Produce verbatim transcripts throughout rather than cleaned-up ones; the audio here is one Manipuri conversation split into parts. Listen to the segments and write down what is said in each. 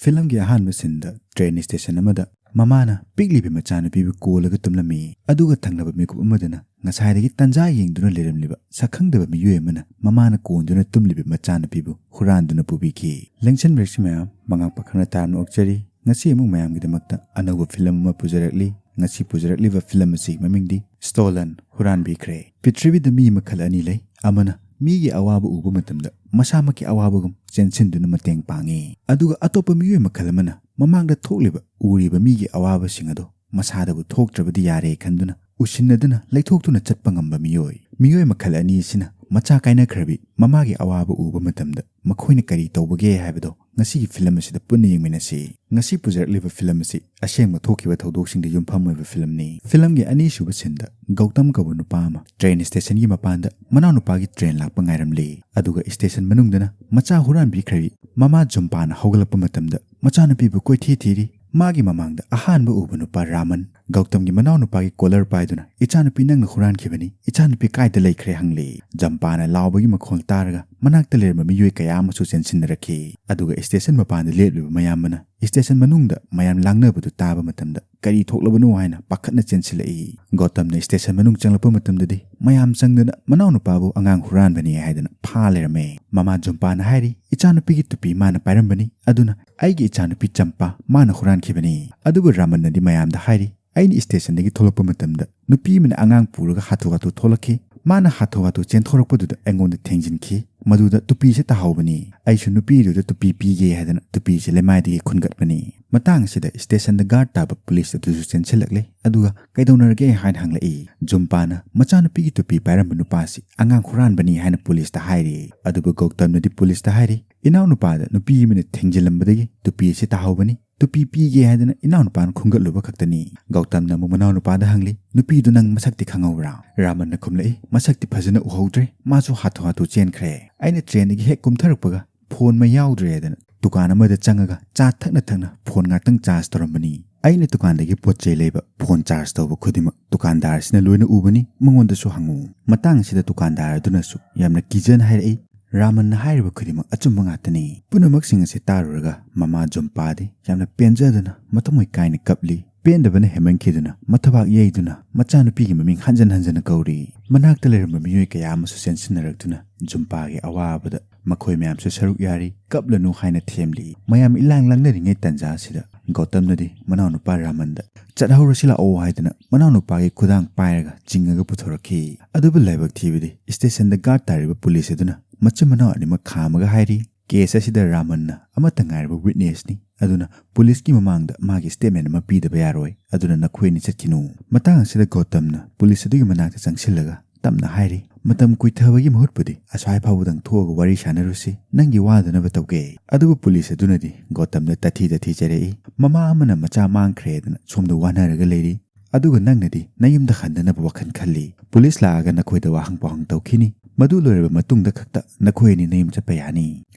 ꯐꯤꯂꯝꯒꯤ ꯑꯍꯥꯟꯕ ꯁꯤꯟꯗ ꯇ꯭ꯔꯦꯟ ꯁ꯭ꯇꯦꯁꯟ ꯑꯃꯗ ꯃꯃꯥꯅ ꯄꯤꯛꯂꯤꯕꯤ ꯃꯆꯥꯅꯨꯄꯤꯕꯨ ꯀꯣꯜꯂꯒ ꯇꯨꯝꯂꯝꯃꯤ꯫ ꯑꯗꯨꯒ ꯊꯪꯅꯕ ꯃꯤꯀꯨꯞ ꯑꯃꯗꯅ ꯉꯁꯥꯏꯗꯒꯤ ꯇꯥꯟꯖꯥ ꯌꯦꯡꯗꯨꯅ ꯂꯩꯔꯝꯂꯤꯕ ꯁꯛꯈꯪꯗꯕ ꯃꯤꯑꯣꯏ ꯑꯃꯅ ꯃꯃꯥꯅ ꯀꯣꯟꯗꯨꯅ ꯇꯨꯝꯂꯤꯕ ꯃꯆꯥꯅꯨꯄꯤꯕꯨ ꯍꯨꯔꯥꯟꯗꯨꯅ ꯄꯨꯕꯤꯈꯤ꯫ ꯂꯦꯡꯁꯟꯕꯤꯔꯛꯁꯤ ꯃꯌꯥꯝ, ꯃꯉꯥꯛ ꯄꯥꯈꯪꯅ ꯇꯥꯔꯝꯅ ꯑꯣꯛꯆꯔꯤ꯫ ꯉꯁꯤ ꯑꯃꯨꯛ ꯃꯌꯥꯝꯒꯤꯗꯃꯛꯇ ꯑꯅꯧꯕ ꯐꯤꯂꯝ ꯑꯃ ꯄꯨꯖꯔꯛꯂꯤ꯫ ꯉꯁꯤ ꯄꯨꯖꯔꯛꯂꯤꯕ ꯐꯤꯂꯝ ꯑꯁꯤ ꯃꯃꯤꯡꯗꯤ ꯁ꯭ꯇꯣꯂꯟ, ꯍꯨꯔꯥꯟꯕꯤꯈ꯭ꯔꯦ꯫ ꯄ꯭ꯔꯤꯊꯤꯕꯤꯗ ꯃꯤ ꯃꯈꯜ ꯑꯅꯤ ꯂꯩ꯫ ꯑꯃꯅ ꯃꯤꯒꯤ ꯑꯋꯥꯕ ꯎꯕ ꯃꯇꯝꯗ ꯃꯁꯥꯃꯛꯀꯤ ꯑꯋꯥꯕꯒꯨꯝ ꯆꯦꯟꯁꯤꯟꯗꯨꯅ ꯃꯇꯦꯡ ꯄꯥꯡꯉꯤ, ꯑꯗꯨꯒ ꯑꯇꯣꯞꯄ ꯃꯤꯑꯣꯏ ꯃꯈꯜ ꯑꯃꯅ ꯃꯃꯥꯡꯗ ꯊꯣꯛꯂꯤꯕ, ꯎꯔꯤꯕ ꯃꯤꯒꯤ ꯑꯋꯥꯕꯁꯤꯡ ꯑꯗꯣ ꯃꯁꯥꯗꯕꯨ ꯊꯣꯛꯇ꯭ꯔꯕꯗꯤ ꯌꯥꯔꯦ ꯈꯟꯗꯨꯅ ꯎꯁꯤꯟꯅꯗꯨꯅ ꯂꯩꯊꯣꯛꯇꯨꯅ ꯆꯠꯄ ꯉꯝꯕ ꯃꯤꯑꯣꯏ꯫ ꯃꯤꯑꯣꯏ ꯃꯈꯜ ꯑꯅꯤ ꯑꯁꯤꯅ ꯃꯆꯥ ꯀꯥꯏꯅꯈ꯭ꯔꯕꯤ ꯃꯃꯥꯒꯤ ꯑꯋꯥꯕ ꯎꯕ ꯃꯇꯝꯗ ꯃꯈꯣꯏꯅ ꯀꯔꯤ ꯇꯧꯕꯒꯦ ꯍꯥꯏꯕꯗꯣ ꯉꯁꯤꯒꯤ ꯐꯤꯂꯝ ꯑꯁꯤꯗ ꯄꯨꯟꯅ ꯌꯦꯡꯃꯤꯟꯅꯁꯤ꯫ ꯉꯁꯤ ꯄꯨꯖꯔꯛꯂꯤꯕ ꯐꯤꯂꯝ ꯑꯁꯤ ꯑꯁꯦꯡꯕ ꯊꯣꯛꯈꯤꯕ ꯊꯧꯗꯣꯛꯁꯤꯡꯗ ꯌꯨꯝꯐꯝ ꯑꯣꯏꯕ ꯐꯤꯂꯝꯅꯤ꯫ ꯐꯤꯂꯝꯒꯤ ꯑꯅꯤꯁꯨꯕ ꯁꯤꯟꯗ ꯒꯧꯇꯝ ꯀꯧꯕ ꯅꯨꯄꯥ ꯑꯃ ꯇ꯭ꯔꯦꯟ ꯁ꯭ꯇꯦꯁꯟꯒꯤ ꯃꯄꯥꯟꯗ ꯃꯅꯥꯎꯅꯨꯄꯥꯒꯤ ꯇ꯭ꯔꯦꯟ ꯂꯥꯛꯄ ꯉꯥꯏꯔꯝꯂꯤ꯫ ꯑꯗꯨꯒ ꯁ꯭ꯇꯦꯁꯟ ꯃꯅꯨꯡꯗꯅ ꯃꯆꯥ ꯍꯨꯔꯥꯟꯕꯤꯈ꯭ꯔꯕꯤ ꯃꯃꯥ ꯖꯨꯝꯄꯥꯅ ꯍꯧꯒꯠꯂꯛꯄ ꯃꯇꯝꯗ ꯃꯆꯥꯅꯨꯄꯤꯕꯨ ꯀꯣꯏꯊꯤ ꯊꯤꯔꯤ꯫ ꯃꯥꯒꯤ ꯃꯃꯥꯡꯗ ꯑꯍꯥꯟꯕ ꯎꯕ ꯅꯨꯄꯥ ꯔꯥꯃꯟ, ꯒꯧꯇꯝꯒꯤ ꯃꯅꯥꯎꯅꯨꯄꯥꯒꯤ ꯀꯣꯂꯔ ꯄꯥꯏꯗꯨꯅ, "ꯏꯆꯥꯅꯨꯄꯤ ꯅꯪꯅ ꯍꯨꯔꯥꯟꯈꯤꯕꯅꯤ, ꯏꯆꯥꯅꯨꯄꯤ ꯀꯥꯏꯗ ꯂꯩꯈ꯭ꯔꯦ?" ꯍꯪꯂꯤ꯫ ꯖꯝꯄꯥꯅ ꯂꯥꯎꯕꯒꯤ ꯃꯈꯣꯜ ꯇꯥꯔꯒ ꯃꯅꯥꯛꯇ ꯂꯩꯔꯝꯕ ꯃꯤꯑꯣꯏ ꯀꯌꯥ ꯑꯃꯁꯨ ꯆꯦꯟꯁꯤꯟꯅꯔꯛꯈꯤ꯫ ꯑꯗꯨꯒ ꯁ꯭ꯇꯦꯁꯟ ꯃꯄꯥꯟꯗ ꯂꯦꯞꯂꯤꯕ ꯃꯌꯥꯝ ꯑꯃꯅ ꯁ꯭ꯇꯦꯁꯟ ꯃꯅꯨꯡꯗ ꯃꯌꯥꯝ ꯂꯥꯡꯅꯕꯗꯨ ꯇꯥꯕ ꯃꯇꯝꯗ ꯀꯔꯤ ꯊꯣꯛꯂꯕꯅꯣ ꯍꯥꯏꯅ ꯄꯥꯈꯠꯅ ꯆꯦꯟꯁꯤꯜꯂꯛꯏ꯫ ꯒꯧꯇꯝꯅ ꯁ꯭ꯇꯦꯁꯟ ꯃꯅꯨꯡ ꯆꯪꯂꯛꯄ ꯃꯇꯝꯗꯗꯤ ꯃꯌꯥꯝ ꯆꯪꯗꯨꯅ ꯃꯅꯥꯎꯅꯨꯄꯥꯕꯨ ꯑꯉꯥꯡ ꯍꯨꯔꯥꯟꯕꯅꯤ ꯍꯥꯏꯗꯨꯅ ꯐꯥ ꯂꯩꯔꯝꯃꯦ꯫ ꯃꯃꯥ ꯖꯨꯝꯄꯥꯅ ꯍꯥꯏꯔꯤ, "ꯏꯆꯥꯅꯨꯄꯤꯒꯤ ꯇꯨꯄꯤ ꯃꯥꯅ ꯄꯥꯏꯔꯝꯕꯅꯤ, ꯑꯗꯨꯅ ꯑꯩꯒꯤ ꯏꯆꯥꯅꯨꯄꯤ ꯆꯝꯄꯥ ꯃꯥꯅ ꯍꯨꯔꯥꯟꯈꯤꯕꯅꯤ"꯫ ꯑꯗꯨꯕꯨ ꯔꯥꯃꯟꯅꯗꯤ ꯃꯌꯥꯝꯗ ꯍꯥꯏꯔꯤ, "ꯑꯩꯅ ꯁ꯭ꯇꯦꯁꯟꯗꯒꯤ ꯊꯣꯛꯂꯛꯄ ꯃꯇꯝꯗ ꯅꯨꯄꯤ ꯑꯃꯅ ꯑꯉꯥꯡ ꯄꯨꯔꯒ ꯍꯥꯊꯨ ꯍꯥꯊꯨ ꯊꯣꯛꯂꯛꯈꯤ꯫ ꯃꯥꯅ ꯍꯥꯊꯨ ꯍꯥꯊꯨ ꯆꯦꯟꯊꯣꯔꯛꯄꯗꯨꯗ ꯑꯩꯉꯣꯟꯗ ꯊꯦꯡꯖꯤꯟꯈꯤ꯫ ꯃꯗꯨꯗ ꯇꯨꯄꯤꯁꯦ ꯇꯥꯍꯧꯕꯅꯤ꯫ ꯑꯩꯁꯨ ꯅꯨꯄꯤꯗꯨꯗ ꯇꯨꯄꯤ ꯄꯤꯒꯦ ꯍꯥꯏꯗꯅ ꯇꯨꯄꯤꯁꯦ ꯂꯩꯃꯥꯏꯗꯒꯤ ꯈꯨꯟꯒꯠꯄꯅꯤ"꯫ ꯃꯇꯥꯡ ꯑꯁꯤꯗ ꯁ꯭ꯇꯦꯁꯟꯗ ꯒꯥꯔꯗ ꯇꯥꯕ ꯄꯨꯂꯤꯁ ꯑꯗꯨꯁꯨ ꯆꯦꯟꯁꯤꯜꯂꯛꯂꯦ꯫ ꯑꯗꯨꯒ "ꯀꯩꯗꯧꯅꯔꯒꯦ?" ꯍꯥꯏꯅ ꯍꯪꯂꯛꯏ꯫ ꯖꯨꯝꯄꯥꯅ ꯃꯆꯥꯅꯨꯄꯤꯒꯤ ꯇꯨꯄꯤ ꯄꯥꯏꯔꯝꯕ ꯅꯨꯄꯥꯁꯤ ꯑꯉꯥꯡ ꯍꯨꯔꯥꯟꯕꯅꯤ ꯍꯥꯏꯅ ꯄꯨꯂꯤꯁꯇ ꯍꯥꯏꯔꯤ꯫ ꯑꯗꯨꯕꯨ ꯒꯧꯇꯝꯅꯗꯤ ꯄꯨꯂꯤꯁꯇ ꯍꯥꯏꯔꯤ, "ꯏꯅꯥꯎꯅꯨꯄꯥꯗ ꯅꯨꯄꯤ ꯑꯃꯅ ꯊꯦꯡꯖꯤꯜꯂꯝꯕꯗꯒꯤ ꯇꯨꯄꯤ ꯑꯁꯤ ꯇꯥꯍꯧꯕꯅꯤ꯫ ꯇꯨꯄꯤ ꯄꯤꯒꯦ ꯍꯥꯏꯗꯅ ꯏꯅꯥꯎꯅꯨꯄꯥꯅ ꯈꯨꯝꯒꯠꯂꯨꯕ ꯈꯛꯇꯅꯤ"꯫ ꯒꯧꯇꯝꯅ ꯑꯃꯨꯛ ꯃꯅꯥꯎꯅꯨꯄꯥꯗ ꯍꯪꯂꯤ, "ꯅꯨꯄꯤꯗꯨ ꯅꯪ ꯃꯁꯛꯇꯤ ꯈꯪꯍꯧꯕ꯭ꯔꯥ?" ꯔꯥꯃꯟꯅ ꯈꯨꯝꯂꯛꯏ, "ꯃꯁꯛꯇꯤ ꯐꯖꯅ ꯎꯍꯧꯗ꯭ꯔꯦ, ꯃꯥꯁꯨ ꯍꯥꯊꯨ ꯍꯥꯊꯨ ꯆꯦꯟꯈ꯭ꯔꯦ꯫ ꯑꯩꯅ ꯇ꯭ꯔꯦꯟꯗꯒꯤ ꯍꯦꯛ ꯀꯨꯝꯊꯔꯛꯄꯒ ꯐꯣꯟ ꯃꯩ ꯌꯥꯎꯗ꯭ꯔꯦ ꯍꯥꯏꯗꯅ ꯗꯨꯀꯥꯟ ꯑꯃꯗ ꯆꯪꯉꯒ ꯆꯥ ꯊꯛꯅ ꯊꯛꯅ ꯐꯣꯟ ꯉꯥꯛꯇꯪ ꯆꯥꯔꯖ ꯇꯧꯔꯝꯕꯅꯤ꯫ ꯑꯩꯅ ꯗꯨꯀꯥꯟꯗꯒꯤ ꯄꯣꯠ ꯆꯩ ꯂꯩꯕ, ꯐꯣꯟ ꯆꯥꯔꯖ ꯇꯧꯕ ꯈꯨꯗꯤꯡꯃꯛ ꯗꯨꯀꯥꯟꯗꯥꯔ ꯑꯁꯤꯅ ꯂꯣꯏꯅ ꯎꯕꯅꯤ, ꯃꯉꯣꯟꯗꯁꯨ ꯍꯪꯉꯨ"꯫ ꯃꯇꯥꯡ ꯑꯁꯤꯗ ꯗꯨꯀꯥꯟꯗꯥꯔ ꯑꯗꯨꯅꯁꯨ ꯌꯥꯝꯅ ꯀꯤꯖꯅ ꯍꯥꯏꯔꯛꯏ, ꯔꯥꯃꯟꯅ ꯍꯥꯏꯔꯤꯕ ꯈꯨꯗꯤꯡꯃꯛ ꯑꯆꯨꯝꯕ ꯉꯥꯛꯇꯅꯤ꯫ ꯄꯨꯝꯅꯃꯛꯁꯤꯡ ꯑꯁꯤ ꯇꯥꯔꯨꯔꯒ ꯃꯃꯥ ꯖꯨꯝꯄꯥꯗꯤ ꯌꯥꯝꯅ ꯄꯦꯟꯖꯗꯨꯅ ꯃꯊꯃꯣꯏ ꯀꯥꯏꯅ ꯀꯞꯂꯤ꯫ ꯄꯦꯟꯗꯕꯅ ꯍꯦꯟꯃꯟꯈꯤꯗꯨꯅ ꯃꯊꯕꯥꯛ ꯌꯩꯗꯨꯅ ꯃꯆꯥꯅꯨꯄꯤꯒꯤ ꯃꯃꯤꯡ ꯍꯟꯖꯟ ꯍꯟꯖꯟꯅ ꯀꯧꯔꯤ꯫ ꯃꯅꯥꯛꯇ ꯂꯩꯔꯝꯕ ꯃꯤꯑꯣꯏ ꯀꯌꯥ ꯑꯃꯁꯨ ꯆꯦꯟꯁꯤꯟꯅꯔꯛꯇꯨꯅ ꯖꯨꯝꯄꯥꯒꯤ ꯑꯋꯥꯕꯗ ꯃꯈꯣꯏ ꯃꯌꯥꯝꯁꯨ ꯁꯔꯨꯛ ꯌꯥꯔꯤ꯫ "ꯀꯞꯂꯅꯨ" ꯍꯥꯏꯅ ꯊꯦꯝꯂꯤ꯫ ꯃꯌꯥꯝ ꯏꯂꯥꯡ ꯂꯥꯡꯅꯔꯤꯉꯩ ꯇꯟꯖꯥ ꯑꯁꯤꯗ ꯒꯧꯇꯝꯅꯗꯤ ꯃꯅꯥꯎꯅꯨꯄꯥ ꯔꯥꯃꯟꯗ "ꯆꯠꯍꯧꯔꯁꯤ ꯂꯥꯛꯑꯣ" ꯍꯥꯏꯗꯨꯅ ꯃꯅꯥꯎꯅꯨꯄꯥꯒꯤ ꯈꯨꯗꯥꯡ ꯄꯥꯏꯔꯒ ꯆꯤꯡꯉꯒ ꯄꯨꯊꯣꯔꯛꯈꯤ꯫ ꯑꯗꯨꯕꯨ ꯂꯥꯏꯕꯛ ꯊꯤꯕꯗꯤ ꯁ꯭ꯇꯦꯁꯟꯗ ꯒꯥꯔꯗ ꯇꯥꯔꯤꯕ ꯄꯨꯂꯤꯁ ꯑꯗꯨꯅ ꯃꯆꯤꯟ ꯃꯅꯥꯎ ꯑꯅꯤꯃꯛ ꯈꯥꯝꯃꯒ ꯍꯥꯏꯔꯤ, "ꯀꯦꯁ ꯑꯁꯤꯗ ꯔꯥꯃꯟꯅ ꯑꯃꯠꯇ ꯉꯥꯏꯔꯕ ꯋꯤꯠꯅꯦꯁꯅꯤ, ꯑꯗꯨꯅ ꯄꯨꯂꯤꯁꯀꯤ ꯃꯃꯥꯡꯗ ꯃꯥꯒꯤ ꯁ꯭ꯇꯦꯠꯃꯦꯟ ꯑꯃ ꯄꯤꯗꯕ ꯌꯥꯔꯣꯏ, ꯑꯗꯨꯅ ꯅꯈꯣꯏ ꯑꯅꯤ ꯆꯠꯈꯤꯅꯨ"꯫ ꯃꯇꯥꯡ ꯑꯁꯤꯗ ꯒꯧꯇꯝꯅ ꯄꯨꯂꯤꯁ ꯑꯗꯨꯒꯤ ꯃꯅꯥꯛꯇ ꯆꯪꯁꯤꯜꯂꯒ ꯇꯞꯅ ꯍꯥꯏꯔꯤ, "ꯃꯇꯝ ꯀꯨꯏꯊꯕꯒꯤ ꯃꯍꯨꯠꯄꯨꯗꯤ ꯑꯁ꯭ꯋꯥꯏ ꯐꯥꯎꯕꯗꯪ ꯊꯣꯛꯑꯒ ꯋꯥꯔꯤ ꯁꯥꯟꯅꯔꯨꯁꯤ, ꯅꯪꯒꯤ ꯋꯥꯗꯅꯕ ꯇꯧꯒꯦ"꯫ ꯑꯗꯨꯕꯨ ꯄꯨꯂꯤꯁ ꯑꯗꯨꯅꯗꯤ ꯒꯧꯇꯝꯗ ꯇꯥꯊꯤ ꯇꯥꯊꯤ ꯆꯩꯔꯛꯏ, "ꯃꯃꯥ ꯑꯃꯅ ꯃꯆꯥ ꯃꯥꯡꯈ꯭ꯔꯦꯗꯅ ꯁꯣꯝꯗ ꯋꯥꯅꯔꯒ ꯂꯩꯔꯤ, ꯑꯗꯨꯒ ꯅꯪꯅꯗꯤ ꯅꯌꯨꯝꯗ ꯍꯟꯅꯅꯕ ꯋꯥꯈꯜ ꯈꯜꯂꯤ꯫ ꯄꯨꯂꯤꯁ ꯂꯥꯛꯑꯒ ꯅꯈꯣꯏꯗ ꯋꯥꯍꯪ ꯄꯥꯎꯍꯪ ꯇꯧꯈꯤꯅꯤ, ꯃꯗꯨ ꯂꯣꯏꯔꯕ ꯃꯇꯨꯡꯗ ꯈꯛꯇ ꯅꯈꯣꯏ ꯑꯅꯤ ꯅꯌꯨꯝ ꯆꯠꯄ ꯌꯥꯅꯤ"꯫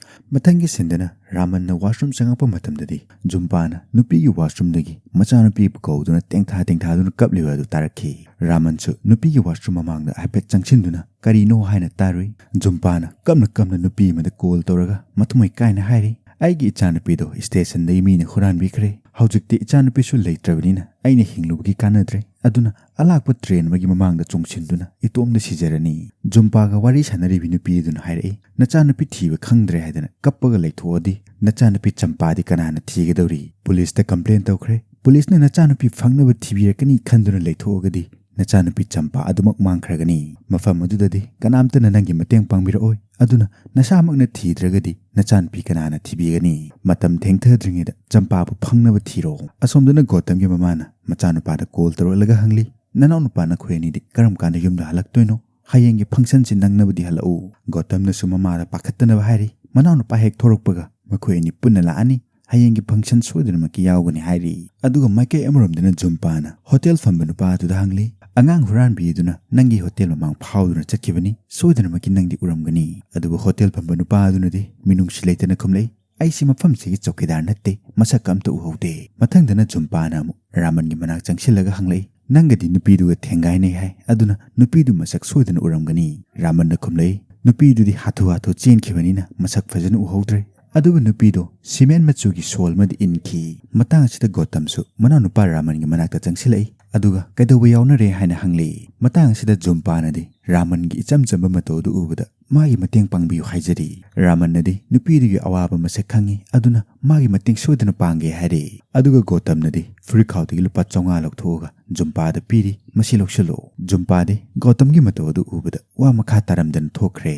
ꯃꯊꯪꯒꯤ ꯁꯤꯟꯗꯅ ꯔꯥꯃꯟꯅ ꯋꯥꯁꯔꯨꯝ ꯆꯪꯉꯛꯄ ꯃꯇꯝꯗꯗꯤ ꯖꯨꯝꯄꯥꯅ ꯅꯨꯄꯤꯒꯤ ꯋꯥꯁꯔꯨꯝꯗꯒꯤ ꯃꯆꯥꯅꯨꯄꯤꯕꯨ ꯀꯧꯗꯨꯅ ꯇꯦꯡꯊꯥ ꯇꯦꯡꯊꯥꯗꯨꯅ ꯀꯞꯂꯤꯕ ꯑꯗꯨ ꯇꯥꯔꯛꯈꯤ꯫ ꯔꯥꯃꯟꯁꯨ ꯅꯨꯄꯤꯒꯤ ꯋꯥꯁꯔꯨꯝ ꯃꯃꯥꯡꯗ ꯍꯥꯏꯐꯦꯠ ꯆꯪꯁꯤꯟꯗꯨꯅ ꯀꯔꯤꯅꯣ ꯍꯥꯏꯅ ꯇꯥꯔꯨꯏ꯫ ꯖꯨꯝꯄꯥꯅ ꯀꯞꯅ ꯀꯞꯅ ꯅꯨꯄꯤ ꯑꯃꯗ ꯀꯣꯜ ꯇꯧꯔꯒ ꯃꯊꯃꯣꯏ ꯀꯥꯏꯅ ꯍꯥꯏꯔꯤ, "ꯑꯩꯒꯤ ꯏꯆꯥꯅꯨꯄꯤꯗꯣ ꯁ꯭ꯇꯦꯁꯟꯗꯒꯤ ꯃꯤꯅ ꯍꯨꯔꯥꯟꯕꯤꯈ꯭ꯔꯦ꯫ ꯍꯧꯖꯤꯛꯇꯤ ꯏꯆꯥꯅꯨꯄꯤꯁꯨ ꯂꯩꯇ꯭ꯔꯕꯅꯤꯅ ꯑꯩꯅ ꯍꯤꯡꯂꯨꯕꯒꯤ ꯀꯥꯟꯅꯗ꯭ꯔꯦ꯫ ꯑꯗꯨꯅ ꯑꯂꯥꯛꯄ ꯇ꯭ꯔꯦꯟ ꯑꯃꯒꯤ ꯃꯃꯥꯡꯗ ꯆꯣꯡꯁꯤꯟꯗꯨꯅ ꯏꯇꯣꯝꯗ ꯁꯤꯖꯔꯅꯤ"꯫ ꯖꯨꯝꯄꯥꯒ ꯋꯥꯔꯤ ꯁꯥꯟꯅꯔꯤꯕꯤ ꯅꯨꯄꯤ ꯑꯗꯨꯅ ꯍꯥꯏꯔꯛꯏ, "ꯅꯆꯥꯅꯨꯄꯤ ꯊꯤꯕ ꯈꯪꯗ꯭ꯔꯦ ꯍꯥꯏꯗꯅ ꯀꯞꯄꯒ ꯂꯩꯊꯣꯛꯑꯗꯤ ꯅꯆꯥꯅꯨꯄꯤ ꯆꯝꯄꯥꯗꯤ ꯀꯅꯥꯅ ꯊꯤꯒꯗꯧꯔꯤ? ꯄꯨꯂꯤꯁꯇ ꯀꯝꯄ꯭ꯂꯦꯟ ꯇꯧꯈ꯭ꯔꯦ꯫ ꯄꯨꯂꯤꯁꯅ ꯅꯆꯥꯅꯨꯄꯤ ꯐꯪꯅꯕ ꯊꯤꯕꯤꯔꯛꯀꯅꯤ ꯈꯟꯗꯨꯅ ꯂꯩꯊꯣꯛꯑꯒꯗꯤ ꯅꯆꯥꯅꯨꯄꯤ ꯆꯝꯄꯥ ꯑꯗꯨꯃꯛ ꯃꯥꯡꯈ꯭ꯔꯒꯅꯤ꯫ ꯃꯐꯝ ꯑꯗꯨꯗꯗꯤ ꯀꯅꯥꯝꯇꯅ ꯅꯪꯒꯤ ꯃꯇꯦꯡ ꯄꯥꯡꯕꯤꯔꯛꯑꯣꯏ꯫ ꯑꯗꯨꯅ ꯅꯁꯥꯃꯛꯅ ꯊꯤꯗ꯭ꯔꯒꯗꯤ ꯅꯆꯥꯅꯨꯄꯤ ꯀꯅꯥꯅ ꯊꯤꯕꯤꯒꯅꯤ? ꯃꯇꯝ ꯊꯦꯡꯊꯗ꯭ꯔꯤꯉꯩꯗ ꯆꯝꯄꯥꯕꯨ ꯐꯪꯅꯕ ꯊꯤꯔꯣ"꯫ ꯑꯁꯣꯝꯗꯅ ꯒꯣꯇꯝꯒꯤ ꯃꯃꯥꯅ ꯃꯆꯥꯅꯨꯄꯥꯗ ꯀꯣꯜ ꯇꯧꯔꯛꯂꯒ ꯍꯪꯂꯤ, "ꯅꯅꯥꯎꯅꯨꯄꯥ ꯅꯈꯣꯏ ꯑꯅꯤꯗꯤ ꯀꯔꯝ ꯀꯥꯟꯗ ꯌꯨꯝꯗ ꯍꯜꯂꯛꯇꯣꯏꯅꯣ? ꯍꯌꯦꯡꯒꯤ ꯐꯪꯁꯟꯁꯤ ꯅꯪꯅꯕꯗꯤ ꯍꯜꯂꯛꯎ"꯫ ꯒꯣꯇꯝꯅꯁꯨ ꯃꯃꯥꯗ ꯄꯥꯈꯠꯇꯅꯕ ꯍꯥꯏꯔꯤ, "ꯃꯅꯥꯎꯅꯨꯄꯥ ꯍꯦꯛ ꯊꯣꯔꯛꯄꯒ ꯃꯈꯣꯏ ꯑꯅꯤ ꯄꯨꯟꯅ ꯂꯥꯛꯑꯅꯤ꯫ ꯍꯌꯦꯡꯒꯤ ꯐꯪꯁꯟ ꯁꯣꯏꯗꯅꯃꯛꯀꯤ ꯌꯥꯎꯒꯅꯤ" ꯍꯥꯏꯔꯤ꯫ ꯑꯗꯨꯒ ꯃꯥꯏꯀꯩ ꯑꯃꯔꯣꯝꯗꯅ ꯖꯨꯝꯄꯥꯅ ꯍꯣꯇꯦꯜ ꯐꯝꯕ ꯅꯨꯄꯥ ꯑꯗꯨꯗ ꯍꯪꯂꯤ, "ꯑꯉꯥꯡ ꯍꯨꯔꯥꯟꯕꯤ ꯑꯗꯨꯅ ꯅꯪꯒꯤ ꯍꯣꯇꯦꯜ ꯃꯃꯥꯡ ꯐꯥꯎꯗꯨꯅ ꯆꯠꯈꯤꯕꯅꯤ, ꯁꯣꯏꯗꯅꯃꯛꯀꯤ ꯅꯪꯗꯤ ꯎꯔꯝꯒꯅꯤ"꯫ ꯑꯗꯨꯕꯨ ꯍꯣꯇꯦꯜ ꯐꯝꯕ ꯅꯨꯄꯥ ꯑꯗꯨꯅꯗꯤ ꯃꯤꯅꯨꯡꯁꯤ ꯂꯩꯇꯅ ꯈꯨꯝꯂꯛꯏ, "ꯑꯩꯁꯤ ꯃꯐꯝꯁꯤꯒꯤ ꯆꯧꯀꯤꯗꯥꯔ ꯅꯠꯇꯦ, ꯃꯁꯛꯀ ꯑꯝꯇ ꯎꯍꯧꯗꯦ"꯫ ꯃꯊꯪꯗꯅ ꯖꯨꯝꯄꯥꯅ ꯑꯃꯨꯛ ꯔꯥꯃꯟꯒꯤ ꯃꯅꯥꯛ ꯆꯪꯁꯤꯜꯂꯒ ꯍꯪꯂꯛꯏ, "ꯅꯪꯒꯗꯤ ꯅꯨꯄꯤꯗꯨꯒ ꯊꯦꯡꯒꯥꯏꯅꯩ ꯍꯥꯏ, ꯑꯗꯨꯅ ꯅꯨꯄꯤꯗꯨ ꯃꯁꯛ ꯁꯣꯏꯗꯅ ꯎꯔꯝꯒꯅꯤ"꯫ ꯔꯥꯃꯟꯅ ꯈꯨꯝꯂꯛꯏ, ꯅꯨꯄꯤꯗꯨꯗꯤ ꯍꯥꯊꯨ ꯍꯥꯊꯨ ꯆꯦꯟꯈꯤꯕꯅꯤꯅ ꯃꯁꯛ ꯐꯖꯅ ꯎꯍꯧꯗ꯭ꯔꯦ꯫ ꯑꯗꯨꯒ ꯅꯨꯄꯤꯗꯣ ꯁꯤꯃꯦꯟ ꯃꯆꯨꯒꯤ ꯁꯣꯜ ꯑꯃꯗꯤ ꯏꯟꯈꯤ꯫ ꯃꯇꯥꯡ ꯑꯁꯤꯗ ꯒꯣꯇꯝꯁꯨ ꯃꯅꯥꯎꯅꯨꯄꯥ ꯔꯥꯃꯟꯒꯤ ꯃꯅꯥꯛꯇ ꯆꯪꯁꯤꯜꯂꯛꯏ꯫ ꯑꯗꯨꯒ "ꯀꯩꯗꯧꯕ ꯌꯥꯎꯅꯔꯦ?" ꯍꯥꯏꯅ ꯍꯪꯂꯛꯏ꯫ ꯃꯇꯥꯡ ꯑꯁꯤꯗ ꯖꯨꯝꯄꯥꯅꯗꯤ ꯔꯥꯃꯟꯒꯤ ꯏꯆꯝ ꯆꯝꯕ ꯃꯇꯧ ꯑꯗꯨ ꯎꯕꯗ ꯃꯥꯒꯤ ꯃꯇꯦꯡ ꯄꯥꯡꯕꯤꯌꯨ ꯍꯥꯏꯖꯔꯤ꯫ ꯔꯥꯃꯟꯅꯗꯤ ꯅꯨꯄꯤꯗꯨꯒꯤ ꯑꯋꯥꯕ ꯃꯁꯛ ꯈꯪꯉꯤ, ꯑꯗꯨꯅ ꯃꯥꯒꯤ ꯃꯇꯦꯡ ꯁꯣꯏꯗꯅ ꯄꯥꯡꯒꯦ ꯍꯥꯏꯔꯤ꯫ ꯑꯗꯨꯒ ꯒꯣꯇꯝꯅꯗꯤ ꯐꯨꯔꯤꯠꯈꯥꯎꯗꯒꯤ ꯂꯨꯄꯥ ꯆꯥꯝꯃꯉꯥ ꯂꯧꯊꯣꯛꯑꯒ ꯖꯨꯝꯄꯥꯗ ꯄꯤꯔꯤ, "ꯃꯁꯤ ꯂꯧꯁꯤꯜꯂꯣ꯫" ꯖꯨꯝꯄꯥꯗꯤ ꯒꯣꯇꯝꯒꯤ ꯃꯇꯧ ꯑꯗꯨ ꯎꯕꯗ ꯋꯥ ꯃꯈꯥ ꯇꯥꯔꯝꯗꯅ ꯊꯣꯛꯈ꯭ꯔꯦ꯫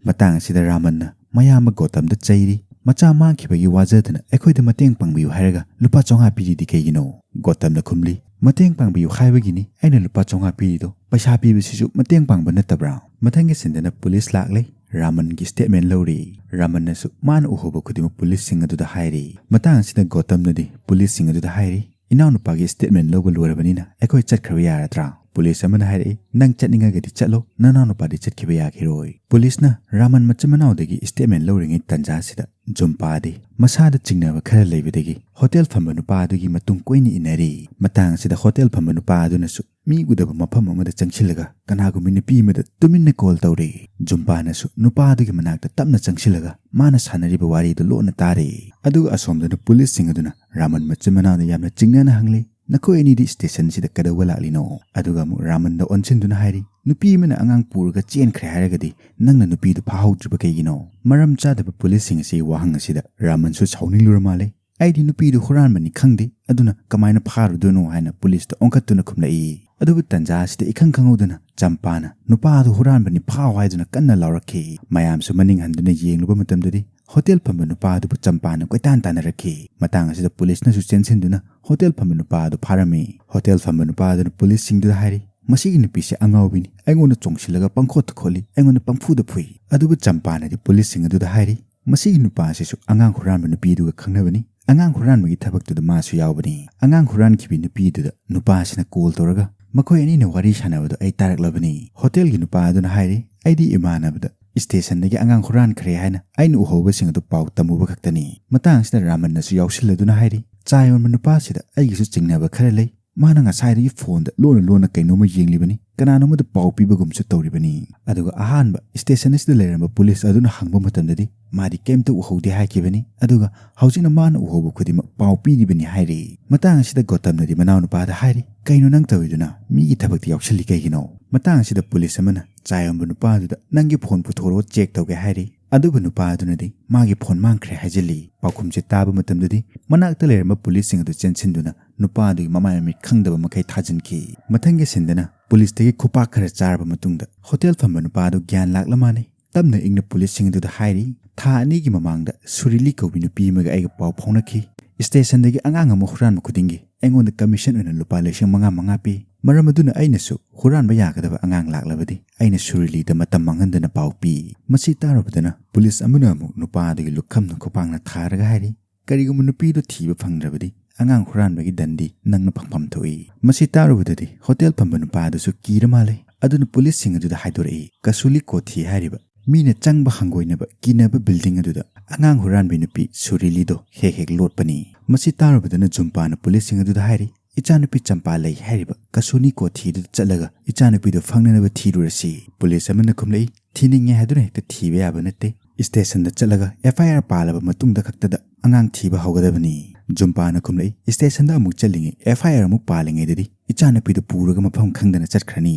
ꯃꯇꯥꯡ ꯑꯁꯤꯗ ꯔꯥꯃꯟꯅ ꯃꯌꯥꯝꯕ ꯒꯣꯇꯝꯗ ꯆꯩꯔꯤ, "ꯃꯆꯥ ꯃꯥꯡꯈꯤꯕꯒꯤ ꯋꯥꯖꯗꯅ ꯑꯩꯈꯣꯏꯗ ꯃꯇꯦꯡ ꯄꯥꯡꯕꯤꯌꯨ ꯍꯥꯏꯔꯒ ꯂꯨꯄꯥ ꯆꯥꯝꯃꯉꯥ ꯄꯤꯔꯤꯗꯤ ꯀꯩꯒꯤꯅꯣ?" ꯒꯣꯇꯝꯅ ꯈꯨꯝꯂꯤ, "ꯃꯇꯦꯡ ꯄꯥꯡꯕꯤꯌꯨ ꯍꯥꯏꯕꯒꯤꯅꯤ ꯑꯩꯅ ꯂꯨꯄꯥ ꯆꯥꯝꯃꯉꯥ ꯄꯤꯔꯤꯗꯣ꯫ ꯄꯩꯁꯥ ꯄꯤꯕꯁꯤꯁꯨ ꯃꯇꯦꯡ ꯄꯥꯡꯕ ꯅꯠꯇꯕ꯭ꯔꯥ?" ꯃꯊꯪꯒꯤ ꯁꯤꯟꯗꯅ ꯄꯨꯂꯤꯁ ꯂꯥꯛꯂꯦ꯫ ꯔꯥꯃꯟꯒꯤ ꯁ꯭ꯇꯦꯠꯃꯦꯟ ꯂꯧꯔꯤ꯫ ꯔꯥꯃꯟꯅꯁꯨ ꯃꯥꯅ ꯎꯍꯧꯕ ꯈꯨꯗꯤꯡꯃꯛ ꯄꯨꯂꯤꯁꯁꯤꯡ ꯑꯗꯨꯗ ꯍꯥꯏꯔꯤ꯫ ꯃꯇꯥꯡ ꯑꯁꯤꯗ ꯒꯣꯇꯝꯅꯗꯤ ꯄꯨꯂꯤꯁꯁꯤꯡ ꯑꯗꯨꯗ ꯍꯥꯏꯔꯤ, "ꯏꯅꯥꯎꯅꯨꯄꯥꯒꯤ ꯁ꯭ꯇꯦꯠꯃꯦꯟ ꯂꯧꯕ ꯂꯣꯏꯔꯕꯅꯤꯅ ꯑꯩꯈꯣꯏ ꯆꯠꯈ꯭ꯔꯕ ꯌꯥꯔꯗ꯭ꯔꯥ?" ꯄꯨꯂꯤꯁ ꯑꯃꯅ ꯍꯥꯏꯔꯛꯏ, "ꯅꯪ ꯆꯠꯅꯤꯡꯉꯒꯗꯤ ꯆꯠꯂꯣ, ꯅꯅꯥꯎꯅꯨꯄꯥꯗꯤ ꯆꯠꯈꯤꯕ ꯌꯥꯈꯤꯔꯣꯏ꯫" ꯄꯨꯂꯤꯁꯅ ꯔꯥꯃꯟ ꯃꯆꯤꯟ ꯃꯅꯥꯎꯗꯒꯤ ꯁ꯭ꯇꯦꯠꯃꯦꯟ ꯂꯧꯔꯤꯉꯩ ꯇꯟꯖꯥꯁꯤꯗ ꯖꯨꯝꯄꯥꯗꯤ ꯃꯁꯥꯗ ꯆꯤꯡꯅꯕ ꯈꯔ ꯂꯩꯕꯗꯒꯤ ꯍꯣꯇꯦꯜ ꯐꯝꯕ ꯅꯨꯄꯥ ꯑꯗꯨꯒꯤ ꯃꯇꯨꯡ ꯀꯣꯏꯅ ꯏꯟꯅꯔꯤ꯫ ꯃꯇꯥꯡ ꯑꯁꯤꯗ ꯍꯣꯇꯦꯜ ꯐꯝꯕ ꯅꯨꯄꯥ ꯑꯗꯨꯅꯁꯨ ꯃꯤ ꯎꯗꯕ ꯃꯐꯝ ꯑꯃꯗ ꯆꯪꯁꯤꯜꯂꯒ ꯀꯅꯥꯒꯨꯝꯕꯤ ꯅꯨꯄꯤ ꯑꯃꯗ ꯇꯨꯃꯤꯟꯅ ꯀꯣꯜ ꯇꯧꯔꯤ꯫ ꯖꯨꯝꯄꯥꯅꯁꯨ ꯅꯨꯄꯥ ꯑꯗꯨꯒꯤ ꯃꯅꯥꯛꯇ ꯇꯞꯅ ꯆꯪꯁꯤꯜꯂꯒ ꯃꯥꯅ ꯁꯥꯟꯅꯔꯤꯕ ꯋꯥꯔꯤꯗꯨ ꯂꯣꯟꯅ ꯇꯥꯔꯤ꯫ ꯑꯗꯨꯒ ꯑꯁꯣꯝꯗꯅ ꯄꯨꯂꯤꯁꯁꯤꯡ ꯑꯗꯨꯅ ꯔꯥꯃꯟ ꯃꯆꯤꯟ ꯃꯅꯥꯎꯗ ꯌꯥꯝꯅ ꯆꯤꯡꯅꯅ ꯍꯪꯂꯤ, "ꯅꯈꯣꯏ ꯑꯅꯤꯗꯤ ꯁ꯭ꯇꯦꯁꯟꯁꯤꯗ ꯀꯩꯗꯧꯕ ꯂꯥꯛꯂꯤꯅꯣ?" ꯑꯗꯨꯒ ꯑꯃꯨꯛ ꯔꯥꯃꯟꯗ ꯑꯣꯟꯁꯤꯟꯗꯨꯅ ꯍꯥꯏꯔꯤ, "ꯅꯨꯄꯤ ꯑꯃꯅ ꯑꯉꯥꯡ ꯄꯨꯔꯒ ꯆꯦꯟꯈ꯭ꯔꯦ ꯍꯥꯏꯔꯒꯗꯤ ꯅꯪꯅ ꯅꯨꯄꯤꯗꯨ ꯐꯥꯍꯧꯗ꯭ꯔꯤꯕ ꯀꯩꯒꯤꯅꯣ?" ꯃꯔꯝ ꯆꯥꯗꯕ ꯄꯨꯂꯤꯁꯁꯤꯡ ꯑꯁꯤꯒꯤ ꯋꯥꯍꯪ ꯑꯁꯤꯗ ꯔꯥꯃꯟꯁꯨ ꯁꯥꯎꯅꯤꯡꯂꯨꯔ ꯃꯥꯜꯂꯦ꯫ "ꯑꯩꯗꯤ ꯅꯨꯄꯤꯗꯨ ꯍꯨꯔꯥꯟꯕꯅꯤ ꯈꯪꯗꯦ, ꯑꯗꯨꯅ ꯀꯃꯥꯏꯅ ꯐꯥꯔꯨꯗꯣꯏꯅꯣ?" ꯍꯥꯏꯅ ꯄꯨꯂꯤꯁꯇ ꯑꯣꯟꯈꯠꯇꯨꯅ ꯈꯨꯝꯂꯛꯏ꯫ ꯑꯗꯨꯕꯨ ꯇꯟꯖꯥ ꯑꯁꯤꯗ ꯏꯈꯪ ꯈꯪꯍꯧꯗꯅ ꯆꯝꯄꯥꯅ ꯅꯨꯄꯥ ꯑꯗꯨ ꯍꯨꯔꯥꯟꯕꯅꯤ ꯐꯥꯎ ꯍꯥꯏꯗꯨꯅ ꯀꯟꯅ ꯂꯥꯎꯔꯛꯈꯤ꯫ ꯃꯌꯥꯝꯁꯨ ꯃꯅꯤꯡ ꯍꯟꯗꯨꯅ ꯌꯦꯡꯂꯨꯕ ꯃꯇꯝꯗꯗꯤ ꯍꯣꯇꯦꯜ ꯐꯝꯕ ꯅꯨꯄꯥ ꯑꯗꯨꯕꯨ ꯆꯝꯄꯥꯅ ꯀꯣꯏꯇꯥꯟ ꯇꯥꯟꯅꯔꯛꯈꯤ꯫ ꯃꯇꯥꯡ ꯑꯁꯤꯗ ꯄꯨꯂꯤꯁꯅꯁꯨ ꯆꯦꯟꯁꯤꯟꯗꯨꯅ ꯍꯣꯇꯦꯜ ꯐꯝꯕ ꯅꯨꯄꯥ ꯑꯗꯨ ꯐꯥꯔꯝꯃꯤ꯫ ꯍꯣꯇꯦꯜ ꯐꯝꯕ ꯅꯨꯄꯥ ꯑꯗꯨꯅ ꯄꯨꯂꯤꯁꯁꯤꯡꯗꯨꯗ ꯍꯥꯏꯔꯤ, "ꯃꯁꯤꯒꯤ ꯅꯨꯄꯤꯁꯦ ꯑꯉꯥꯎꯕꯤꯅꯤ, ꯑꯩꯉꯣꯟꯗ ꯆꯣꯡꯁꯤꯜꯂꯒ ꯄꯪꯈꯣꯠꯇ ꯈꯣꯠꯂꯤ, ꯑꯩꯉꯣꯟꯗ ꯄꯪꯐꯨꯗ ꯐꯨꯏ꯫" ꯑꯗꯨꯕꯨ ꯆꯝꯄꯥꯅꯗꯤ ꯄꯨꯂꯤꯁꯁꯤꯡ ꯑꯗꯨꯗ ꯍꯥꯏꯔꯤ, "ꯃꯁꯤꯒꯤ ꯅꯨꯄꯥ ꯑꯁꯤꯁꯨ ꯑꯉꯥꯡ ꯍꯨꯔꯥꯟꯕ ꯅꯨꯄꯤꯗꯨꯒ ꯈꯪꯅꯕꯅꯤ꯫ ꯑꯉꯥꯡ ꯍꯨꯔꯥꯟꯕꯒꯤ ꯊꯕꯛꯇꯨꯗ ꯃꯥꯁꯨ ꯌꯥꯎꯕꯅꯤ꯫" ꯑꯉꯥꯡ ꯍꯨꯔꯥꯟꯈꯤꯕꯤ ꯅꯨꯄꯤꯗꯨꯗ ꯅꯨꯄꯥꯁꯤꯅ ꯀꯣꯜ ꯇꯧꯔꯒ, "ꯃꯈꯣꯏ ꯑꯅꯤꯅ ꯋꯥꯔꯤ ꯁꯥꯟꯅꯕꯗꯣ ꯑꯩ ꯇꯥꯔꯛꯂꯕꯅꯤ꯫" ꯍꯣꯇꯦꯜꯒꯤ ꯅꯨꯄꯥ ꯑꯗꯨꯅ ꯍꯥꯏꯔꯤ, "ꯑꯩꯗꯤ ꯏꯃꯥꯟꯅꯕꯗ ꯁ꯭ꯇꯦꯁꯟꯗꯒꯤ ꯑꯉꯥꯡ ꯍꯨꯔꯥꯟꯈ꯭ꯔꯦ ꯍꯥꯏꯅ ꯑꯩꯅ ꯎꯍꯧꯕꯁꯤꯡ ꯑꯗꯨ ꯄꯥꯎ ꯇꯝꯃꯨꯕ ꯈꯛꯇꯅꯤ꯫" ꯃꯇꯥꯡ ꯑꯁꯤꯗ ꯔꯥꯃꯟꯅꯁꯨ ꯌꯥꯎꯁꯤꯜꯂꯗꯨꯅ ꯍꯥꯏꯔꯤ, "ꯆꯥ ꯌꯣꯟꯕ ꯅꯨꯄꯥꯁꯤꯗ ꯑꯩꯒꯤꯁꯨ ꯆꯤꯡꯅꯕ ꯈꯔ ꯂꯩ꯫ ꯃꯥꯅ ꯉꯁꯥꯏꯗꯒꯤ ꯐꯣꯟꯗ ꯂꯣꯟꯅ ꯂꯣꯟꯅ ꯀꯩꯅꯣꯝꯃ ꯌꯦꯡꯂꯤꯕꯅꯤ꯫ ꯀꯅꯥꯅꯣꯝꯗ ꯄꯥꯎ ꯄꯤꯕꯒꯨꯝꯁꯨ ꯇꯧꯔꯤꯕꯅꯤ꯫ ꯑꯗꯨꯒ ꯑꯍꯥꯟꯕ ꯁ꯭ꯇꯦꯁꯟ ꯑꯁꯤꯗ ꯂꯩꯔꯝꯕ ꯄꯨꯂꯤꯁ ꯑꯗꯨꯅ ꯍꯪꯕ ꯃꯇꯝꯗꯗꯤ ꯃꯥꯗꯤ ꯀꯩꯝꯇ ꯎꯍꯧꯗꯦ ꯍꯥꯏꯈꯤꯕꯅꯤ꯫ ꯑꯗꯨꯒ ꯍꯧꯖꯤꯛꯅ ꯃꯥꯅ ꯎꯍꯧꯕ ꯈꯨꯗꯤꯡꯃꯛ ꯄꯥꯎ ꯄꯤꯔꯤꯕꯅꯤ ꯍꯥꯏꯔꯤ꯫ ꯃꯇꯥꯡ ꯑꯁꯤꯗ ꯒꯣꯇꯝꯅꯗꯤ ꯃꯅꯥꯎꯅꯨꯄꯥꯗ ꯍꯥꯏꯔꯤ, "ꯀꯩꯅꯣ ꯅꯪ ꯇꯧꯔꯤꯗꯨꯅ? ꯃꯤꯒꯤ ꯊꯕꯛꯇ ꯌꯥꯎꯁꯜꯂꯤ ꯀꯩꯒꯤꯅꯣ?" ꯃꯇꯥꯡ ꯑꯁꯤꯗ ꯄꯨꯂꯤꯁ ꯑꯃꯅ ꯆꯥ ꯌꯣꯟꯕ ꯅꯨꯄꯥꯗꯨꯗ, "ꯅꯪꯒꯤ ꯐꯣꯟ ꯄꯨꯊꯣꯔꯛꯑꯣ, ꯆꯦꯛ ꯇꯧꯒꯦ" ꯍꯥꯏꯔꯤ꯫ ꯑꯗꯨꯕꯨ ꯅꯨꯄꯥ ꯑꯗꯨꯅꯗꯤ ꯃꯥꯒꯤ ꯐꯣꯟ ꯃꯥꯡꯈ꯭ꯔꯦ ꯍꯥꯏꯖꯤꯜꯂꯤ꯫ ꯄꯥꯎꯈꯨꯝꯁꯦ ꯇꯥꯕ ꯃꯇꯝꯗꯗꯤ ꯃꯅꯥꯛꯇ ꯂꯩꯔꯝꯕ ꯄꯨꯂꯤꯁꯁꯤꯡ ꯑꯗꯨ ꯆꯦꯟꯁꯤꯟꯗꯨꯅ ꯅꯨꯄꯥ ꯑꯗꯨꯒꯤ ꯃꯃꯥꯏ ꯃꯃꯤꯠ ꯈꯪꯗꯕ ꯃꯈꯩ ꯊꯥꯖꯤꯟꯈꯤ꯫ ꯃꯊꯪꯒꯤ ꯁꯤꯟꯗꯅ ꯄꯨꯂꯤꯁꯇꯒꯤ ꯈꯨꯄꯥꯛ ꯈꯔ ꯆꯥꯔꯕ ꯃꯇꯨꯡꯗ ꯍꯣꯇꯦꯜ ꯐꯝꯕ ꯅꯨꯄꯥ ꯑꯗꯨ ꯒ꯭ꯌꯥꯟ ꯂꯥꯛꯂ ꯃꯥꯜꯂꯦ꯫ ꯇꯞꯅ ꯏꯪꯅ ꯄꯨꯂꯤꯁꯁꯤꯡ ꯑꯗꯨꯗ ꯍꯥꯏꯔꯤ, "ꯊꯥ ꯑꯅꯤꯒꯤ ꯃꯃꯥꯡꯗ ꯁꯨꯔꯤꯂꯤ ꯀꯧꯕꯤ ꯅꯨꯄꯤ ꯑꯃꯒ ꯑꯩꯒ ꯄꯥꯎ ꯐꯥꯎꯅꯈꯤ꯫ ꯁ꯭ꯇꯦꯁꯟꯗꯒꯤ ꯑꯉꯥꯡ ꯑꯃ ꯍꯨꯔꯥꯟꯕ ꯈꯨꯗꯤꯡꯒꯤ ꯑꯩꯉꯣꯟꯗ ꯀꯃꯤꯁꯟ ꯑꯣꯏꯅ ꯂꯨꯄꯥ ꯂꯤꯁꯤꯡ ꯃꯉꯥ ꯃꯉꯥ ꯄꯤ꯫ ꯃꯔꯝ ꯑꯗꯨꯅ ꯑꯩꯅꯁꯨ ꯍꯨꯔꯥꯟꯕ ꯌꯥꯒꯗꯕ ꯑꯉꯥꯡ ꯂꯥꯛꯂꯕꯗꯤ ꯑꯩꯅ ꯁꯨꯔꯤꯂꯤꯗ ꯃꯇꯝ ꯃꯥꯡꯍꯟꯗꯅ ꯄꯥꯎ ꯄꯤ꯫" ꯃꯁꯤ ꯇꯥꯔꯨꯕꯗꯅ ꯄꯨꯂꯤꯁ ꯑꯃꯅ ꯑꯃꯨꯛ ꯅꯨꯄꯥ ꯑꯗꯨꯒꯤ ꯂꯨꯈꯝꯅ ꯈꯨꯄꯥꯛꯅ ꯊꯥꯔꯒ ꯍꯥꯏꯔꯤ, "ꯀꯔꯤꯒꯨꯝꯕ ꯅꯨꯄꯤꯗꯨ ꯊꯤꯕ ꯐꯪꯗ꯭ꯔꯕꯗꯤ ꯑꯉꯥꯡ ꯍꯨꯔꯥꯟꯕꯒꯤ ꯗꯟꯗꯤ ꯅꯪꯅ ꯐꯪꯐꯝ ꯊꯣꯛꯏ꯫" ꯃꯁꯤ ꯇꯥꯔꯨꯕꯗꯗꯤ ꯍꯣꯇꯦꯜ ꯐꯝꯕ ꯅꯨꯄꯥ ꯑꯗꯨꯁꯨ ꯀꯤꯔ ꯃꯥꯜꯂꯦ꯫ ꯑꯗꯨꯅ ꯄꯨꯂꯤꯁꯁꯤꯡ ꯑꯗꯨꯗ ꯍꯥꯏꯗꯣꯔꯛꯏ, "ꯀꯁꯨꯂꯤ ꯀꯣꯊꯤ ꯍꯥꯏꯔꯤꯕ ꯃꯤꯅ ꯆꯪꯕ ꯍꯪꯒꯣꯏꯅꯕ ꯀꯤꯅꯕ ꯕꯤꯜꯗꯤꯡ ꯑꯗꯨꯗ ꯑꯉꯥꯡ ꯍꯨꯔꯥꯟꯕꯤ ꯅꯨꯄꯤ ꯁꯨꯔꯤꯂꯤꯗꯣ ꯍꯦꯛ ꯍꯦꯛ ꯂꯣꯠꯄꯅꯤ꯫" ꯃꯁꯤ ꯇꯥꯔꯨꯕꯗꯅ ꯖꯨꯝꯄꯥꯅ ꯄꯨꯂꯤꯁꯁꯤꯡ ꯑꯗꯨꯗ ꯍꯥꯏꯔꯤ, "ꯏꯆꯥꯅꯨꯄꯤ ꯆꯝꯄꯥ ꯂꯩ ꯍꯥꯏꯔꯤꯕ ꯀꯁꯨꯅꯤ ꯀꯣꯊꯤꯗꯨꯗ ꯆꯠꯂꯒ ꯏꯆꯥꯅꯨꯄꯤꯗꯨ ꯐꯪꯅꯅꯕ ꯊꯤꯔꯨꯔꯁꯤ꯫" ꯄꯨꯂꯤꯁ ꯑꯃꯅ ꯈꯨꯝꯂꯛꯏ, "ꯊꯤꯅꯤꯡꯉꯦ ꯍꯥꯏꯗꯨꯅ ꯍꯦꯛꯇ ꯊꯤꯕ ꯌꯥꯕ ꯅꯠꯇꯦ꯫ ꯁ꯭ꯇꯦꯁꯟꯗ ꯆꯠꯂꯒ ꯑꯦꯐ ꯑꯥꯏ ꯑꯥꯔ ꯄꯥꯜꯂꯕ ꯃꯇꯨꯡꯗ ꯈꯛꯇꯗ ꯑꯉꯥꯡ ꯊꯤꯕ ꯍꯧꯒꯗꯕꯅꯤ꯫" ꯖꯨꯝꯄꯥꯅ ꯈꯨꯝꯂꯛꯏ, "ꯁ꯭ꯇꯦꯁꯟꯗ ꯑꯃꯨꯛ ꯆꯠꯂꯤꯉꯩ, ꯑꯦꯐ ꯑꯥꯏ ꯑꯥꯔ ꯑꯃꯨꯛ ꯄꯥꯜꯂꯤꯉꯩꯗꯗꯤ ꯏꯆꯥꯅꯨꯄꯤꯗꯨ ꯄꯨꯔꯒ ꯃꯐꯝ ꯈꯪꯗꯅ ꯆꯠꯈ꯭ꯔꯅꯤ꯫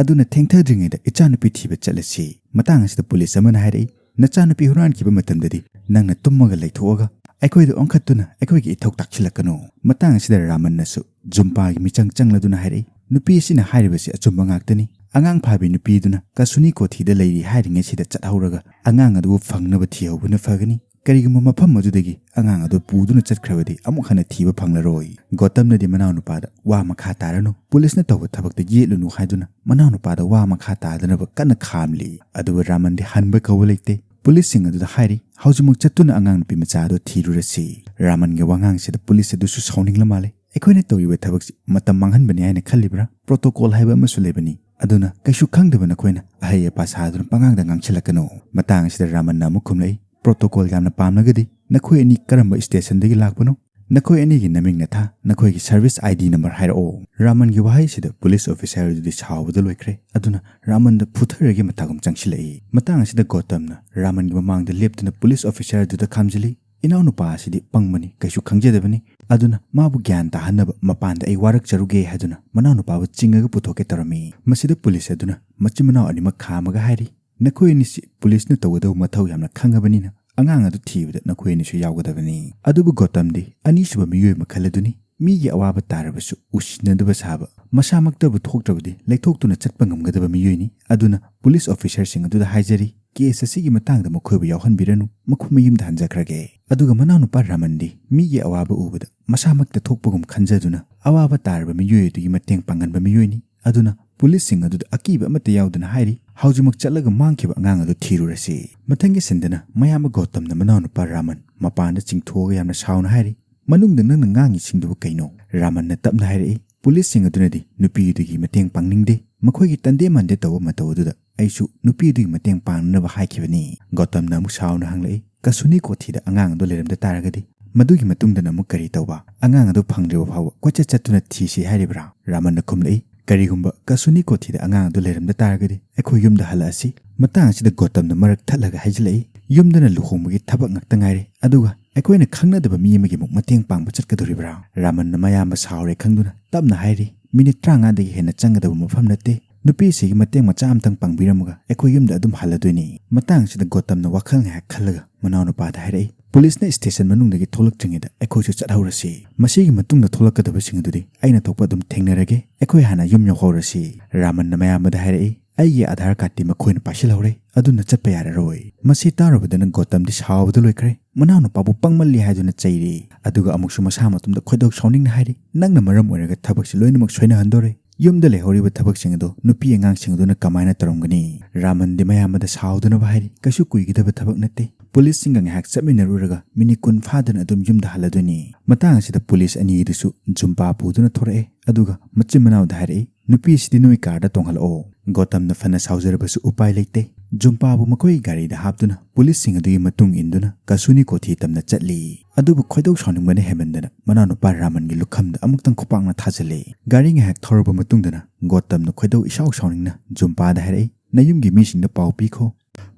ꯑꯗꯨꯅ ꯊꯦꯡꯊꯗ꯭ꯔꯤꯉꯩꯗ ꯏꯆꯥꯅꯨꯄꯤ ꯊꯤꯕ ꯆꯠꯂꯁꯤ꯫" ꯃꯇꯥꯡ ꯑꯁꯤꯗ ꯄꯨꯂꯤꯁ ꯑꯃꯅ ꯍꯥꯏꯔꯛꯏ, "ꯅꯆꯥꯅꯨꯄꯤ ꯍꯨꯔꯥꯟꯈꯤꯕ ꯃꯇꯝꯗꯗꯤ ꯅꯪꯅ ꯇꯨꯝꯃꯒ ꯂꯩꯊꯣꯛꯑꯒ ꯑꯩꯈꯣꯏꯗ ꯑꯣꯟꯈꯠꯇꯨꯅ ꯑꯩꯈꯣꯏꯒꯤ ꯏꯊꯧ ꯇꯥꯛꯁꯤꯜꯂꯛꯀꯅꯨ꯫" ꯃꯇꯥꯡ ꯑꯁꯤꯗ ꯔꯥꯃꯟꯅꯁꯨ ꯖꯨꯝꯄꯥꯒꯤ ꯃꯤꯆꯪ ꯆꯪꯂꯗꯨꯅ ꯍꯥꯏꯔꯛꯏ, "ꯅꯨꯄꯤ ꯑꯁꯤꯅ ꯍꯥꯏꯔꯤꯕꯁꯤ ꯑꯆꯨꯝꯕ ꯉꯥꯛꯇꯅꯤ꯫ ꯑꯉꯥꯡ ꯐꯥꯕꯤ ꯅꯨꯄꯤꯗꯨꯅ ꯀꯁꯨꯅꯤ ꯀꯣꯊꯤꯗ ꯂꯩꯔꯤ ꯍꯥꯏꯔꯤꯉꯩꯁꯤꯗ ꯆꯠꯍꯧꯔꯒ ꯑꯉꯥꯡ ꯑꯗꯨꯕꯨ ꯐꯪꯅꯕ ꯊꯤꯍꯧꯕꯅ ꯐꯒꯅꯤ꯫ ꯀꯔꯤꯒꯨꯝꯕ ꯃꯐꯝ ꯑꯗꯨꯗꯒꯤ ꯑꯉꯥꯡ ꯑꯗꯨ ꯄꯨꯗꯨꯅ ꯆꯠꯈ꯭ꯔꯕꯗꯤ ꯑꯃꯨꯛ ꯍꯟꯅ ꯊꯤꯕ ꯐꯪꯂꯔꯣꯏ꯫" ꯒꯣꯇꯝꯅꯗꯤ ꯃꯅꯥꯎꯅꯨꯄꯥꯗ, "ꯋꯥ ꯃꯈꯥ ꯇꯥꯔꯅꯨ, ꯄꯨꯂꯤꯁꯅ ꯇꯧꯕ ꯊꯕꯛꯇ ꯌꯦꯠꯂꯨꯅꯨ" ꯍꯥꯏꯗꯨꯅ ꯃꯅꯥꯎꯅꯨꯄꯥꯗ ꯋꯥ ꯃꯈꯥ ꯇꯥꯗꯅꯕ ꯀꯟꯅ ꯈꯥꯝꯂꯤ꯫ ꯑꯗꯨꯕꯨ ꯔꯥꯃꯟꯗꯤ ꯍꯟꯕ ꯀꯧꯕ ꯂꯩꯇꯦ꯫ ꯄꯨꯂꯤꯁꯁꯤꯡ ꯑꯗꯨꯗ ꯍꯥꯏꯔꯤ, "ꯍꯧꯖꯤꯛꯃꯛ ꯆꯠꯇꯨꯅ ꯑꯉꯥꯡ ꯅꯨꯄꯤ ꯃꯆꯥ ꯑꯗꯨ ꯊꯤꯔꯨꯔꯁꯤ꯫" ꯔꯥꯃꯟꯒꯤ ꯋꯥꯉꯥꯡꯁꯤꯗ ꯄꯨꯂꯤꯁ ꯑꯗꯨꯁꯨ ꯁꯥꯎꯅꯤꯡꯂ ꯃꯥꯜꯂꯦ꯫ "ꯑꯩꯈꯣꯏꯅ ꯇꯧꯔꯤꯕ ꯊꯕꯛꯁꯤ ꯃꯇꯝ ꯃꯥꯡꯍꯟꯕꯅꯤ ꯍꯥꯏꯅ ꯈꯜꯂꯤꯕ꯭ꯔꯥ? ꯄ꯭ꯔꯣꯇꯣꯀꯣꯜ ꯍꯥꯏꯕ ꯑꯃꯁꯨ ꯂꯩꯕꯅꯤ꯫ ꯑꯗꯨꯅ ꯀꯩꯁꯨ ꯈꯪꯗꯕ ꯅꯈꯣꯏꯅ ꯑꯍꯩ ꯑꯄꯥ ꯁꯥꯗꯨꯅ ꯄꯉꯥꯡꯗ ꯉꯥꯡꯁꯤꯜꯂꯛꯀꯅꯨ꯫" ꯃꯇꯥꯡ ꯑꯁꯤꯗ ꯔꯥꯃꯟꯅ ꯑꯃꯨꯛ ꯈꯨꯝꯂꯛꯏ, "ꯄ꯭ꯔꯣꯇꯣꯀꯣꯜ ꯌꯥꯝꯅ ꯄꯥꯝꯂꯒꯗꯤ ꯅꯈꯣꯏ ꯑꯅꯤ ꯀꯔꯝꯕ ꯁ꯭ꯇꯦꯁꯟꯗꯒꯤ ꯂꯥꯛꯄꯅꯣ? "ꯅꯈꯣꯏ ꯑꯅꯤꯒꯤ ꯅꯃꯤꯡ ꯅꯊꯥ, ꯅꯈꯣꯏꯒꯤ service ID number ꯍꯥꯏꯔꯛꯑꯣ"꯫ ꯔꯥꯃꯟꯒꯤ ꯋꯥꯍꯩꯁꯤꯗ police officer ꯑꯗꯨꯗꯤ ꯁꯥꯎꯕꯗ ꯂꯣꯏꯈ꯭ꯔꯦ꯫ ꯑꯗꯨꯅ ꯔꯥꯃꯟꯗ ꯐꯨꯊꯔꯒꯦ ꯃꯇꯥꯒꯨꯝ ꯆꯪꯁꯤꯜꯂꯛꯏ꯫ ꯃꯇꯥꯡ ꯑꯁꯤꯗ ꯒꯣꯇꯝꯅ ꯔꯥꯃꯟꯒꯤ ꯃꯃꯥꯡꯗ ꯂꯦꯞꯇꯨꯅ police officer ꯑꯗꯨꯗ ꯈꯥꯝꯖꯤꯜꯂꯤ꯫ "ꯏꯅꯥꯎꯅꯨꯄꯥ ꯑꯁꯤꯗꯤ ꯄꯪꯕꯅꯤ, ꯀꯩꯁꯨ ꯈꯪꯖꯗꯕꯅꯤ꯫ ꯑꯗꯨꯅ ꯃꯥꯕꯨ ꯒ꯭ꯌꯥꯟ ꯇꯥꯍꯟꯅꯕ ꯃꯄꯥꯟꯗ ꯑꯩ ꯋꯥꯔꯛꯆꯔꯨꯒꯦ" ꯍꯥꯏꯗꯨꯅ ꯃꯅꯥꯎꯅꯨꯄꯥꯕꯨ ꯆꯤꯡꯉꯒ ꯄꯨꯊꯣꯛꯀꯦ ꯇꯧꯔꯝꯃꯤ꯫ ꯃꯁꯤꯗ police ꯑꯗꯨꯅ ꯃꯆꯤꯟ ꯃꯅꯥꯎ ꯑꯅꯤꯃꯛ ꯈꯥꯝꯃꯒ ꯍꯥꯏꯔꯤ, "ꯅꯈꯣꯏ ꯑꯅꯤꯁꯤ policeꯅ ꯇꯧꯒꯗꯧꯕ ꯃꯊꯧ ꯌꯥꯝꯅ ꯈꯪꯉꯕꯅꯤꯅ ꯑꯉꯥꯡ ꯑꯗꯨ ꯊꯤꯕꯗ ꯅꯈꯣꯏ ꯑꯅꯤꯁꯨ ꯌꯥꯎꯒꯗꯕꯅꯤ"꯫ ꯑꯗꯨꯕꯨ ꯒꯣꯇꯝꯗꯤ ꯑꯅꯤꯁꯨꯕ ꯃꯤꯑꯣꯏ ꯃꯈꯜ ꯑꯗꯨꯅꯤ꯫ ꯃꯤꯒꯤ ꯑꯋꯥꯕ ꯇꯥꯔꯕꯁꯨ ꯎꯁꯤꯟꯅꯗꯕ ꯁꯥꯕ, ꯃꯁꯥꯃꯛꯇꯕꯨ ꯊꯣꯛꯇ꯭ꯔꯕꯗꯤ ꯂꯩꯊꯣꯛꯇꯨꯅ ꯆꯠꯄ ꯉꯝꯒꯗꯕ ꯃꯤꯑꯣꯏꯅꯤ꯫ ꯑꯗꯨꯅ police officerꯁꯤꯡ ꯑꯗꯨꯗ ꯍꯥꯏꯖꯔꯤ, "Case ꯑꯁꯤꯒꯤ ꯃꯇꯥꯡꯗ ꯃꯈꯣꯏꯕꯨ ꯌꯥꯎꯍꯟꯕꯤꯔꯅꯨ, ꯃꯈꯣꯏ ꯃꯌꯨꯝꯗ ꯍꯟꯖꯈ꯭ꯔꯒꯦ"꯫ ꯑꯗꯨꯒ ꯃꯅꯥꯎꯅꯨꯄꯥ ꯔꯥꯃꯟꯗꯤ ꯃꯤꯒꯤ ꯑꯋꯥꯕ ꯎꯕꯗ ꯃꯁꯥꯃꯛꯇ ꯊꯣꯛꯄꯒꯨꯝ ꯈꯟꯖꯗꯨꯅ ꯑꯋꯥꯕ ꯇꯥꯔꯕ ꯃꯤꯑꯣꯏ ꯑꯗꯨꯒꯤ ꯃꯇꯦꯡ ꯄꯥꯡꯍꯟꯕ ꯃꯤꯑꯣꯏꯅꯤ꯫ ꯑꯗꯨꯅ policeꯁꯤꯡ ꯑꯗꯨꯗ ꯑꯀꯤꯕ ꯑꯃꯠꯇ ꯌꯥꯎꯗꯅ ꯍꯥꯏꯔꯤ, "ꯍꯧꯖꯤꯛꯃꯛ ꯆꯠꯂꯒ ꯃꯥꯡꯈꯤꯕ ꯑꯉꯥꯡ ꯑꯗꯨ ꯊꯤꯔꯨꯔꯁꯤ"꯫ ꯃꯊꯪꯒꯤ ꯁꯤꯟꯗꯅ ꯃꯌꯥꯝꯕ ꯒꯣꯇꯝꯅ ꯃꯅꯥꯎꯅꯨꯄꯥ ꯔꯥꯃꯟ ꯃꯄꯥꯟꯗ ꯆꯤꯡꯊꯣꯛꯑꯒ ꯌꯥꯝꯅ ꯁꯥꯎꯅ ꯍꯥꯏꯔꯤ, "ꯃꯅꯨꯡꯗ ꯅꯪꯅ ꯉꯥꯡꯉꯤꯁꯤꯡꯗꯨꯕꯨ ꯀꯩꯅꯣ?" ꯔꯥꯃꯟꯅ ꯇꯞꯅ ꯍꯥꯏꯔꯛꯏ, "policeꯁꯤꯡ ꯑꯗꯨꯅꯗꯤ ꯅꯨꯄꯤꯗꯨꯒꯤ ꯃꯇꯦꯡ ꯄꯥꯡꯅꯤꯡꯗꯦ꯫ ꯃꯈꯣꯏꯒꯤ ꯇꯟꯗꯦ ꯃꯥꯟꯗꯦ ꯇꯧꯕ ꯃꯇꯧ ꯑꯗꯨꯗ ꯑꯩꯁꯨ ꯅꯨꯄꯤꯗꯨꯒꯤ ꯃꯇꯦꯡ ꯄꯥꯡꯅꯅꯕ ꯍꯥꯏꯈꯤꯕꯅꯤ"꯫ ꯒꯣꯇꯝꯅ ꯑꯃꯨꯛ ꯁꯥꯎꯅ ꯍꯪꯂꯛꯏ, "ꯀꯁꯨꯅꯤ ꯀꯣꯊꯤꯗ ꯑꯉꯥꯡ ꯑꯗꯨ ꯂꯩꯔꯝꯗ ꯇꯥꯔꯒꯗꯤ ꯃꯗꯨꯒꯤ ꯃꯇꯨꯡꯗꯅ ꯑꯃꯨꯛ ꯀꯔꯤ ꯇꯧꯕ? ꯑꯉꯥꯡ ꯑꯗꯨ ꯐꯪꯗ꯭ꯔꯤꯕ ꯐꯥꯎꯕ ꯀꯣꯏꯆꯠ ꯆꯠꯇꯨꯅ ꯊꯤꯁꯤ ꯍꯥꯏꯔꯤꯕ꯭ꯔꯥ?" ꯔꯥꯃꯟꯅ ꯈꯨꯝꯂꯛꯏ, "ꯀꯔꯤꯒꯨꯝꯕ ꯀꯁꯨꯅꯤ ꯀꯣꯊꯤꯗ ꯑꯉꯥꯡ ꯑꯗꯨ ꯂꯩꯔꯝꯗ ꯇꯥꯔꯒꯗꯤ ꯑꯩꯈꯣꯏ ꯌꯨꯝꯗ ꯍꯜꯂꯛꯑꯁꯤ"꯫ ꯃꯇꯥꯡ ꯑꯁꯤꯗ ꯒꯣꯇꯝꯅ ꯃꯔꯛ ꯊꯠꯂꯒ ꯍꯥꯏꯖꯤꯜꯂꯛꯏ, "ꯌꯨꯝꯗꯅ ꯂꯨꯍꯣꯡꯕꯒꯤ ꯊꯕꯛ ꯉꯥꯛꯇ ꯉꯥꯏꯔꯦ, ꯑꯗꯨꯒ ꯑꯩꯈꯣꯏꯅ ꯈꯪꯅꯗꯕ ꯃꯤ ꯑꯃꯒꯤ ꯑꯃꯨꯛ ꯃꯇꯦꯡ ꯄꯥꯡꯕ ꯆꯠꯀꯗꯧꯔꯤꯕ꯭ꯔꯥ?" ꯔꯥꯃꯟꯅ ꯃꯌꯥꯝꯕ ꯁꯥꯎꯔꯦ ꯈꯪꯗꯨꯅ ꯇꯞꯅ ꯍꯥꯏꯔꯤ, "ꯃꯤꯅꯤꯠ ꯇꯔꯥꯃꯉꯥꯗꯒꯤ ꯍꯦꯟꯅ ꯆꯪꯒꯗꯕ ꯃꯐꯝ ꯅꯠꯇꯦ꯫ ꯅꯨꯄꯤꯁꯤꯒꯤ ꯃꯇꯦꯡ ꯃꯆꯥ ꯑꯃꯇꯪ ꯄꯥꯡꯕꯤꯔꯝꯃꯒ ꯑꯩꯈꯣꯏ ꯌꯨꯝꯗ ꯑꯗꯨꯝ ꯍꯜꯂꯗꯣꯏꯅꯤ"꯫ ꯃꯇꯥꯡ ꯑꯁꯤꯗ ꯒꯣꯇꯝꯅ ꯋꯥꯈꯜ ꯉꯥꯏꯍꯥꯛ ꯈꯜꯂꯒ ꯃꯅꯥꯎꯅꯨꯄꯥꯗ ꯍꯥꯏꯔꯛꯏ, "policeꯅ station ꯃꯅꯨꯡꯗꯒꯤ ꯊꯣꯛꯂꯛꯇ꯭ꯔꯤꯉꯩꯗ ꯑꯩꯈꯣꯏꯁꯨ ꯆꯠꯍꯧꯔꯁꯤ꯫ ꯃꯁꯤꯒꯤ ꯃꯇꯨꯡꯗ ꯊꯣꯛꯂꯛꯀꯗꯕꯁꯤꯡ ꯑꯗꯨꯗꯤ ꯑꯩꯅ ꯊꯣꯛꯄ ꯑꯗꯨꯝ ꯊꯦꯡꯅꯔꯒꯦ꯫ ꯑꯩꯈꯣꯏ ꯍꯥꯟꯅ ꯌꯨꯝ ꯌꯧꯍꯧꯔꯁꯤ"꯫ ꯔꯥꯃꯟꯅ ꯃꯌꯥꯝꯕꯗ ꯍꯥꯏꯔꯛꯏ, "ꯑꯩꯒꯤ ꯑꯥꯙꯥꯔ ꯀꯥꯔꯗꯇꯤ ꯃꯈꯣꯏꯅ ꯄꯥꯏꯁꯤꯜꯍꯧꯔꯦ, ꯑꯗꯨꯅ ꯆꯠꯄ ꯌꯥꯔꯔꯣꯏ"꯫ ꯃꯁꯤ ꯇꯥꯔꯨꯕꯗꯅ ꯒꯣꯇꯝꯗꯤ ꯁꯥꯎꯕꯗ ꯂꯣꯏꯈ꯭ꯔꯦ꯫ ꯃꯅꯥꯎꯅꯨꯄꯥꯕꯨ ꯄꯪꯃꯜꯂꯤ ꯍꯥꯏꯗꯨꯅ ꯆꯩꯔꯤ꯫ ꯑꯗꯨꯒ ꯑꯃꯨꯛꯁꯨ ꯃꯁꯥ ꯃꯇꯣꯝꯗ ꯈꯣꯏꯗꯧ ꯁꯥꯎꯅꯤꯡꯅ ꯍꯥꯏꯔꯤ, "ꯅꯪꯅ ꯃꯔꯝ ꯑꯣꯏꯔꯒ ꯊꯕꯛꯁꯤ ꯂꯣꯏꯅꯃꯛ ꯁꯣꯏꯅꯍꯟꯗꯣꯔꯦ꯫ ꯌꯨꯝꯗ ꯂꯩꯍꯧꯔꯤꯕ ꯊꯕꯛꯁꯤꯡ ꯑꯗꯨ ꯅꯨꯄꯤ ꯑꯉꯥꯡꯁꯤꯡ ꯑꯗꯨꯅ ꯀꯃꯥꯏꯅ ꯇꯧꯔꯝꯒꯅꯤ?" ꯔꯥꯃꯟꯗꯤ ꯃꯌꯥꯝꯕꯗ ꯁꯥꯎꯗꯨꯅꯕ ꯍꯥꯏꯔꯤ, "ꯀꯩꯁꯨ ꯀꯨꯏꯒꯗꯕ ꯊꯕꯛ ꯅꯠꯇꯦ꯫ policeꯁꯤꯡꯒ ꯉꯥꯏꯍꯥꯛ ꯆꯠꯃꯤꯟꯅꯔꯨꯔꯒ ꯃꯤꯅꯤꯠ ꯀꯨꯟ ꯐꯥꯗꯅ ꯑꯗꯨꯝ ꯌꯨꯝꯗ ꯍꯜꯂꯗꯣꯏꯅꯤ"꯫ ꯃꯇꯥꯡ ꯑꯁꯤꯗ police ꯑꯅꯤꯗꯨꯁꯨ ꯖꯨꯝꯕꯥ ꯄꯨꯗꯨꯅ ꯊꯣꯔꯛꯑꯦ꯫ ꯑꯗꯨꯒ ꯃꯆꯤꯟ ꯃꯅꯥꯎꯗ ꯍꯥꯏꯔꯛꯏ, "ꯅꯨꯄꯤꯁꯤꯗꯤ ꯅꯣꯏ ꯀꯥꯔꯗ ꯇꯣꯡꯍꯜꯂꯛꯑꯣ"꯫ ꯒꯣꯇꯝꯅ ꯐꯅ ꯁꯥꯎꯖꯔꯕꯁꯨ ꯎꯄꯥꯏ ꯂꯩꯇꯦ꯫ ꯖꯨꯝꯄꯥꯕꯨ ꯃꯈꯣꯏꯒꯤ ꯒꯥꯔꯤꯗ ꯍꯥꯞꯇꯨꯅ ꯄꯨꯂꯤꯁꯁꯤꯡ ꯑꯗꯨꯒꯤ ꯃꯇꯨꯡ ꯏꯟꯗꯨꯅ ꯀꯁꯨꯅꯤ ꯀꯣꯊꯤ ꯇꯝꯅ ꯆꯠꯂꯤ꯫ ꯑꯗꯨꯕꯨ ꯈꯣꯏꯗꯧ ꯁꯥꯎꯅꯤꯡꯕꯅ ꯍꯦꯟꯃꯟꯗꯅ ꯃꯅꯥꯎꯅꯨꯄꯥ ꯔꯥꯃꯟꯒꯤ ꯂꯨꯈꯝꯗ ꯑꯃꯨꯛꯇꯪ ꯈꯨꯄꯥꯛꯅ ꯊꯥꯖꯤꯜꯂꯤ꯫ ꯒꯥꯔꯤ ꯉꯥꯏꯍꯥꯛ ꯊꯧꯔꯕ ꯃꯇꯨꯡꯗꯅ ꯒꯣꯇꯝꯅ ꯈꯣꯏꯗꯧ ꯏꯁꯥꯎ ꯁꯥꯎꯅꯤꯡꯅ ꯖꯨꯝꯄꯥꯗ ꯍꯥꯏꯔꯛꯏ, "ꯅꯌꯨꯝꯒꯤ ꯃꯤꯁꯤꯡꯗ ꯄꯥꯎ ꯄꯤꯈꯣ,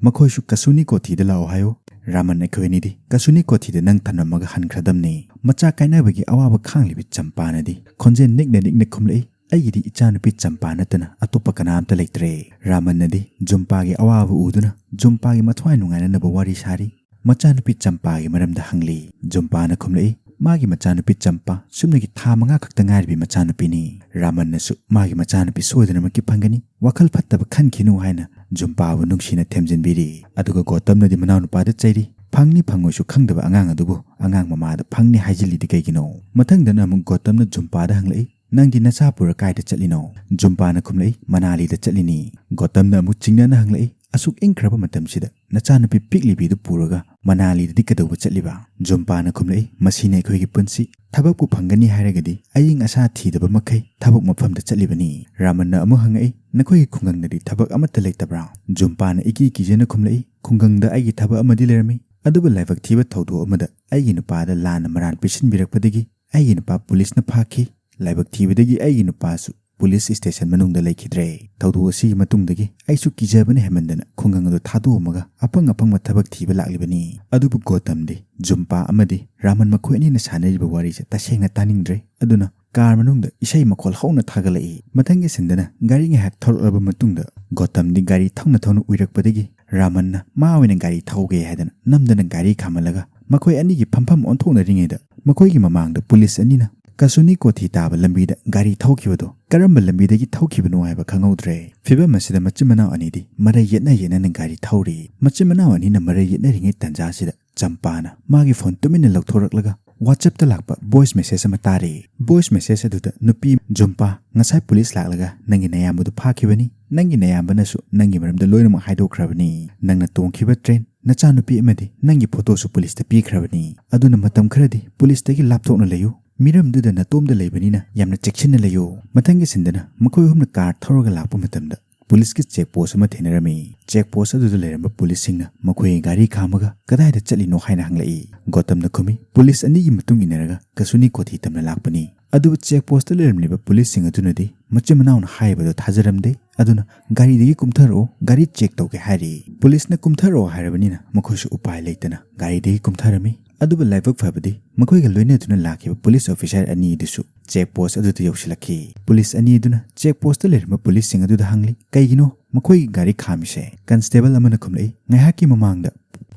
ꯃꯈꯣꯏꯁꯨ ꯀꯁꯨꯅꯤ ꯀꯣꯊꯤꯗ ꯂꯥꯛꯑꯣ ꯍꯥꯏꯌꯣ꯫ ꯔꯥꯃꯟ, ꯑꯩꯈꯣꯏ ꯑꯅꯤꯗꯤ ꯀꯁꯨꯅꯤ ꯀꯣꯊꯤꯗ ꯅꯪ ꯊꯝꯂꯝꯃꯒ ꯍꯟꯈ꯭ꯔꯗꯝꯅꯤ꯫" ꯃꯆꯥ ꯀꯥꯏꯅꯕꯒꯤ ꯑꯋꯥꯕ ꯈꯥꯡꯂꯤꯕꯤ ꯆꯝꯄꯥꯅꯗꯤ ꯈꯣꯟꯖꯦꯜ ꯅꯤꯛꯅ ꯅꯤꯛꯅ ꯈꯨꯝꯂꯛꯏ, "ꯑꯩꯒꯤꯗꯤ ꯏꯆꯥꯅꯨꯄꯤ ꯆꯝꯄꯥ ꯅꯠꯇꯅ ꯑꯇꯣꯞꯄ ꯀꯅꯥꯝꯇ ꯂꯩꯇ꯭ꯔꯦ꯫" ꯔꯥꯃꯟꯅꯗꯤ ꯖꯨꯝꯄꯥꯒꯤ ꯑꯋꯥꯕ ꯎꯗꯨꯅ ꯖꯨꯝꯄꯥꯒꯤ ꯃꯊ꯭ꯋꯥꯏ ꯅꯨꯡꯉꯥꯏꯅꯅꯕ ꯋꯥꯔꯤ ꯁꯥꯔꯤ꯫ ꯃꯆꯥꯅꯨꯄꯤ ꯆꯝꯄꯥꯒꯤ ꯃꯔꯝꯗ ꯍꯪꯂꯤ꯫ ꯖꯨꯝꯄꯥꯅ ꯈꯨꯝꯂꯛꯏ, "ꯃꯥꯒꯤ ꯃꯆꯥꯅꯨꯄꯤ ꯆꯝꯄꯥ ꯁꯨꯞꯅꯒꯤ ꯊꯥ ꯃꯉꯥ ꯈꯛꯇ ꯉꯥꯏꯔꯤꯕꯤ ꯃꯆꯥꯅꯨꯄꯤꯅꯤ꯫" ꯔꯥꯃꯟꯅꯁꯨ "ꯃꯥꯒꯤ ꯃꯆꯥꯅꯨꯄꯤ ꯁꯣꯏꯗꯅꯃꯛꯀꯤ ꯐꯪꯒꯅꯤ, ꯋꯥꯈꯜ ꯐꯠꯇꯕ ꯈꯟꯈꯤꯅꯨ" ꯍꯥꯏꯅ ꯖꯨꯝꯄꯥꯕꯨ ꯅꯨꯡꯁꯤꯅ ꯊꯦꯝꯖꯤꯟꯕꯤꯔꯤ꯫ ꯑꯗꯨꯒ ꯒꯣꯇꯝꯅꯗꯤ ꯃꯅꯥꯎꯅꯨꯄꯥꯗ ꯆꯩꯔꯤ, "ꯐꯪꯅꯤ ꯐꯪꯉꯣꯏꯁꯨ ꯈꯪꯗꯕ ꯑꯉꯥꯡ ꯑꯗꯨꯕꯨ ꯑꯉꯥꯡ ꯃꯃꯥꯗ ꯐꯪꯅꯤ ꯍꯥꯏꯖꯤꯜꯂꯤꯗꯤ ꯀꯩꯒꯤꯅꯣ?" ꯃꯊꯪꯗꯅ ꯑꯃꯨꯛ ꯒꯣꯇꯝꯅ ꯖꯨꯝꯄꯥꯗ ꯍꯪꯂꯛꯏ, "ꯅꯪꯗꯤ ꯅꯆꯥ ꯄꯨꯔ ꯀꯥꯏꯗ ꯆꯠꯂꯤꯅꯣ?" ꯖꯨꯝꯄꯥꯅ ꯈꯨꯝꯂꯛꯏ, "ꯃꯅꯥꯂꯤꯗ ꯆꯠꯂꯤꯅꯤ꯫" ꯒꯣꯇꯝꯅ ꯑꯃꯨꯛ ꯆꯤꯡꯅꯅ ꯍꯪꯂꯛꯏ, "ꯑꯁꯨꯛ ꯏꯪꯈ꯭ꯔꯕ ꯃꯇꯝꯁꯤꯗ ꯅꯆꯥꯅꯨꯄꯤ ꯄꯤꯛꯂꯤꯕꯤꯗꯨ ꯄꯨꯔꯒ ꯃꯅꯥꯂꯤꯗꯗꯤ ꯀꯩꯗꯧꯕ ꯆꯠꯂꯤꯕ?" ꯖꯨꯝꯄꯥꯅ ꯈꯨꯝꯂꯛꯏ, "ꯃꯁꯤꯅꯤ ꯑꯩꯈꯣꯏꯒꯤ ꯄꯨꯟꯁꯤ꯫ ꯊꯕꯛꯄꯨ ꯐꯪꯒꯅꯤ ꯍꯥꯏꯔꯒꯗꯤ ꯑꯏꯪ ꯑꯁꯥ ꯊꯤꯗꯕ ꯃꯈꯩ ꯊꯕꯛ ꯃꯐꯝꯗ ꯆꯠꯂꯤꯕꯅꯤ꯫" ꯔꯥꯃꯟꯅ ꯑꯃꯨꯛ ꯍꯪꯉꯛꯏ, "ꯅꯈꯣꯏꯒꯤ ꯈꯨꯡꯒꯪꯗꯗꯤ ꯊꯕꯛ ꯑꯃꯠꯇ ꯂꯩꯇꯕ꯭ꯔꯥ?" ꯖꯨꯝꯄꯥꯅ ꯏꯀꯤ ꯀꯤꯖꯅ ꯈꯨꯝꯂꯛꯏ, "ꯈꯨꯡꯒꯪꯗ ꯑꯩꯒꯤ ꯊꯕꯛ ꯑꯃꯗꯤ ꯂꯩꯔꯝꯃꯤ, ꯑꯗꯨꯕꯨ ꯂꯥꯏꯕꯛ ꯊꯤꯕ ꯊꯧꯗꯣꯛ ꯑꯃꯗ ꯑꯩꯒꯤ ꯅꯨꯄꯥꯗ ꯂꯥꯟꯅ ꯃꯔꯥꯜ ꯄꯤꯁꯤꯟꯕꯤꯔꯛꯄꯗꯒꯤ ꯑꯩꯒꯤ ꯅꯨꯄꯥ ꯄꯨꯂꯤꯁꯅ ꯐꯥꯈꯤ꯫ ꯂꯥꯏꯕꯛ ꯊꯤꯕꯗꯒꯤ ꯑꯩꯒꯤ ꯅꯨꯄꯥꯁꯨ ꯄꯨꯂꯤꯁ ꯁ꯭ꯇꯦꯁꯟ ꯃꯅꯨꯡꯗ ꯂꯩꯈꯤꯗ꯭ꯔꯦ꯫ ꯊꯧꯗꯣꯛ ꯑꯁꯤꯒꯤ ꯃꯇꯨꯡꯗꯒꯤ ꯑꯩꯁꯨ ꯀꯤꯖꯕꯅ ꯍꯦꯟꯃꯟꯗꯅ ꯈꯨꯡꯒꯪ ꯑꯗꯨ ꯊꯥꯗꯣꯛꯑꯝꯃꯒ ꯑꯐꯪ ꯑꯐꯪꯕ ꯊꯕꯛ ꯊꯤꯕ ꯂꯥꯛꯂꯤꯕꯅꯤ꯫" ꯑꯗꯨꯕꯨ ꯒꯣꯇꯝꯗꯤ ꯖꯨꯝꯄꯥ ꯑꯃꯗꯤ ꯔꯥꯃꯟ ꯃꯈꯣꯏ ꯑꯅꯤꯅ ꯁꯥꯟꯅꯔꯤꯕ ꯋꯥꯔꯤꯁꯦ ꯇꯁꯦꯡꯅ ꯇꯥꯅꯤꯡꯗ꯭ꯔꯦ꯫ ꯑꯗꯨꯅ ꯀꯥꯔ ꯃꯅꯨꯡꯗ ꯏꯁꯩ ꯃꯈꯣꯜ ꯍꯧꯅ ꯊꯥꯒꯠꯂꯛꯏ꯫ ꯃꯊꯪꯒꯤ ꯁꯤꯟꯗꯅ ꯒꯥꯔꯤ ꯉꯥꯏꯍꯥꯛ ꯊꯧꯔꯛꯂꯕ ꯃꯇꯨꯡꯗ ꯒꯣꯇꯝꯗꯤ ꯒꯥꯔꯤ ꯊꯧꯅ ꯊꯧꯅ ꯎꯏꯔꯛꯄꯗꯒꯤ ꯔꯥꯃꯟꯅ ꯃꯥ ꯑꯣꯏꯅ ꯒꯥꯔꯤ ꯊꯧꯒꯦ ꯍꯥꯏꯗꯅ ꯅꯝꯗꯅ ꯒꯥꯔꯤ ꯈꯥꯝꯍꯜꯂꯒ ꯃꯈꯣꯏ ꯑꯅꯤꯒꯤ ꯐꯝꯐꯝ ꯑꯣꯟꯊꯣꯛꯅꯔꯤꯉꯩꯗ ꯃꯈꯣꯏꯒꯤ ꯃꯃꯥꯡꯗ ꯄꯨꯂꯤꯁ ꯑꯅꯤꯅ ꯀꯁꯨꯅꯤ ꯀꯣꯊꯤ ꯇꯥꯕ ꯂꯝꯕꯤꯗ ꯒꯥꯔꯤ ꯊꯧꯈꯤꯕꯗꯣ ꯀꯔꯝꯕ ꯂꯝꯕꯤꯗꯒꯤ ꯊꯧꯈꯤꯕꯅꯣ ꯍꯥꯏꯕ ꯈꯪꯍꯧꯗ꯭ꯔꯦ꯫ ꯐꯤꯚꯝ ꯑꯁꯤꯗ ꯃꯆꯤꯟ ꯃꯅꯥꯎ ꯑꯅꯤꯗꯤ ꯃꯔꯩ ꯌꯦꯠꯅ ꯌꯦꯠꯅꯅ ꯒꯥꯔꯤ ꯊꯧꯔꯤ꯫ ꯃꯆꯤꯟ ꯃꯅꯥꯎ ꯑꯅꯤꯅ ꯃꯔꯩ ꯌꯦꯠꯅꯔꯤꯉꯩ ꯇꯥꯟꯖꯥꯁꯤꯗ ꯆꯝꯄꯥꯅ ꯃꯥꯒꯤ ꯐꯣꯟ ꯇꯨꯃꯤꯟꯅ ꯂꯧꯊꯣꯔꯛꯂꯒ WhatsApp-ꯇ ꯂꯥꯛꯄ voice message ꯑꯃ ꯇꯥꯔꯦ꯫ Voice message ꯑꯗꯨꯗ ꯅꯨꯄꯤ ꯖꯨꯝꯄꯥ, ꯉꯁꯥꯏ ꯄꯨꯂꯤꯁ ꯂꯥꯛꯂꯒ ꯅꯪꯒꯤ ꯅꯌꯥꯝꯕꯗꯨ ꯐꯥꯈꯤꯕꯅꯤ꯫ ꯅꯪꯒꯤ ꯅꯌꯥꯝꯕꯅꯁꯨ ꯅꯪꯒꯤ ꯃꯔꯝꯗ ꯂꯣꯏꯅꯃꯛ ꯍꯥꯏꯗꯣꯛꯈ꯭ꯔꯕꯅꯤ꯫ ꯅꯪꯅ ꯇꯣꯡꯈꯤꯕ ꯇ꯭ꯔꯦꯟ, ꯅꯆꯥꯅꯨꯄꯤ ꯑꯃꯗꯤ ꯅꯪꯒꯤ ꯐꯣꯇꯣꯁꯨ ꯄꯨꯂꯤꯁꯇ ꯄꯤꯈ꯭ꯔꯕꯅꯤ꯫ ꯑꯗꯨꯅ ꯃꯇꯝ ꯈꯔꯗꯤ ꯄꯨꯂꯤꯁꯇꯒꯤ ꯂꯥꯞꯊꯣꯛꯅ ꯂꯩꯌꯨ꯫ ꯃꯤꯔꯝꯗꯨꯗ ꯅꯇꯣꯝꯗ ꯂꯩꯕꯅꯤꯅ ꯌꯥꯝꯅ ꯆꯦꯛꯁꯤꯟꯅ ꯂꯩꯌꯨ꯫ ꯃꯊꯪꯒꯤ ꯁꯤꯟꯗꯅ ꯃꯈꯣꯏ ꯑꯍꯨꯝꯅ ꯀꯥꯔ ꯊꯧꯔꯒ ꯂꯥꯛꯄ ꯃꯇꯝꯗ ꯄꯨꯂꯤꯁꯀꯤ ꯆꯦꯛ ꯄꯣꯁ ꯑꯃ ꯊꯦꯡꯅꯔꯝꯃꯤ꯫ ꯆꯦꯛ ꯄꯣꯁ ꯑꯗꯨꯗ ꯂꯩꯔꯝꯕ ꯄꯨꯂꯤꯁꯁꯤꯡꯅ ꯃꯈꯣꯏꯒꯤ ꯒꯥꯔꯤ ꯈꯥꯝꯃꯒ ꯀꯗꯥꯏꯗ ꯆꯠꯂꯤꯅꯣ ꯍꯥꯏꯅ ꯍꯪꯂꯛꯏ꯫ ꯒꯣꯇꯝꯅ ꯈꯨꯝꯃꯤ, "ꯄꯨꯂꯤꯁ ꯑꯅꯤꯒꯤ ꯃꯇꯨꯡ ꯏꯟꯅꯔꯒ ꯀꯁꯨꯅꯤ ꯀꯣꯊꯤ ꯇꯝꯅ ꯂꯥꯛꯄꯅꯤ"꯫ ꯑꯗꯨꯕꯨ ꯆꯦꯛ ꯄꯣꯁꯇ ꯂꯩꯔꯝꯂꯤꯕ ꯄꯨꯂꯤꯁꯁꯤꯡ ꯑꯗꯨꯅꯗꯤ ꯃꯆꯤꯟ ꯃꯅꯥꯎꯅ ꯍꯥꯏꯕꯗꯨ ꯊꯥꯖꯔꯝꯗꯦ꯫ ꯑꯗꯨꯅ "ꯒꯥꯔꯤꯗꯒꯤ ꯀꯨꯝꯊꯔꯛꯑꯣ, ꯒꯥꯔꯤ ꯆꯦꯛ ꯇꯧꯒꯦ" ꯍꯥꯏꯔꯤ꯫ ꯄꯨꯂꯤꯁꯅ "ꯀꯨꯝꯊꯔꯛꯑꯣ" ꯍꯥꯏꯔꯕꯅꯤꯅ ꯃꯈꯣꯏꯁꯨ ꯎꯄꯥꯏ ꯂꯩꯇꯅ ꯒꯥꯔꯤꯗꯒꯤ ꯀꯨꯝꯊꯔꯝꯃꯤ꯫ ꯑꯗꯨꯕꯨ ꯂꯥꯏꯕꯛ ꯐꯕꯗꯤ ꯃꯈꯣꯏꯒ ꯂꯣꯏꯅꯗꯨꯅ ꯂꯥꯛꯈꯤꯕ ꯄꯨꯂꯤꯁ ꯑꯣꯐꯤꯁꯥꯔ ꯑꯅꯤ ꯑꯗꯨꯁꯨ ꯆꯦꯛ ꯄꯣꯁ ꯑꯗꯨꯗ ꯌꯧꯁꯤꯜꯂꯛꯈꯤ꯫ ꯄꯨꯂꯤꯁ ꯑꯅꯤ ꯑꯗꯨꯅ ꯆꯦꯛ ꯄꯣꯁꯇ ꯂꯩꯔꯝꯕ ꯄꯨꯂꯤꯁꯁꯤꯡ ꯑꯗꯨꯗ ꯍꯪꯂꯤ, "ꯀꯩꯒꯤꯅꯣ ꯃꯈꯣꯏꯒꯤ ꯒꯥꯔꯤ ꯈꯥꯝꯃꯤꯁꯦ?" ꯀꯟꯁꯇꯦꯕꯜ ꯑꯃꯅ ꯈꯨꯝꯂꯛꯏ, "ꯉꯥꯏꯍꯥꯛꯀꯤ ꯃꯃꯥꯡꯗ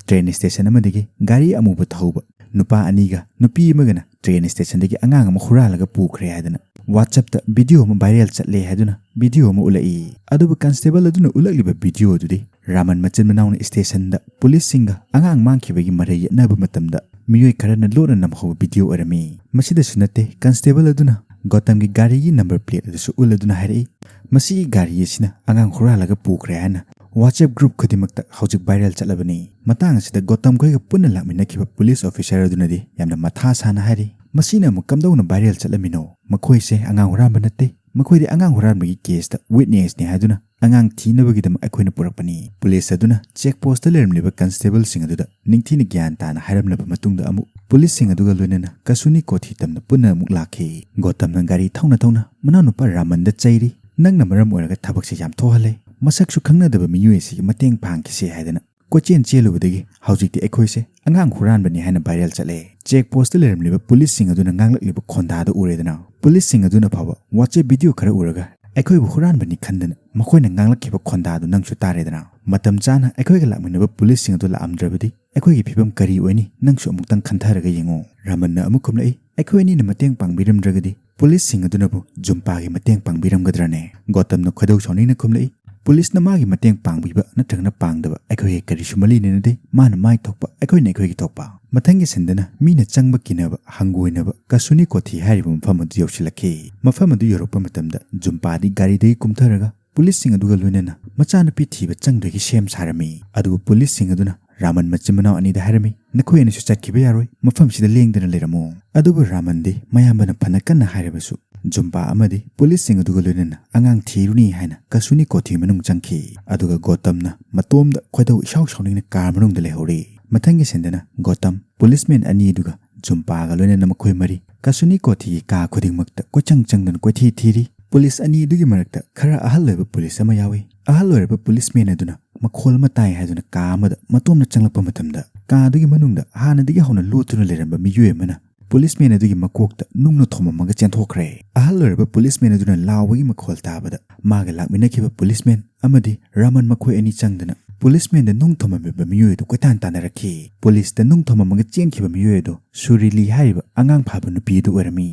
ꯇ꯭ꯔꯦꯟ ꯁ꯭ꯇꯦꯁꯟ ꯑꯃꯗꯒꯤ ꯒꯥꯔꯤ ꯑꯃꯨꯕ ꯊꯧꯕ ꯅꯨꯄꯥ ꯑꯅꯤꯒ ꯅꯨꯄꯤ ꯑꯃꯒꯅ ꯇ꯭ꯔꯦꯟ ꯁ꯭ꯇꯦꯁꯟꯗꯒꯤ ꯑꯉꯥꯡ ꯑꯃ ꯍꯨꯔꯥꯜꯂꯒ ꯄꯨꯈ꯭ꯔꯦ ꯍꯥꯏꯗꯅ WhatsApp-ꯇ ꯚꯤꯗꯤꯑꯣ ꯑꯃ ꯚꯥꯏꯔꯦꯜ ꯆꯠꯂꯦ" ꯍꯥꯏꯗꯨꯅ ꯚꯤꯗꯤꯑꯣ ꯑꯃ ꯎꯠꯂꯛꯏ꯫ ꯑꯗꯨꯕꯨ ꯀꯟꯁꯇꯦꯕꯜ ꯑꯗꯨꯅ ꯎꯠꯂꯛꯂꯤꯕ ꯚꯤꯗꯤꯑꯣ ꯑꯗꯨꯗꯤ ꯔꯥꯃꯟ ꯃꯆꯤꯟ ꯃꯅꯥꯎꯅ ꯁ꯭ꯇꯦꯁꯟꯗ ꯄꯨꯂꯤꯁꯁꯤꯡꯒ ꯑꯉꯥꯡ ꯃꯥꯡꯈꯤꯕꯒꯤ ꯃꯔꯩ ꯌꯦꯠꯅꯕ ꯃꯇꯝꯗ ꯃꯤꯑꯣꯏ ꯈꯔꯅ ꯂꯣꯟꯅ ꯅꯝꯍꯧꯕ ꯚꯤꯗꯤꯑꯣ ꯑꯣꯏꯔꯝꯃꯤ꯫ ꯃꯁꯤꯗꯁꯨ ꯅꯠꯇꯦ, ꯀꯟꯁꯇꯦꯕꯜ ꯑꯗꯨꯅ ꯒꯣꯇꯝꯒꯤ ꯒꯥꯔꯤꯒꯤ ꯅꯝꯕꯔ ꯄ꯭ꯂꯦꯠ ꯑꯗꯨꯁꯨ ꯎꯠꯂꯗꯨꯅ ꯍꯥꯏꯔꯛꯏ, "ꯃꯁꯤꯒꯤ ꯒꯥꯔꯤ ꯑꯁꯤꯅ ꯑꯉꯥꯡ ꯍꯨꯔꯥꯜꯂꯒ ꯄꯨꯈ꯭ꯔꯦ" ꯍꯥꯏꯅ WhatsApp group ꯈꯨꯗꯤꯡꯃꯛꯇ ꯍꯧꯖꯤꯛ ꯚꯥꯏꯔꯦꯜ ꯆꯠꯂꯕꯅꯤ꯫ ꯃꯇꯥꯡ ꯑꯁꯤꯗ ꯒꯣꯇꯝ ꯈꯣꯏꯒ ꯄꯨꯟꯅ ꯂꯥꯛꯃꯤꯟꯅꯈꯤꯕ ꯄꯨꯂꯤꯁ ꯑꯣꯐꯤꯁꯥꯔ ꯑꯗꯨꯅꯗꯤ ꯌꯥꯝꯅ ꯃꯊꯥ ꯁꯥꯅ ꯍꯥꯏꯔꯤ, "ꯃꯁꯤꯅ ꯑꯃꯨꯛ ꯀꯝꯗꯧꯅ ꯚꯥꯏꯔꯦꯜ ꯆꯠꯂꯝꯃꯤꯅꯣ? ꯃꯈꯣꯏꯁꯦ ꯑꯉꯥꯡ ꯍꯨꯔꯥꯟꯕ ꯅꯠꯇꯦ, ꯃꯈꯣꯏꯗꯤ ꯑꯉꯥꯡ ꯍꯨꯔꯥꯟꯕꯒꯤ ꯀꯦꯁꯇ ꯋꯤꯠꯅꯦꯁꯅꯤ ꯍꯥꯏꯗꯨꯅ ꯑꯉꯥꯡ ꯊꯤꯅꯕꯒꯤꯗꯃꯛ ꯑꯩꯈꯣꯏꯅ ꯄꯨꯔꯛꯄꯅꯤ"꯫ ꯄꯨꯂꯤꯁ ꯑꯗꯨꯅ ꯆꯦꯛ ꯄꯣꯁꯇ ꯂꯩꯔꯝꯂꯤꯕ ꯀꯟꯁꯇꯦꯕꯜꯁꯤꯡ ꯑꯗꯨꯗ ꯅꯤꯡꯊꯤꯅ ꯒ꯭ꯌꯥꯟ ꯇꯥꯅ ꯍꯥꯏꯔꯝꯂꯕ ꯃꯇꯨꯡꯗ ꯑꯃꯨꯛ ꯄꯨꯂꯤꯁꯁꯤꯡ ꯑꯗꯨꯒ ꯂꯣꯏꯅꯅ ꯀꯁꯨꯅꯤ ꯀꯣꯊꯤ ꯇꯝꯅ ꯄꯨꯟꯅ ꯑꯃꯨꯛ ꯂꯥꯛꯈꯤ꯫ ꯒꯣꯇꯝꯅ ꯒꯥꯔꯤ ꯊꯧꯅ ꯊꯧꯅ ꯃꯅꯥꯎꯅꯨꯄꯥ ꯔꯥꯃꯟꯗ ꯆꯩꯔꯤ, "ꯅꯪꯅ ꯃꯔꯝ ꯑꯣꯏꯔꯒ ꯊꯕꯛꯁꯦ ꯌꯥꯝ ꯊꯣꯛꯍꯜꯂꯦ, ꯃꯁꯛꯁꯨ ꯈꯪꯅꯗꯕ ꯃꯤꯑꯣꯏ ꯑꯁꯤꯒꯤ ꯃꯇꯦꯡ ꯄꯥꯡꯈꯤꯁꯦ" ꯍꯥꯏꯗꯅ ꯀꯣꯏꯆꯦꯟ ꯆꯦꯜꯂꯨꯕꯗꯒꯤ ꯍꯧꯖꯤꯛꯇꯤ ꯑꯩꯈꯣꯏꯁꯦ ꯑꯉꯥꯡ ꯍꯨꯔꯥꯟꯕꯅꯤ ꯍꯥꯏꯅ ꯚꯥꯏꯔꯦꯜ ꯆꯠꯂꯦ꯫ ꯆꯦꯛ ꯄꯣꯁꯇ ꯂꯩꯔꯝꯂꯤꯕ ꯄꯨꯂꯤꯁꯁꯤꯡ ꯑꯗꯨꯅ ꯉꯥꯡꯂꯛꯂꯤꯕ ꯈꯣꯟꯗꯥꯗꯨ ꯎꯔꯦꯗꯅ, ꯄꯨꯂꯤꯁꯁꯤꯡ ꯑꯗꯨꯅ ꯐꯥꯎꯕ WhatsApp ꯚꯤꯗꯤꯑꯣ ꯈꯔ ꯎꯔꯒ ꯑꯩꯈꯣꯏꯕꯨ ꯍꯨꯔꯥꯟꯕꯅꯤ ꯈꯟꯗꯅ ꯃꯈꯣꯏꯅ ꯉꯥꯡꯂꯛꯈꯤꯕ ꯈꯣꯟꯗꯥꯗꯨ ꯅꯪꯁꯨ ꯇꯥꯔꯦꯗꯅ꯫ ꯃꯇꯝ ꯆꯥꯅ ꯑꯩꯈꯣꯏꯒ ꯂꯥꯛꯃꯤꯟꯅꯕ ꯄꯨꯂꯤꯁꯁꯤꯡ ꯑꯗꯨ ꯂꯥꯛꯑꯝꯗ꯭ꯔꯕꯗꯤ ꯑꯩꯈꯣꯏꯒꯤ ꯐꯤꯕꯝ ꯀꯔꯤ ꯑꯣꯏꯅꯤ? ꯅꯪꯁꯨ ꯑꯃꯨꯛꯇꯪ ꯈꯟꯊꯔꯒ ꯌꯦꯡꯉꯨ꯫ ꯔꯥꯃꯟꯅ ꯑꯃꯨꯛ ꯈꯨꯝꯂꯛꯏ, "ꯑꯩꯈꯣꯏ ꯑꯅꯤꯅ ꯃꯇꯦꯡ ꯄꯥꯡꯕꯤꯔꯝꯗ꯭ꯔꯒꯗꯤ ꯄꯨꯂꯤꯁꯁꯤꯡ ꯑꯗꯨꯅꯕꯨ ꯖꯨꯝꯄꯥꯒꯤ ꯃꯇꯦꯡ ꯄꯥꯡꯕꯤꯔꯝꯒꯗ꯭ꯔꯅꯦ?" ꯒꯣꯇꯝꯅ ꯈꯣꯏꯗꯧ ꯁꯥꯎꯅꯤꯡꯅ ꯈꯨꯝꯂꯛꯏ, "ꯄꯨꯂꯤꯁꯅ ꯃꯥꯒꯤ ꯃꯇꯦꯡ ꯄꯥꯡꯕꯤꯕ ꯅꯠꯇ꯭ꯔꯒꯅ ꯄꯥꯡꯗꯕ ꯑꯩꯈꯣꯏꯒꯤ ꯀꯔꯤꯁꯨ ꯃꯔꯤ ꯂꯩꯅꯗꯦ꯫ ꯃꯥꯅ ꯃꯥꯏ ꯊꯣꯛꯄ, ꯑꯩꯈꯣꯏꯅ ꯑꯩꯈꯣꯏꯒꯤ ꯊꯣꯛꯄ"꯫ ꯃꯊꯪꯒꯤ ꯁꯤꯟꯗꯅ ꯃꯤꯅ ꯆꯪꯕ ꯀꯤꯅꯕ ꯍꯪꯒꯣꯏꯅꯕ ꯀꯁꯨꯅꯤ ꯀꯣꯊꯤ ꯍꯥꯏꯔꯤꯕ ꯃꯐꯝ ꯑꯗꯨ ꯌꯧꯁꯤꯜꯂꯛꯈꯤ꯫ ꯃꯐꯝ ꯑꯗꯨ ꯌꯧꯔꯛꯄ ꯃꯇꯝꯗ ꯖꯨꯝꯄꯥꯗꯤ ꯒꯥꯔꯤꯗꯒꯤ ꯀꯨꯝꯊꯔꯒ ꯄꯨꯂꯤꯁꯁꯤꯡ ꯑꯗꯨꯒ ꯂꯣꯏꯅꯅ ꯃꯆꯥꯅꯨꯄꯤ ꯊꯤꯕ ꯆꯪꯗꯣꯏꯒꯤ ꯁꯦꯝ ꯁꯥꯔꯝꯃꯤ꯫ ꯑꯗꯨꯕꯨ ꯄꯨꯂꯤꯁꯁꯤꯡ ꯑꯗꯨꯅ ꯔꯥꯃꯟ ꯃꯆꯤꯟ ꯃꯅꯥꯎ ꯑꯅꯤꯗ ꯍꯥꯏꯔꯝꯃꯤ, "ꯅꯈꯣꯏ ꯑꯅꯤꯁꯨ ꯆꯠꯈꯤꯕ ꯌꯥꯔꯣꯏ, ꯃꯐꯝꯁꯤꯗ ꯂꯦꯡꯗꯅ ꯂꯩꯔꯝꯃꯨ"꯫ ꯑꯗꯨꯕꯨ ꯔꯥꯃꯟꯗꯤ ꯃꯌꯥꯝꯕꯅ ꯐꯅ ꯀꯟꯅ ꯍꯥꯏꯔꯕꯁꯨ ꯖꯨꯝꯄꯥ ꯑꯃꯗꯤ ꯄꯨꯂꯤꯁꯁꯤꯡ ꯑꯗꯨꯒ ꯂꯣꯏꯅꯅ ꯑꯉꯥꯡ ꯊꯤꯔꯨꯅꯤ ꯍꯥꯏꯅ ꯀꯁꯨꯅꯤ ꯀꯣꯊꯤ ꯃꯅꯨꯡ ꯆꯪꯈꯤ꯫ ꯑꯗꯨꯒ ꯒꯣꯇꯝꯅ ꯃꯇꯣꯝꯗ ꯈꯣꯏꯗꯧ ꯏꯁꯥꯎ ꯁꯥꯎꯅꯤꯡꯅ ꯀꯥꯔ ꯃꯅꯨꯡꯗ ꯂꯩꯍꯧꯔꯤ꯫ ꯃꯊꯪꯒꯤ ꯁꯤꯟꯗꯅ ꯒꯣꯇꯝ ꯄꯨꯂꯤꯁꯃꯦꯟ ꯑꯅꯤꯗꯨꯒ ꯖꯨꯝꯄꯥꯒ ꯂꯣꯏꯅꯅ ꯃꯈꯣꯏ ꯃꯔꯤ ꯀꯁꯨꯅꯤ ꯀꯣꯊꯤꯒꯤ ꯀꯥ ꯈꯨꯗꯤꯡꯃꯛꯇ ꯀꯣꯏꯆꯪ ꯆꯪꯗꯨꯅ ꯀꯣꯏꯊꯤ ꯊꯤꯔꯤ꯫ ꯄꯨꯂꯤꯁ ꯑꯅꯤ ꯑꯗꯨꯒꯤ ꯃꯔꯛꯇ ꯈꯔ ꯑꯍꯜ ꯑꯣꯏꯕ ꯄꯨꯂꯤꯁ ꯑꯃ ꯌꯥꯎꯏ꯫ ꯑꯍꯜ ꯑꯣꯏꯔꯕ ꯄꯨꯂꯤꯁꯃꯦꯟ ꯑꯗꯨꯅ ꯃꯈꯣꯜ ꯑꯃ ꯇꯥꯏ ꯍꯥꯏꯗꯨꯅ ꯀꯥ ꯑꯃꯗ ꯃꯇꯣꯝꯅ ꯆꯪꯂꯛꯄ ꯃꯇꯝꯗ, ꯀꯥ ꯑꯗꯨꯒꯤ ꯃꯅꯨꯡꯗ ꯍꯥꯟꯅꯗꯒꯤ ꯍꯧꯅ ꯂꯣꯠꯇꯨꯅ ꯂꯩꯔꯝꯕ ꯃꯤꯑꯣꯏ ꯑꯃꯅ ꯄꯨꯂꯤꯁꯃꯦꯟ ꯑꯗꯨꯒꯤ ꯃꯀꯣꯛꯇ ꯅꯨꯡꯅ ꯊꯣꯝꯃꯝꯃꯒ ꯆꯦꯟꯊꯣꯛꯈ꯭ꯔꯦ꯫ ꯑꯍꯜ ꯑꯣꯏꯔꯕ ꯄꯨꯂꯤꯁꯃꯦꯟ ꯑꯗꯨꯅ ꯂꯥꯎꯕꯒꯤ ꯃꯈꯣꯜ ꯇꯥꯕꯗ, ꯃꯥꯒ ꯂꯥꯛꯃꯤꯟꯅꯈꯤꯕ ꯄꯨꯂꯤꯁꯃꯦꯟ ꯑꯃꯗꯤ ꯔꯥꯃꯟ ꯃꯈꯣꯏ ꯑꯅꯤ ꯆꯪꯗꯨꯅ ꯄꯨꯂꯤꯁꯃꯦꯟꯗ ꯅꯨꯡ ꯊꯣꯝꯃꯝꯃꯤꯕ ꯃꯤꯑꯣꯏ ꯑꯗꯨ ꯀꯣꯏꯇꯥꯟ ꯇꯥꯟꯅꯔꯛꯈꯤ꯫ ꯄꯨꯂꯤꯁꯇ ꯅꯨꯡ ꯊꯣꯝꯃꯝꯃꯒ ꯆꯦꯟꯈꯤꯕ ꯃꯤꯑꯣꯏ ꯑꯗꯨ ꯁꯨꯔꯤꯂꯤ ꯍꯥꯏꯔꯤꯕ ꯑꯉꯥꯡ ꯐꯥꯕ ꯅꯨꯄꯤ ꯑꯗꯨ ꯑꯣꯏꯔꯝꯃꯤ꯫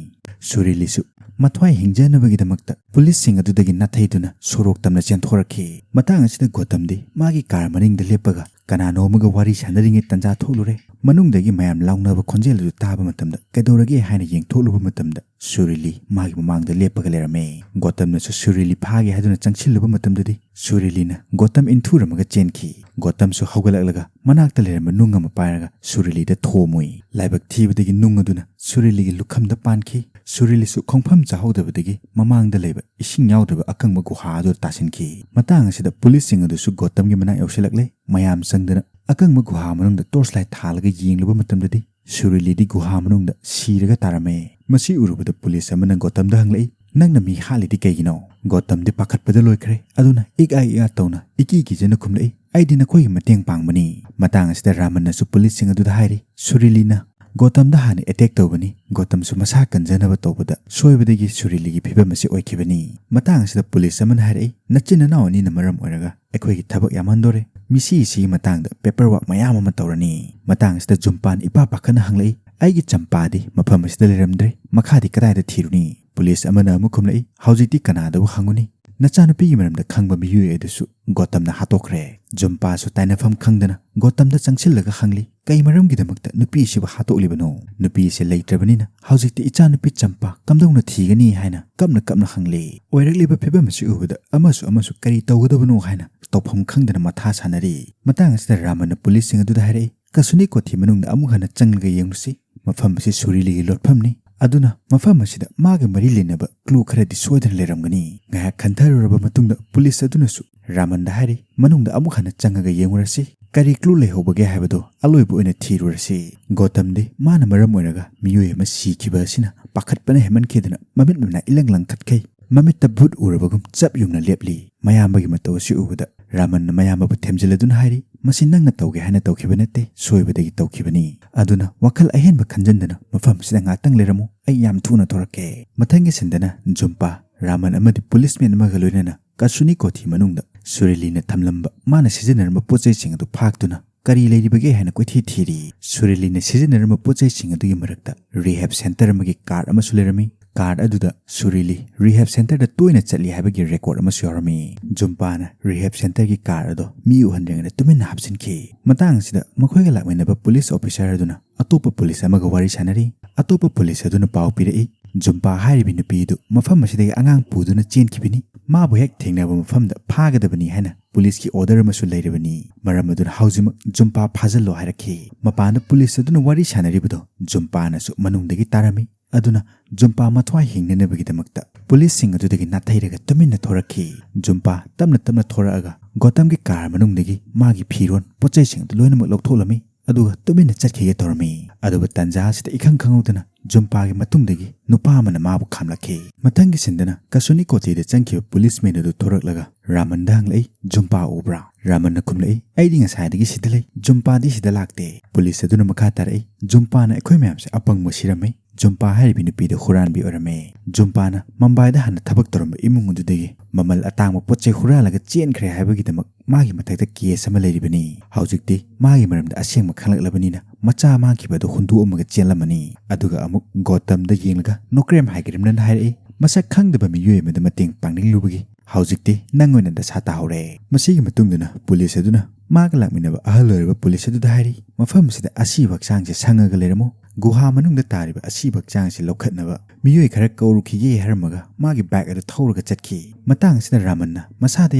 ꯁꯨꯔꯤꯂꯤꯁꯨ ꯃꯊ꯭ꯋꯥꯏ ꯍꯤꯡꯖꯅꯕꯒꯤꯗꯃꯛꯇ ꯄꯨꯂꯤꯁꯁꯤꯡ ꯑꯗꯨꯗꯒꯤ ꯅꯥꯊꯩꯗꯨꯅ ꯁꯣꯔꯣꯛ ꯇꯝꯅ ꯆꯦꯟꯊꯣꯔꯛꯈꯤ꯫ ꯃꯇꯥꯡ ꯑꯁꯤꯗ ꯒꯣꯇꯝꯗꯤ ꯃꯥꯒꯤ ꯀꯥꯔ ꯃꯅꯤꯡꯗ ꯂꯦꯞꯄꯒ ꯀꯅꯥꯅꯣ ꯑꯃꯒ ꯋꯥꯔꯤ ꯁꯥꯟꯅꯔꯤꯉꯩ ꯇꯟꯖꯥ ꯊꯣꯛꯂꯨꯔꯦ꯫ ꯃꯅꯨꯡꯗꯒꯤ ꯃꯌꯥꯝ ꯂꯥꯎꯅꯕ ꯈꯣꯟꯖꯦꯜ ꯑꯗꯨ ꯇꯥꯕ ꯃꯇꯝꯗ ꯀꯩꯗꯧꯔꯒꯦ ꯍꯥꯏꯅ ꯌꯦꯡꯊꯣꯛꯂꯨꯕ ꯃꯇꯝꯗ ꯁꯨꯔꯤꯂꯤ ꯃꯥꯒꯤ ꯃꯃꯥꯡꯗ ꯂꯦꯞꯄꯒ ꯂꯩꯔꯝꯃꯦ꯫ ꯒꯣꯇꯝꯅꯁꯨ ꯁꯨꯔꯤꯂꯤ ꯐꯥꯒꯦ ꯍꯥꯏꯗꯨꯅ ꯆꯪꯁꯤꯜꯂꯨꯕ ꯃꯇꯝꯗꯗꯤ ꯁꯨꯔꯤꯂꯤꯅ ꯒꯣꯇꯝ ꯏꯟꯊꯨꯔꯝꯃꯒ ꯆꯦꯟꯈꯤ꯫ ꯒꯣꯇꯝꯁꯨ ꯍꯧꯒꯠꯂꯛꯂꯒ ꯃꯅꯥꯛꯇ ꯂꯩꯔꯝꯕ ꯅꯨꯡ ꯑꯃ ꯄꯥꯏꯔꯒ ꯁꯨꯔꯤꯂꯤꯗ ꯊꯣꯝꯃꯨꯏ꯫ ꯂꯥꯏꯕꯛ ꯊꯤꯕꯗꯒꯤ ꯅꯨꯡ ꯑꯗꯨꯅ ꯁꯨꯔꯤꯂꯤꯒꯤ ꯂꯨꯈꯝꯗ ꯄꯥꯟꯈꯤ꯫ ꯁꯨꯔꯤꯂꯤꯁꯨ ꯈꯣꯡꯐꯝ ꯆꯥꯍꯧꯗꯕꯗꯒꯤ ꯃꯃꯥꯡꯗ ꯂꯩꯕ ꯏꯁꯤꯡ ꯌꯥꯎꯗ꯭ꯔꯕ ꯑꯀꯪꯕ ꯒꯨꯍꯥ ꯑꯗꯨꯗ ꯇꯥꯁꯤꯟꯈꯤ꯫ ꯃꯇꯥꯡ ꯑꯁꯤꯗ ꯄꯨꯂꯤꯁꯁꯤꯡ ꯑꯗꯨꯁꯨ ꯒꯣꯇꯝꯒꯤ ꯃꯅꯥꯛ ꯌꯧꯁꯤꯜꯂꯛꯂꯦ꯫ ꯃꯌꯥꯝ ꯆꯪꯗꯨꯅ ꯑꯀꯪꯕ ꯒꯨꯍꯥ ꯃꯅꯨꯡꯗ ꯇꯣꯔꯆ ꯂꯥꯏꯠ ꯊꯥꯜꯂꯒ ꯌꯦꯡꯂꯨꯕ ꯃꯇꯝꯗꯗꯤ ꯁꯨꯔꯤꯂꯤꯗꯤ ꯒꯨꯍꯥ ꯃꯅꯨꯡꯗ ꯁꯤꯔꯒ ꯇꯥꯔꯝꯃꯦ꯫ ꯃꯁꯤ ꯎꯔꯨꯕꯗ ꯄꯨꯂꯤꯁ ꯑꯃꯅ ꯒꯣꯇꯝꯗ ꯍꯪꯂꯛꯏ, "ꯅꯪꯅ ꯃꯤ ꯍꯥꯠꯂꯤꯗꯤ ꯀꯩꯒꯤꯅꯣ?" ꯒꯣꯇꯝꯗꯤ ꯄꯥꯈꯠꯄꯗ ꯂꯣꯏꯈ꯭ꯔꯦ꯫ ꯑꯗꯨꯅ ꯏꯛ ꯑꯥ ꯏꯛ ꯑꯥ ꯇꯧꯅ ꯏꯀꯤ ꯀꯤꯖꯅ ꯈꯨꯝꯂꯛꯏ, "ꯑꯩꯗꯤ ꯅꯈꯣꯏꯒꯤ ꯃꯇꯦꯡ ꯄꯥꯡꯕꯅꯤ꯫" ꯃꯇꯥꯡ ꯑꯁꯤꯗ ꯔꯥꯃꯟꯅꯁꯨ ꯄꯨꯂꯤꯁꯁꯤꯡ ꯑꯗꯨꯗ ꯍꯥꯏꯔꯤ, "ꯁꯨꯔꯤꯂꯤꯅ ꯒꯣꯇꯝꯗ ꯍꯥꯟꯅ ꯑꯦꯇꯦꯛ ꯇꯧꯕꯅꯤ꯫ ꯒꯣꯇꯝꯁꯨ ꯃꯁꯥ ꯀꯟꯖꯅꯕ ꯇꯧꯕꯗ ꯁꯣꯏꯕꯗꯒꯤ ꯁꯨꯔꯤꯂꯤꯒꯤ ꯐꯤꯕꯝ ꯑꯁꯤ ꯑꯣꯏꯈꯤꯕꯅꯤ꯫" ꯃꯇꯥꯡ ꯑꯁꯤꯗ ꯄꯨꯂꯤꯁ ꯑꯃꯅ ꯍꯥꯏꯔꯛꯏ, "ꯅꯆꯤꯟ ꯅꯅꯥꯎ ꯑꯅꯤꯅ ꯃꯔꯝ ꯑꯣꯏꯔꯒ ꯑꯩꯈꯣꯏꯒꯤ ꯊꯕꯛ ꯌꯥꯝꯍꯟꯗꯣꯔꯦ꯫ ꯃꯤꯁꯤ ꯏꯁꯤꯒꯤ ꯃꯇꯥꯡꯗ ꯄꯦꯄꯔ ꯋꯥꯔꯛ ꯃꯌꯥꯝ ꯑꯃ ꯇꯧꯔꯅꯤ꯫" ꯃꯇꯥꯡ ꯑꯁꯤꯗ ꯖꯨꯝꯄꯥꯟ ꯏꯄꯥ ꯄꯥꯈꯠꯅ ꯍꯪꯂꯛꯏ, "ꯑꯩꯒꯤ ꯆꯝꯄꯥꯗꯤ ꯃꯐꯝ ꯑꯁꯤꯗ ꯂꯩꯔꯝꯗ꯭ꯔꯦ꯫ ꯃꯈꯥꯗꯤ ꯀꯗꯥꯏꯗ ꯊꯤꯔꯨꯅꯤ?" ꯄꯨꯂꯤꯁ ꯑꯃꯅ ꯑꯃꯨꯛ ꯈꯨꯝꯂꯛꯏ, "ꯍꯧꯖꯤꯛꯇꯤ ꯀꯅꯥꯗꯕꯨ ꯍꯪꯉꯨꯅꯤ? ꯅꯆꯥꯅꯨꯄꯤꯒꯤ ꯃꯔꯝꯗ ꯈꯪꯕ ꯃꯤꯑꯣꯏ ꯑꯗꯨꯁꯨ ꯒꯣꯇꯝꯅ ꯍꯥꯠꯇꯣꯛꯈ꯭ꯔꯦ꯫" ꯖꯨꯝꯄꯥꯁꯨ ꯇꯥꯏꯅꯐꯝ ꯈꯪꯗꯅ ꯒꯣꯇꯝꯗ ꯆꯪꯁꯤꯜꯂꯒ ꯍꯪꯂꯤ, "ꯀꯩ ꯃꯔꯝꯒꯤꯗꯃꯛꯇ ꯅꯨꯄꯤ ꯑꯁꯤꯕꯨ ꯍꯥꯠꯇꯣꯛꯂꯤꯕꯅꯣ? ꯅꯨꯄꯤ ꯑꯁꯤ ꯂꯩꯇ꯭ꯔꯕꯅꯤꯅ ꯍꯧꯖꯤꯛꯇꯤ ꯏꯆꯥꯅꯨꯄꯤ ꯆꯝꯄꯥ ꯀꯝꯗꯧꯅ ꯊꯤꯒꯅꯤ?" ꯍꯥꯏꯅ ꯀꯞꯅ ꯀꯞꯅ ꯍꯪꯂꯤ꯫ ꯑꯣꯏꯔꯛꯂꯤꯕ ꯐꯤꯕꯝ ꯑꯁꯤ ꯎꯕꯗ ꯑꯃꯁꯨ ꯑꯃꯁꯨ ꯀꯔꯤ ꯇꯧꯒꯗꯕꯅꯣ ꯍꯥꯏꯅ ꯇꯧꯐꯝ ꯈꯪꯗꯅ ꯃꯊꯥ ꯁꯥꯟꯅꯔꯤ꯫ ꯃꯇꯥꯡ ꯑꯁꯤꯗ ꯔꯥꯃꯟꯅ ꯄꯨꯂꯤꯁꯁꯤꯡ ꯑꯗꯨꯗ ꯍꯥꯏꯔꯛꯏ, "ꯀꯁꯨꯅꯤ ꯀꯣꯊꯤ ꯃꯅꯨꯡꯗ ꯑꯃꯨꯛ ꯍꯟꯅ ꯆꯪꯂꯒ ꯌꯦꯡꯂꯨꯁꯤ꯫ ꯃꯐꯝ ꯑꯁꯤ ꯁꯨꯔꯤꯂꯤꯒꯤ ꯂꯣꯠꯐꯝꯅꯤ꯫ ꯑꯗꯨꯅ ꯃꯐꯝ ꯑꯁꯤꯗ ꯃꯥꯒ ꯃꯔꯤ ꯂꯩꯅꯕ clue ꯈꯔꯗꯤ ꯁꯣꯏꯗꯅ ꯂꯩꯔꯝꯒꯅꯤ꯫ ꯉꯥꯏꯍꯥꯛ ꯈꯟꯊꯔꯨꯔꯕ ꯃꯇꯨꯡꯗ ꯄꯨꯂꯤꯁ ꯑꯗꯨꯅꯁꯨ ꯔꯥꯃꯟꯗ ꯍꯥꯏꯔꯤ, "ꯃꯅꯨꯡꯗ ꯑꯃꯨꯛ ꯍꯟꯅ ꯆꯪꯉꯒ ꯌꯦꯡꯉꯨꯔꯁꯤ, ꯀꯔꯤ clue ꯂꯩꯍꯧꯕꯒꯦ ꯍꯥꯏꯕꯗꯨ ꯑꯂꯣꯏꯕ ꯑꯣꯏꯅ ꯊꯤꯔꯨꯔꯁꯤ"꯫ ꯒꯣꯇꯝꯗꯤ ꯃꯥꯅ ꯃꯔꯝ ꯑꯣꯏꯔꯒ ꯃꯤꯑꯣꯏ ꯑꯃ ꯁꯤꯈꯤꯕ ꯑꯁꯤꯅ ꯄꯥꯈꯠꯄꯅ ꯍꯦꯟꯃꯟꯈꯤꯗꯅ ꯃꯃꯤꯠ ꯃꯅꯥ ꯏꯂꯪ ꯂꯪꯈꯠꯈꯩ꯫ ꯃꯃꯤꯠꯇ ꯚꯨꯠ ꯎꯔꯕꯒꯨꯝ ꯆꯞ ꯌꯨꯡꯅ ꯂꯦꯞꯂꯤ꯫ ꯃꯌꯥꯝꯕꯒꯤ ꯃꯇꯧ ꯑꯁꯤ ꯎꯕꯗ ꯔꯥꯃꯟꯅ ꯃꯌꯥꯝꯕꯕꯨ ꯊꯦꯝꯖꯤꯜꯂꯗꯨꯅ ꯍꯥꯏꯔꯤ, "ꯃꯁꯤ ꯅꯪꯅ ꯇꯧꯒꯦ ꯍꯥꯏꯅ ꯇꯧꯈꯤꯕ ꯅꯠꯇꯦ, ꯁꯣꯏꯕꯗꯒꯤ ꯇꯧꯈꯤꯕꯅꯤ꯫ ꯑꯗꯨꯅ ꯋꯥꯈꯜ ꯑꯍꯦꯟꯕ ꯈꯟꯖꯟꯗꯅ ꯃꯐꯝ ꯑꯁꯤꯗ ꯉꯥꯛꯇꯪ ꯂꯩꯔꯝꯃꯨ, ꯑꯩ ꯌꯥꯝ ꯊꯨꯅ ꯊꯣꯔꯛꯀꯦ"꯫ ꯃꯊꯪꯒꯤ ꯁꯤꯟꯗꯅ ꯖꯨꯝꯄꯥ, ꯔꯥꯃꯟ ꯑꯃꯗꯤ ꯄꯨꯂꯤꯁꯃꯦꯟ ꯑꯃꯒ ꯂꯣꯏꯅꯅ ꯀꯁꯨꯅꯤ ꯀꯣꯊꯤ ꯃꯅꯨꯡꯗ ꯁꯨꯔꯤꯂꯤꯅ ꯊꯝꯂꯝꯕ ꯃꯥꯅ ꯁꯤꯖꯤꯟꯅꯔꯝꯕ ꯄꯣꯠ ꯆꯩꯁꯤꯡ ꯑꯗꯨ ꯐꯥꯛꯇꯨꯅ ꯀꯔꯤ ꯂꯩꯔꯤꯕꯒꯦ ꯍꯥꯏꯅ ꯀꯣꯏꯊꯤ ꯊꯤꯔꯤ꯫ ꯁꯨꯔꯤꯂꯤꯅ ꯁꯤꯖꯤꯟꯅꯔꯝꯕ ꯄꯣꯠ ꯆꯩꯁꯤꯡ ꯑꯗꯨꯒꯤ ꯃꯔꯛꯇ rehab center ꯑꯃꯒꯤ card ꯑꯃꯁꯨ ꯂꯩꯔꯝꯃꯤ꯫ Card ꯑꯗꯨꯗ ꯁꯨꯔꯤꯂꯤ rehab centerꯗ ꯇꯣꯏꯅ ꯆꯠꯂꯤ ꯍꯥꯏꯕꯒꯤ record ꯑꯃꯁꯨ ꯌꯥꯎꯔꯝꯃꯤ꯫ ꯖꯨꯝꯄꯥꯅ rehab centerꯒꯤ card ꯑꯗꯣ ꯃꯤ ꯎꯍꯟꯗ꯭ꯔꯤꯉꯩꯗ ꯇꯨꯃꯤꯟꯅ ꯍꯥꯞꯆꯤꯟꯈꯤ꯫ ꯃꯇꯥꯡ ꯑꯁꯤꯗ ꯃꯈꯣꯏꯒ ꯂꯥꯛꯃꯤꯟꯅꯕ ꯄꯨꯂꯤꯁ ꯑꯣꯐꯤꯁꯥꯔ ꯑꯗꯨꯅ ꯑꯇꯣꯞꯄ ꯄꯨꯂꯤꯁ ꯑꯃꯒ ꯋꯥꯔꯤ ꯁꯥꯟꯅꯔꯤ꯫ ꯑꯇꯣꯞꯄ ꯄꯨꯂꯤꯁ ꯑꯗꯨꯅ ꯄꯥꯎ ꯄꯤꯔꯛꯏ, "ꯖꯨꯝꯄꯥ ꯍꯥꯏꯔꯤꯕꯤ ꯅꯨꯄꯤ ꯑꯗꯨ ꯃꯐꯝ ꯑꯁꯤꯗꯒꯤ ꯑꯉꯥꯡ ꯄꯨꯗꯨꯅ ꯆꯦꯟꯈꯤꯕꯅꯤ꯫ ꯃꯥꯕꯨ ꯍꯦꯛ ꯊꯦꯡꯅꯕ ꯃꯐꯝꯗ ꯐꯥꯒꯗꯕꯅꯤ ꯍꯥꯏꯅ ꯄꯨꯂꯤꯁꯀꯤ order ꯑꯃꯁꯨ ꯂꯩꯔꯕꯅꯤ꯫ ꯃꯔꯝ ꯑꯗꯨꯅ ꯍꯧꯖꯤꯛꯃꯛ ꯖꯨꯝꯄꯥ ꯐꯥꯖꯤꯜꯂꯣ" ꯍꯥꯏꯔꯛꯈꯤ꯫ ꯃꯄꯥꯟꯗ ꯄꯨꯂꯤꯁ ꯑꯗꯨꯅ ꯋꯥꯔꯤ ꯁꯥꯟꯅꯔꯤꯕꯗꯨ ꯖꯨꯝꯄꯥꯅꯁꯨ ꯃꯅꯨꯡꯗꯒꯤ ꯇꯥꯔꯝꯃꯤ꯫ ꯑꯗꯨꯅ ꯖꯨꯝꯄꯥ ꯃꯊ꯭ꯋꯥꯏ ꯍꯤꯡꯅꯅꯕꯒꯤꯗꯃꯛꯇ ꯄꯨꯂꯤꯁꯁꯤꯡ ꯑꯗꯨꯗꯒꯤ ꯅꯥꯊꯩꯔꯒ ꯇꯨꯃꯤꯟꯅ ꯊꯣꯔꯛꯈꯤ꯫ ꯖꯨꯝꯄꯥ ꯇꯞꯅ ꯇꯞꯅ ꯊꯣꯔꯛꯑꯒ ꯒꯣꯇꯝꯒꯤ car ꯃꯅꯨꯡꯗꯒꯤ ꯃꯥꯒꯤ ꯐꯤꯔꯣꯟ, ꯄꯣꯠ ꯆꯩꯁꯤꯡ ꯑꯗꯨ ꯂꯣꯏꯅꯃꯛ ꯂꯧꯊꯣꯛꯂꯝꯃꯤ꯫ ꯑꯗꯨꯒ ꯇꯨꯃꯤꯟꯅ ꯆꯠꯈꯤꯒꯦ ꯇꯧꯔꯝꯃꯤ꯫ ꯑꯗꯨꯕꯨ ꯇꯟꯖꯥ ꯑꯁꯤꯗ ꯏꯈꯪ ꯈꯪꯍꯧꯗꯅ ꯖꯨꯝꯄꯥꯒꯤ ꯃꯇꯨꯡꯗꯒꯤ ꯅꯨꯄꯥ ꯑꯃꯅ ꯃꯥꯕꯨ ꯈꯥꯝꯂꯛꯈꯤ꯫ ꯃꯊꯪꯒꯤ ꯁꯤꯟꯗꯅ ꯀꯁꯨꯅꯤ ꯀꯣꯊꯤꯗ ꯆꯪꯈꯤꯕ ꯄꯨꯂꯤꯁꯃꯦꯟ ꯑꯗꯨ ꯊꯣꯔꯛꯂꯒ ꯔꯥꯃꯟꯗ ꯍꯪꯂꯛꯏ, "ꯖꯨꯝꯄꯥ ꯎꯕ꯭ꯔꯥ?" ꯔꯥꯃꯟꯅ ꯈꯨꯝꯂꯛꯏ, "ꯑꯩꯗꯤ ꯉꯁꯥꯏꯗꯒꯤ ꯁꯤꯗ ꯂꯩ, ꯖꯨꯝꯄꯥꯗꯤ ꯁꯤꯗ ꯂꯥꯛꯇꯦ"꯫ ꯄꯨꯂꯤꯁ ꯑꯗꯨꯅ ꯃꯈꯥ ꯇꯥꯔꯛꯏ, "ꯖꯨꯝꯄꯥꯅ ꯑꯩꯈꯣꯏ ꯃꯌꯥꯝꯁꯦ ꯑꯄꯪꯕ ꯁꯤꯔꯝꯃꯤ꯫ ꯖꯨꯝꯄꯥ ꯍꯥꯏꯔꯤꯕꯤ ꯅꯨꯄꯤꯗꯨ ꯍꯨꯔꯥꯟꯕꯤ ꯑꯣꯏꯔꯝꯃꯦ꯫ ꯖꯨꯝꯄꯥꯅ ꯃꯝꯕꯥꯏꯗ ꯍꯥꯟꯅ ꯊꯕꯛ ꯇꯧꯔꯝꯕ ꯏꯃꯨꯡ ꯑꯗꯨꯗꯒꯤ ꯃꯃꯜ ꯑꯇꯥꯡꯕ ꯄꯣꯠ ꯆꯩ ꯍꯨꯔꯥꯜꯂꯒ ꯆꯦꯟꯈ꯭ꯔꯦ ꯍꯥꯏꯕꯒꯤꯗꯃꯛ ꯃꯥꯒꯤ ꯃꯊꯛꯇ case ꯑꯃ ꯂꯩꯔꯤꯕꯅꯤ꯫ ꯍꯧꯖꯤꯛꯇꯤ ꯃꯥꯒꯤ ꯃꯔꯝꯗ ꯑꯁꯦꯡꯕ ꯈꯪꯂꯛꯂꯕꯅꯤꯅ ꯃꯆꯥ ꯃꯥꯡꯈꯤꯕ ꯑꯗꯨ ꯍꯨꯟꯗꯣꯛꯑꯝꯃꯒ ꯆꯦꯜꯂꯝꯃꯅꯤ꯫ ꯑꯗꯨꯒ ꯑꯃꯨꯛ ꯒꯣꯇꯝꯗ ꯌꯦꯡꯂꯒ ꯅꯣꯀ꯭ꯔꯦꯝ ꯍꯥꯏꯒꯔꯤꯝꯅꯟ ꯍꯥꯏꯔꯛꯏ, ꯃꯁꯛ ꯈꯪꯗꯕ ꯃꯤꯑꯣꯏ ꯑꯃꯗ ꯃꯇꯦꯡ ꯄꯥꯡꯅꯤꯡꯂꯨꯕꯒꯤ ꯍꯧꯖꯤꯛꯇꯤ ꯅꯪ ꯑꯣꯏꯅ ꯗꯁꯥ ꯇꯥꯍꯧꯔꯦ"꯫ ꯃꯁꯤꯒꯤ ꯃꯇꯨꯡꯗꯅ ꯄꯨꯂꯤꯁ ꯑꯗꯨꯅ ꯃꯥꯒ ꯂꯥꯛꯃꯤꯟꯅꯕ ꯑꯍꯜ ꯑꯣꯏꯔꯕ ꯄꯨꯂꯤꯁ ꯑꯗꯨꯗ ꯍꯥꯏꯔꯤ, "ꯃꯐꯝ ꯑꯁꯤꯗ ꯑꯁꯤꯕ ꯍꯛꯆꯥꯡꯁꯦ ꯁꯪꯉꯒ ꯂꯩꯔꯝꯃꯨ꯫ ꯒꯨꯍꯥ ꯃꯅꯨꯡꯗ ꯇꯥꯔꯤꯕ ꯑꯁꯤꯕ ꯍꯛꯆꯥꯡꯁꯤ ꯂꯧꯈꯠꯅꯕ ꯃꯤꯑꯣꯏ ꯈꯔ ꯀꯧꯔꯨꯈꯤꯒꯦ" ꯍꯥꯏꯔꯝꯃꯒ ꯃꯥꯒꯤ bike ꯑꯗꯨ ꯊꯧꯔꯒ ꯆꯠꯈꯤ꯫ ꯃꯇꯥꯡ ꯑꯁꯤꯗ ꯔꯥꯃꯟꯅ ꯃꯁꯥꯗ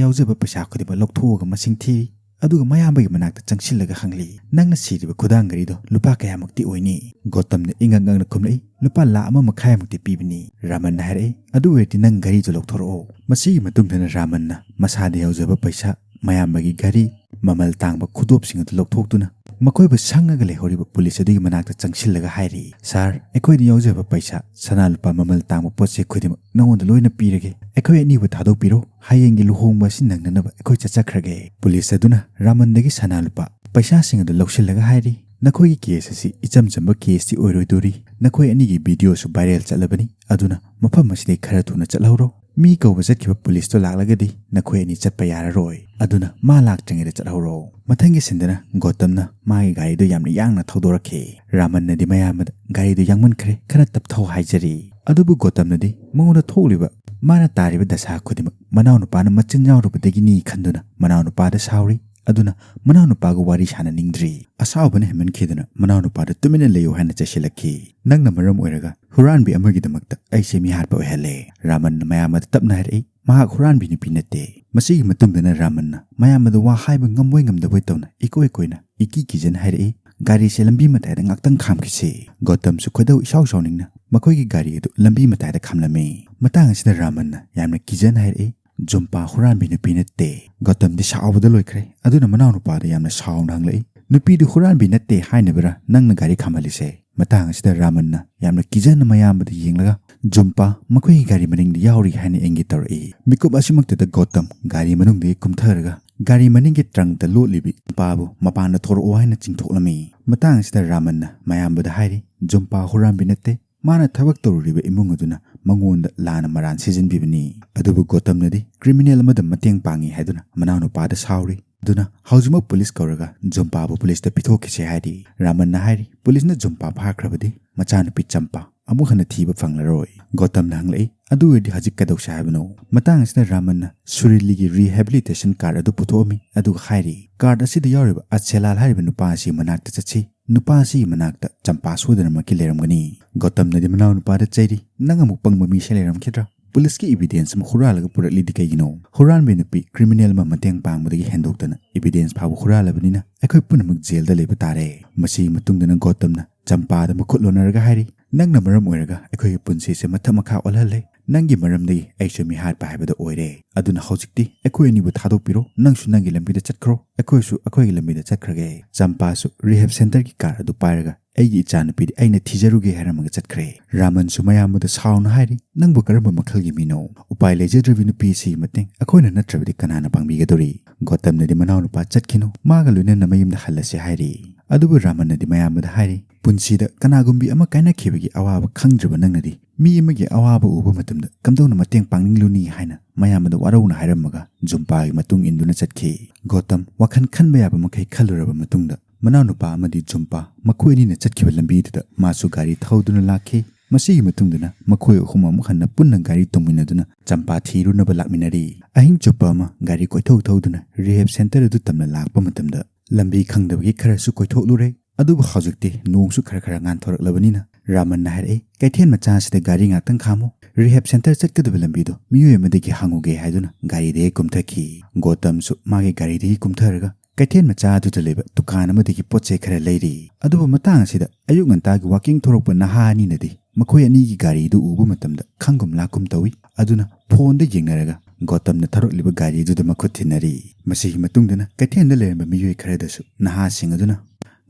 ꯌꯥꯎꯖꯕ ꯄꯩꯁꯥ ꯈꯨꯗꯤꯡꯃꯛ ꯂꯧꯊꯣꯛꯑꯒ ꯃꯁꯤꯡ ꯊꯤꯔꯤ꯫ ꯑꯗꯨꯒ ꯃꯌꯥꯝꯕꯒꯤ ꯃꯅꯥꯛꯇ ꯆꯪꯁꯤꯜꯂꯒ ꯍꯪꯂꯛꯏ, "ꯅꯪꯅ ꯁꯤꯔꯤꯕ ꯈꯨꯗꯥꯡ ꯘꯔꯤꯗꯣ ꯂꯨꯄꯥ ꯀꯌꯥꯃꯨꯛꯇꯤ ꯑꯣꯏꯅꯤ?" ꯒꯣꯇꯝꯅ ꯏꯉꯛ ꯉꯛꯅ ꯈꯨꯝꯂꯛꯏ, "ꯂꯨꯄꯥ ꯂꯥꯈ ꯑꯃ ꯃꯈꯥꯏꯃꯨꯛꯇꯤ ꯄꯤꯕꯅꯤ꯫" ꯔꯥꯃꯟꯅ ꯍꯥꯏꯔꯛꯏ, "ꯑꯗꯨ ꯑꯣꯏꯔꯗꯤ ꯅꯪ ꯘꯔꯤꯗꯨ ꯂꯧꯊꯣꯔꯛꯑꯣ꯫" ꯃꯁꯤꯒꯤ ꯃꯇꯨꯡꯗꯅ ꯔꯥꯃꯟꯅ ꯃꯁꯥꯗ ꯌꯥꯎꯖꯕ ꯄꯩꯁꯥ, ꯃꯌꯥꯝꯕꯒꯤ ꯘꯔꯤ, ꯃꯃꯜ ꯇꯥꯡꯕ ꯈꯨꯗꯣꯞꯁꯤꯡ ꯑꯗꯨ ꯂꯧꯊꯣꯛꯇꯨꯅ ꯃꯈꯣꯏꯕꯨ ꯁꯪꯉꯒ ꯂꯩꯍꯧꯔꯤꯕ ꯄꯨꯂꯤꯁ ꯑꯗꯨꯒꯤ ꯃꯅꯥꯛꯇ ꯆꯪꯁꯤꯜꯂꯒ ꯍꯥꯏꯔꯤ, "ꯁꯥꯔ, ꯑꯩꯈꯣꯏꯗ ꯌꯥꯎꯖꯕ ꯄꯩꯁꯥ, ꯁꯅꯥ ꯂꯨꯄꯥ, ꯃꯃꯜ ꯇꯥꯡꯕ ꯄꯣꯠ ꯆꯩ ꯈꯨꯗꯤꯡꯃꯛ ꯅꯉꯣꯟꯗ ꯂꯣꯏꯅ ꯄꯤꯔꯒꯦ꯫ ꯑꯩꯈꯣꯏ ꯑꯅꯤꯕꯨ ꯊꯥꯗꯣꯛꯄꯤꯔꯣ꯫ ꯍꯌꯦꯡꯒꯤ ꯂꯨꯍꯣꯡꯕ ꯑꯁꯤ ꯅꯪꯅꯅꯕ ꯑꯩꯈꯣꯏ ꯆꯠꯆꯈ꯭ꯔꯒꯦ꯫" ꯄꯨꯂꯤꯁ ꯑꯗꯨꯅ ꯔꯥꯃꯟꯗꯒꯤ ꯁꯅꯥ ꯂꯨꯄꯥ, ꯄꯩꯁꯥꯁꯤꯡ ꯑꯗꯨ ꯂꯧꯁꯤꯜꯂꯒ ꯍꯥꯏꯔꯤ, "ꯅꯈꯣꯏꯒꯤ ꯀꯦꯁ ꯑꯁꯤ ꯏꯆꯝ ꯆꯝꯕ ꯀꯦꯁꯇꯤ ꯑꯣꯏꯔꯣꯏꯗꯣꯔꯤ꯫ ꯅꯈꯣꯏ ꯑꯅꯤꯒꯤ ꯚꯤꯗꯤꯑꯣꯁꯨ ꯚꯥꯏꯔꯦꯜ ꯆꯠꯂꯕꯅꯤ꯫ ꯑꯗꯨꯅ ꯃꯐꯝ ꯑꯁꯤꯗꯒꯤ ꯈꯔ ꯊꯨꯅ ꯆꯠꯍꯧꯔꯣ꯫ ꯃꯤ ꯀꯧꯕ ꯆꯠꯈꯤꯕ ꯄꯨꯂꯤꯁꯇꯣ ꯂꯥꯛꯂꯒꯗꯤ ꯅꯈꯣꯏ ꯑꯅꯤ ꯆꯠꯄ ꯌꯥꯔꯔꯣꯏ꯫ ꯑꯗꯨꯅ ꯃꯥ ꯂꯥꯛꯇ꯭ꯔꯤꯉꯩꯗ ꯆꯠꯍꯧꯔꯣ꯫" ꯃꯊꯪꯒꯤ ꯁꯤꯟꯗꯅ ꯒꯣꯇꯝꯅ ꯃꯥꯒꯤ ꯒꯥꯔꯤꯗꯨ ꯌꯥꯝꯅ ꯌꯥꯡꯅ ꯊꯧꯗꯣꯔꯛꯈꯤ꯫ ꯔꯥꯃꯟꯅꯗꯤ ꯃꯌꯥꯝꯕꯗ ꯒꯥꯔꯤꯗꯨ ꯌꯥꯡꯃꯟꯈ꯭ꯔꯦ, ꯈꯔ ꯇꯞꯊꯧ ꯍꯥꯏꯖꯔꯤ꯫ ꯑꯗꯨꯕꯨ ꯒꯣꯇꯝꯅꯗꯤ ꯃꯉꯣꯟꯗ ꯊꯣꯛꯂꯤꯕ, ꯃꯥꯅ ꯇꯥꯔꯤꯕ ꯗꯁꯥ ꯈꯨꯗꯤꯡꯃꯛ ꯃꯅꯥꯎꯅꯨꯄꯥꯅ ꯃꯆꯤꯟ ꯌꯥꯎꯔꯨꯕꯗꯒꯤꯅꯤ ꯈꯟꯗꯨꯅ ꯃꯅꯥꯎꯅꯨꯄꯥꯗ ꯁꯥꯎꯔꯤ꯫ ꯑꯗꯨꯅ ꯃꯅꯥꯎꯅꯨꯄꯥꯒ ꯋꯥꯔꯤ ꯁꯥꯟꯅꯅꯤꯡꯗ꯭ꯔꯤ꯫ ꯑꯁꯥꯎꯕꯅ ꯍꯦꯟꯃꯟꯈꯤꯗꯨꯅ ꯃꯅꯥꯎꯅꯨꯄꯥꯗ ꯇꯨꯃꯤꯟꯅ ꯂꯩꯌꯨ ꯍꯥꯏꯅ ꯆꯩꯁꯤꯜꯂꯛꯈꯤ꯫ "ꯅꯪꯅ ꯃꯔꯝ ꯑꯣꯏꯔꯒ ꯍꯨꯔꯥꯟꯕꯤ ꯑꯃꯒꯤꯗꯃꯛꯇ ꯑꯩꯁꯦ ꯃꯤꯍꯥꯠꯄ ꯑꯣꯏꯍꯜꯂꯦ꯫" ꯔꯥꯃꯟꯅ ꯃꯌꯥꯝꯕꯗ ꯇꯞꯅ ꯍꯥꯏꯔꯛꯏ, "ꯃꯍꯥꯛ ꯍꯨꯔꯥꯟꯕꯤ ꯅꯨꯄꯤ ꯅꯠꯇꯦ꯫" ꯃꯁꯤꯒꯤ ꯃꯇꯨꯡꯗꯅ ꯔꯥꯃꯟꯅ ꯃꯌꯥꯝꯕꯗ ꯋꯥ ꯍꯥꯏꯕ ꯉꯝꯕꯣꯏ ꯉꯝꯗꯕꯣꯏ ꯇꯧꯅ ꯏꯀꯣꯏ ꯀꯣꯏꯅ ꯏꯀꯤ ꯀꯤꯖꯅ ꯍꯥꯏꯔꯛꯏ, "ꯒꯥꯔꯤꯁꯦ ꯂꯝꯕꯤ ꯃꯇꯥꯏꯗ ꯉꯥꯛꯇꯪ ꯈꯥꯝꯈꯤꯁꯤ꯫" ꯒꯣꯇꯝꯁꯨ ꯈꯣꯏꯗꯧ ꯏꯁꯥꯎ ꯁꯥꯎꯅꯤꯡꯅ ꯃꯈꯣꯏꯒꯤ ꯒꯥꯔꯤ ꯑꯗꯨ ꯂꯝꯕꯤ ꯃꯇꯥꯏꯗ ꯈꯥꯝꯂꯝꯃꯤ꯫ ꯃꯇꯥꯡ ꯑꯁꯤꯗ ꯔꯥꯃꯟꯅ ꯌꯥꯝꯅ ꯀꯤꯖꯅ ꯍꯥꯏꯔꯛꯏ, "ꯖꯨꯝꯄꯥ ꯍꯨꯔꯥꯟꯕꯤ ꯅꯨꯄꯤ ꯅꯠꯇꯦ꯫" ꯒꯣꯇꯝꯗꯤ ꯁꯥꯎꯕꯗ ꯂꯣꯏꯈ꯭ꯔꯦ꯫ ꯑꯗꯨꯅ ꯃꯅꯥꯎꯅꯨꯄꯥꯗ ꯌꯥꯝꯅ ꯁꯥꯎꯅ ꯍꯪꯂꯛꯏ, "ꯅꯨꯄꯤꯗꯨ ꯍꯨꯔꯥꯟꯕꯤ ꯅꯠꯇꯦ ꯍꯥꯏꯅꯕꯔꯥ ꯅꯪꯅ ꯒꯥꯔꯤ ꯈꯥꯝꯍꯜꯂꯤꯁꯦ?" ꯃꯇꯥꯡ ꯑꯁꯤꯗ ꯔꯥꯃꯟꯅ ꯌꯥꯝꯅ ꯀꯤꯖꯅ ꯃꯌꯥꯝꯕꯗ ꯌꯦꯡꯂꯒ, "ꯖꯨꯝꯄꯥ ꯃꯈꯣꯏꯒꯤ ꯒꯥꯔꯤ ꯃꯅꯤꯡꯗ ꯌꯥꯎꯔꯤ" ꯍꯥꯏꯅ ꯏꯪꯒꯤꯠ ꯇꯧꯔꯛꯏ꯫ ꯃꯤꯀꯨꯞ ꯑꯁꯤꯃꯛꯇꯗ ꯒꯣꯇꯝ ꯒꯥꯔꯤ ꯃꯅꯨꯡꯗꯒꯤ ꯀꯨꯝꯊꯔꯒ ꯒꯥꯔꯤ ꯃꯅꯤꯡꯒꯤ ꯇ꯭ꯔꯪꯇ ꯂꯣꯠꯂꯤꯕꯤ ꯖꯨꯝꯄꯥꯕꯨ ꯃꯄꯥꯟꯗ ꯊꯣꯔꯛꯑꯣ ꯍꯥꯏꯅ ꯆꯤꯡꯊꯣꯛꯂꯝꯃꯤ꯫ ꯃꯇꯥꯡ ꯑꯁꯤꯗ ꯔꯥꯃꯟꯅ ꯃꯌꯥꯝꯕꯗ ꯍꯥꯏꯔꯤ, "ꯖꯨꯝꯄꯥ ꯍꯨꯔꯥꯟꯕꯤ ꯅꯠꯇꯦ, ꯃꯥꯅ ꯊꯕꯛ ꯇꯧꯔꯨꯔꯤꯕ ꯏꯃꯨꯡ ꯑꯗꯨꯅ ꯃꯉꯣꯟꯗ ꯂꯥꯟꯅ ꯃꯔꯥꯟ ꯁꯤꯖꯤꯟꯕꯤꯕꯅꯤ꯫" ꯑꯗꯨꯕꯨ ꯒꯣꯇꯝꯅꯗꯤ ꯀ꯭ꯔꯤꯃꯤꯅꯦꯜ ꯑꯃꯗ ꯃꯇꯦꯡ ꯄꯥꯡꯉꯤ ꯍꯥꯏꯗꯨꯅ ꯃꯅꯥꯎꯅꯨꯄꯥꯗ ꯁꯥꯎꯔꯤ꯫ ꯑꯗꯨꯅ ꯍꯧꯖꯤꯛꯃꯛ ꯄꯨꯂꯤꯁ ꯀꯧꯔꯒ ꯖꯨꯝꯄꯥꯕꯨ ꯄꯨꯂꯤꯁꯇ ꯄꯤꯊꯣꯛꯈꯤꯁꯤ ꯍꯥꯏꯔꯤ꯫ ꯔꯥꯃꯟꯅ ꯍꯥꯏꯔꯤ, "ꯄꯨꯂꯤꯁꯅ ꯖꯨꯝꯄꯥ ꯐꯥꯈ꯭ꯔꯕꯗꯤ ꯃꯆꯥꯅꯨꯄꯤ ꯆꯝꯄꯥ ꯑꯃꯨꯛ ꯍꯟꯅ ꯊꯤꯕ ꯐꯪꯂꯔꯣꯏ꯫" ꯒꯣꯇꯝꯅ ꯍꯪꯂꯛꯏ, "ꯑꯗꯨ ꯑꯣꯏꯔꯗꯤ ꯍꯧꯖꯤꯛ ꯀꯩꯗꯧꯁꯦ ꯍꯥꯏꯕꯅꯣ?" ꯃꯇꯥꯡ ꯑꯁꯤꯗ ꯔꯥꯃꯟꯅ ꯁꯨꯔꯤꯂꯤꯒꯤ ꯔꯤꯍꯦꯕꯤꯂꯤꯇꯦꯁꯟ ꯀꯥꯔꯗ ꯑꯗꯨ ꯄꯨꯊꯣꯛꯑꯝꯃꯤ, ꯑꯗꯨꯒ ꯍꯥꯏꯔꯤ, "ꯀꯥꯔꯗ ꯑꯁꯤꯗ ꯌꯥꯎꯔꯤꯕ ꯑꯠꯁꯦꯂꯥꯜ ꯍꯥꯏꯔꯤꯕ ꯅꯨꯄꯥ ꯑꯁꯤ ꯃꯅꯥꯛꯇ ꯆꯠꯁꯤ꯫ ꯅꯨꯄꯥ ꯑꯁꯤꯒꯤ ꯃꯅꯥꯛꯇ ꯆꯝꯄꯥ ꯁꯣꯏꯗꯅꯃꯛꯀꯤ ꯂꯩꯔꯝꯒꯅꯤ꯫" ꯒꯣꯇꯝꯅꯗꯤ ꯃꯅꯥꯎꯅꯨꯄꯥꯗ ꯆꯩꯔꯤ, "ꯅꯪ ꯑꯃꯨꯛ ꯄꯪꯕ ꯃꯤꯁꯦ ꯂꯩꯔꯝꯈꯤꯗ꯭ꯔꯥ? ꯄꯨꯂꯤꯁꯀꯤ ꯏꯕꯤꯗꯦꯟꯁ ꯑꯃ ꯍꯨꯔꯥꯜꯂꯒ ꯄꯨꯔꯛꯂꯤꯗꯤ ꯀꯩꯒꯤꯅꯣ? ꯍꯨꯔꯥꯟꯕꯤ ꯅꯨꯄꯤ ꯀ꯭ꯔꯤꯃꯤꯅꯦꯜ ꯑꯃ ꯃꯇꯦꯡ ꯄꯥꯡꯕꯗꯒꯤ ꯍꯦꯟꯗꯣꯛꯇꯅ ꯏꯕꯤꯗꯦꯟꯁ ꯐꯥꯎꯕ ꯍꯨꯔꯥꯜꯂꯕꯅꯤꯅ ꯑꯩꯈꯣꯏ ꯄꯨꯝꯅꯃꯛ ꯖꯦꯜꯗ ꯂꯩꯕ ꯇꯥꯔꯦ꯫ ꯃꯁꯤꯒꯤ ꯃꯇꯨꯡꯗꯅ ꯒꯣꯇꯝꯅ ꯆꯝꯄꯥꯗ ꯃꯈꯨꯠ ꯂꯣꯟꯅꯔꯒ ꯍꯥꯏꯔꯤ, "ꯅꯪꯅ ꯃꯔꯝ ꯑꯣꯏꯔꯒ ꯑꯩꯈꯣꯏꯒꯤ ꯄꯨꯟꯁꯤꯁꯦ ꯃꯊꯛ ꯃꯈꯥ ꯑꯣꯜꯍꯜꯂꯦ꯫ ꯅꯪꯒꯤ ꯃꯔꯝꯗꯒꯤ ꯑꯩꯁꯨ ꯃꯤꯍꯥꯠꯄ ꯍꯥꯏꯕꯗꯣ ꯑꯣꯏꯔꯦ꯫ ꯑꯗꯨꯅ ꯍꯧꯖꯤꯛꯇꯤ ꯑꯩꯈꯣꯏ ꯑꯅꯤꯕꯨ ꯊꯥꯗꯣꯛꯄꯤꯔꯣ, ꯅꯪꯁꯨ ꯅꯪꯒꯤ ꯂꯝꯕꯤꯗ ꯆꯠꯈ꯭ꯔꯣ, ꯑꯩꯈꯣꯏꯁꯨ ꯑꯩꯈꯣꯏꯒꯤ ꯂꯝꯕꯤꯗ ꯆꯠꯈ꯭ꯔꯒꯦ꯫" ꯆꯝꯄꯥꯁꯨ ꯔꯤꯍꯦꯕ ꯁꯦꯟꯇꯔꯒꯤ ꯀꯥꯔ ꯑꯗꯨ ꯄꯥꯏꯔꯒ ꯑꯩꯒꯤ ꯏꯆꯥꯅꯨꯄꯤꯗꯤ ꯑꯩꯅ ꯊꯤꯖꯔꯨꯒꯦ ꯍꯥꯏꯔꯝꯃꯒ ꯆꯠꯈ꯭ꯔꯦ꯫ ꯔꯥꯃꯟꯁꯨ ꯃꯌꯥꯝꯕꯗ ꯁꯥꯎꯅ ꯍꯥꯏꯔꯤ, "ꯅꯪꯕꯨ ꯀꯔꯝꯕ ꯃꯈꯜꯒꯤ ꯃꯤꯅꯣ? ꯎꯄꯥꯏ ꯂꯩꯖꯗ꯭ꯔꯕꯤ ꯅꯨꯄꯤ ꯑꯁꯤꯒꯤ ꯃꯇꯦꯡ ꯑꯩꯈꯣꯏꯅ ꯅꯠꯇ꯭ꯔꯕꯗꯤ ꯀꯅꯥꯅ ꯄꯥꯡꯕꯤꯒꯗꯧꯔꯤ?" ꯒꯣꯇꯝꯅꯗꯤ ꯃꯅꯥꯎꯅꯨꯄꯥ ꯆꯠꯈꯤꯅꯨ, ꯃꯥꯒ ꯂꯣꯏꯅꯅ ꯃꯌꯨꯝꯗ ꯍꯜꯂꯁꯤ ꯍꯥꯏꯔꯤ꯫ ꯑꯗꯨꯕꯨ ꯔꯥꯃꯟꯅꯗꯤ ꯃꯌꯥꯝꯕꯗ ꯍꯥꯏꯔꯤ, "ꯄꯨꯟꯁꯤꯗ ꯀꯅꯥꯒꯨꯝꯕꯤ ꯑꯃ ꯀꯥꯏꯅꯈꯤꯕꯒꯤ ꯑꯋꯥꯕ ꯈꯪꯗ꯭ꯔꯤꯕ ꯅꯪꯅꯗꯤ ꯃꯤ ꯑꯃꯒꯤ ꯑꯋꯥꯕ ꯎꯕ ꯃꯇꯝꯗ ꯀꯝꯗꯧꯅ ꯃꯇꯦꯡ ꯄꯥꯡꯅꯤꯡꯂꯨꯅꯤ?" ꯍꯥꯏꯅ ꯃꯌꯥꯝꯕꯗ ꯋꯥꯔꯧꯅ ꯍꯥꯏꯔꯝꯃꯒ ꯖꯨꯝꯄꯥꯒꯤ ꯃꯇꯨꯡ ꯏꯟꯗꯨꯅ ꯆꯠꯈꯤ꯫ ꯒꯣꯇꯝ ꯋꯥꯈꯜ ꯈꯟꯕ ꯌꯥꯕ ꯃꯈꯩ ꯈꯜꯂꯨꯔꯕ ꯃꯇꯨꯡꯗ ꯃꯅꯥꯎꯅꯨꯄꯥ ꯑꯃꯗꯤ ꯖꯨꯝꯄꯥ ꯃꯈꯣꯏ ꯑꯅꯤꯅ ꯆꯠꯈꯤꯕ ꯂꯝꯕꯤꯗꯨꯗ ꯃꯥꯁꯨ ꯒꯥꯔꯤ ꯊꯧꯗꯨꯅ ꯂꯥꯛꯈꯤ꯫ ꯃꯁꯤꯒꯤ ꯃꯇꯨꯡꯗꯅ ꯃꯈꯣꯏ ꯑꯍꯨꯝ ꯑꯃꯨꯛ ꯍꯟꯅ ꯄꯨꯟꯅ ꯒꯥꯔꯤ ꯇꯣꯡꯃꯤꯟꯅꯗꯨꯅ ꯆꯝꯄꯥ ꯊꯤꯔꯨꯅꯕ ꯂꯥꯛꯃꯤꯟꯅꯔꯤ꯫ ꯑꯍꯤꯡ ꯆꯨꯞꯄ ꯑꯃ ꯒꯥꯔꯤ ꯀꯣꯏꯊꯧ ꯊꯧꯗꯨꯅ ꯔꯤꯍꯦꯕ ꯁꯦꯟꯇꯔ ꯑꯗꯨ ꯇꯝꯅ ꯂꯥꯛꯄ ꯃꯇꯝꯗ ꯂꯝꯕꯤ ꯈꯪꯗꯕꯒꯤ ꯈꯔꯁꯨ ꯀꯣꯏꯊꯣꯛꯂꯨꯔꯦ꯫ ꯑꯗꯨꯕꯨ ꯍꯧꯖꯤꯛꯇꯤ ꯅꯣꯡꯁꯨ ꯈꯔ ꯈꯔ ꯉꯥꯟꯊꯣꯔꯛꯂꯕꯅꯤꯅ ꯔꯥꯃꯟꯅ ꯍꯥꯏꯔꯛꯏ, "ꯀꯩꯊꯦꯜ ꯃꯆꯥ ꯑꯁꯤꯗ ꯒꯥꯔꯤ ꯉꯥꯛꯇꯪ ꯈꯥꯝꯃꯨ, ꯔꯤꯍꯦꯕ ꯁꯦꯟꯇꯔ ꯆꯠꯀꯗꯕ ꯂꯝꯕꯤꯗꯣ ꯃꯤꯑꯣꯏ ꯑꯃꯗꯒꯤ ꯍꯪꯉꯨꯒꯦ" ꯍꯥꯏꯗꯨꯅ ꯒꯥꯔꯤꯗꯒꯤ ꯀꯨꯝꯊꯈꯤ꯫ ꯒꯣꯇꯝꯁꯨ ꯃꯥꯒꯤ ꯒꯥꯔꯤꯗꯒꯤ ꯀꯨꯝꯊꯔꯒ ꯀꯩꯊꯦꯜ ꯃꯆꯥ ꯑꯗꯨꯗ ꯂꯩꯕ ꯗꯨꯀꯥꯟ ꯑꯃꯗꯒꯤ ꯄꯣꯠ ꯆꯩ ꯈꯔ ꯂꯩꯔꯤ꯫ ꯑꯗꯨꯕꯨ ꯃꯇꯥꯡ ꯑꯁꯤꯗ ꯑꯌꯨꯛ ꯉꯟꯇꯥꯒꯤ ꯋꯥꯀꯤꯡ ꯊꯣꯔꯛꯄ ꯅꯍꯥ ꯑꯅꯤꯅꯗꯤ ꯃꯈꯣꯏ ꯑꯅꯤꯒꯤ ꯒꯥꯔꯤꯗꯨ ꯎꯕ ꯃꯇꯝꯗ ꯈꯪꯒꯨꯝ ꯂꯥꯛꯀꯨꯝ ꯇꯧꯏ꯫ ꯑꯗꯨꯅ ꯐꯣꯟꯗ ꯌꯦꯡꯅꯔꯒ ꯒꯣꯇꯝꯅ ꯊꯧꯔꯛꯂꯤꯕ ꯒꯥꯔꯤꯗꯨꯗ ꯃꯈꯨꯠ ꯊꯤꯟꯅꯔꯤ꯫ ꯃꯁꯤꯒꯤ ꯃꯇꯨꯡꯗꯅ ꯀꯩꯊꯦꯜꯗ ꯂꯩꯔꯝꯕ ꯃꯤꯑꯣꯏ ꯈꯔꯗꯁꯨ ꯅꯍꯥꯁꯤꯡ ꯑꯗꯨꯅ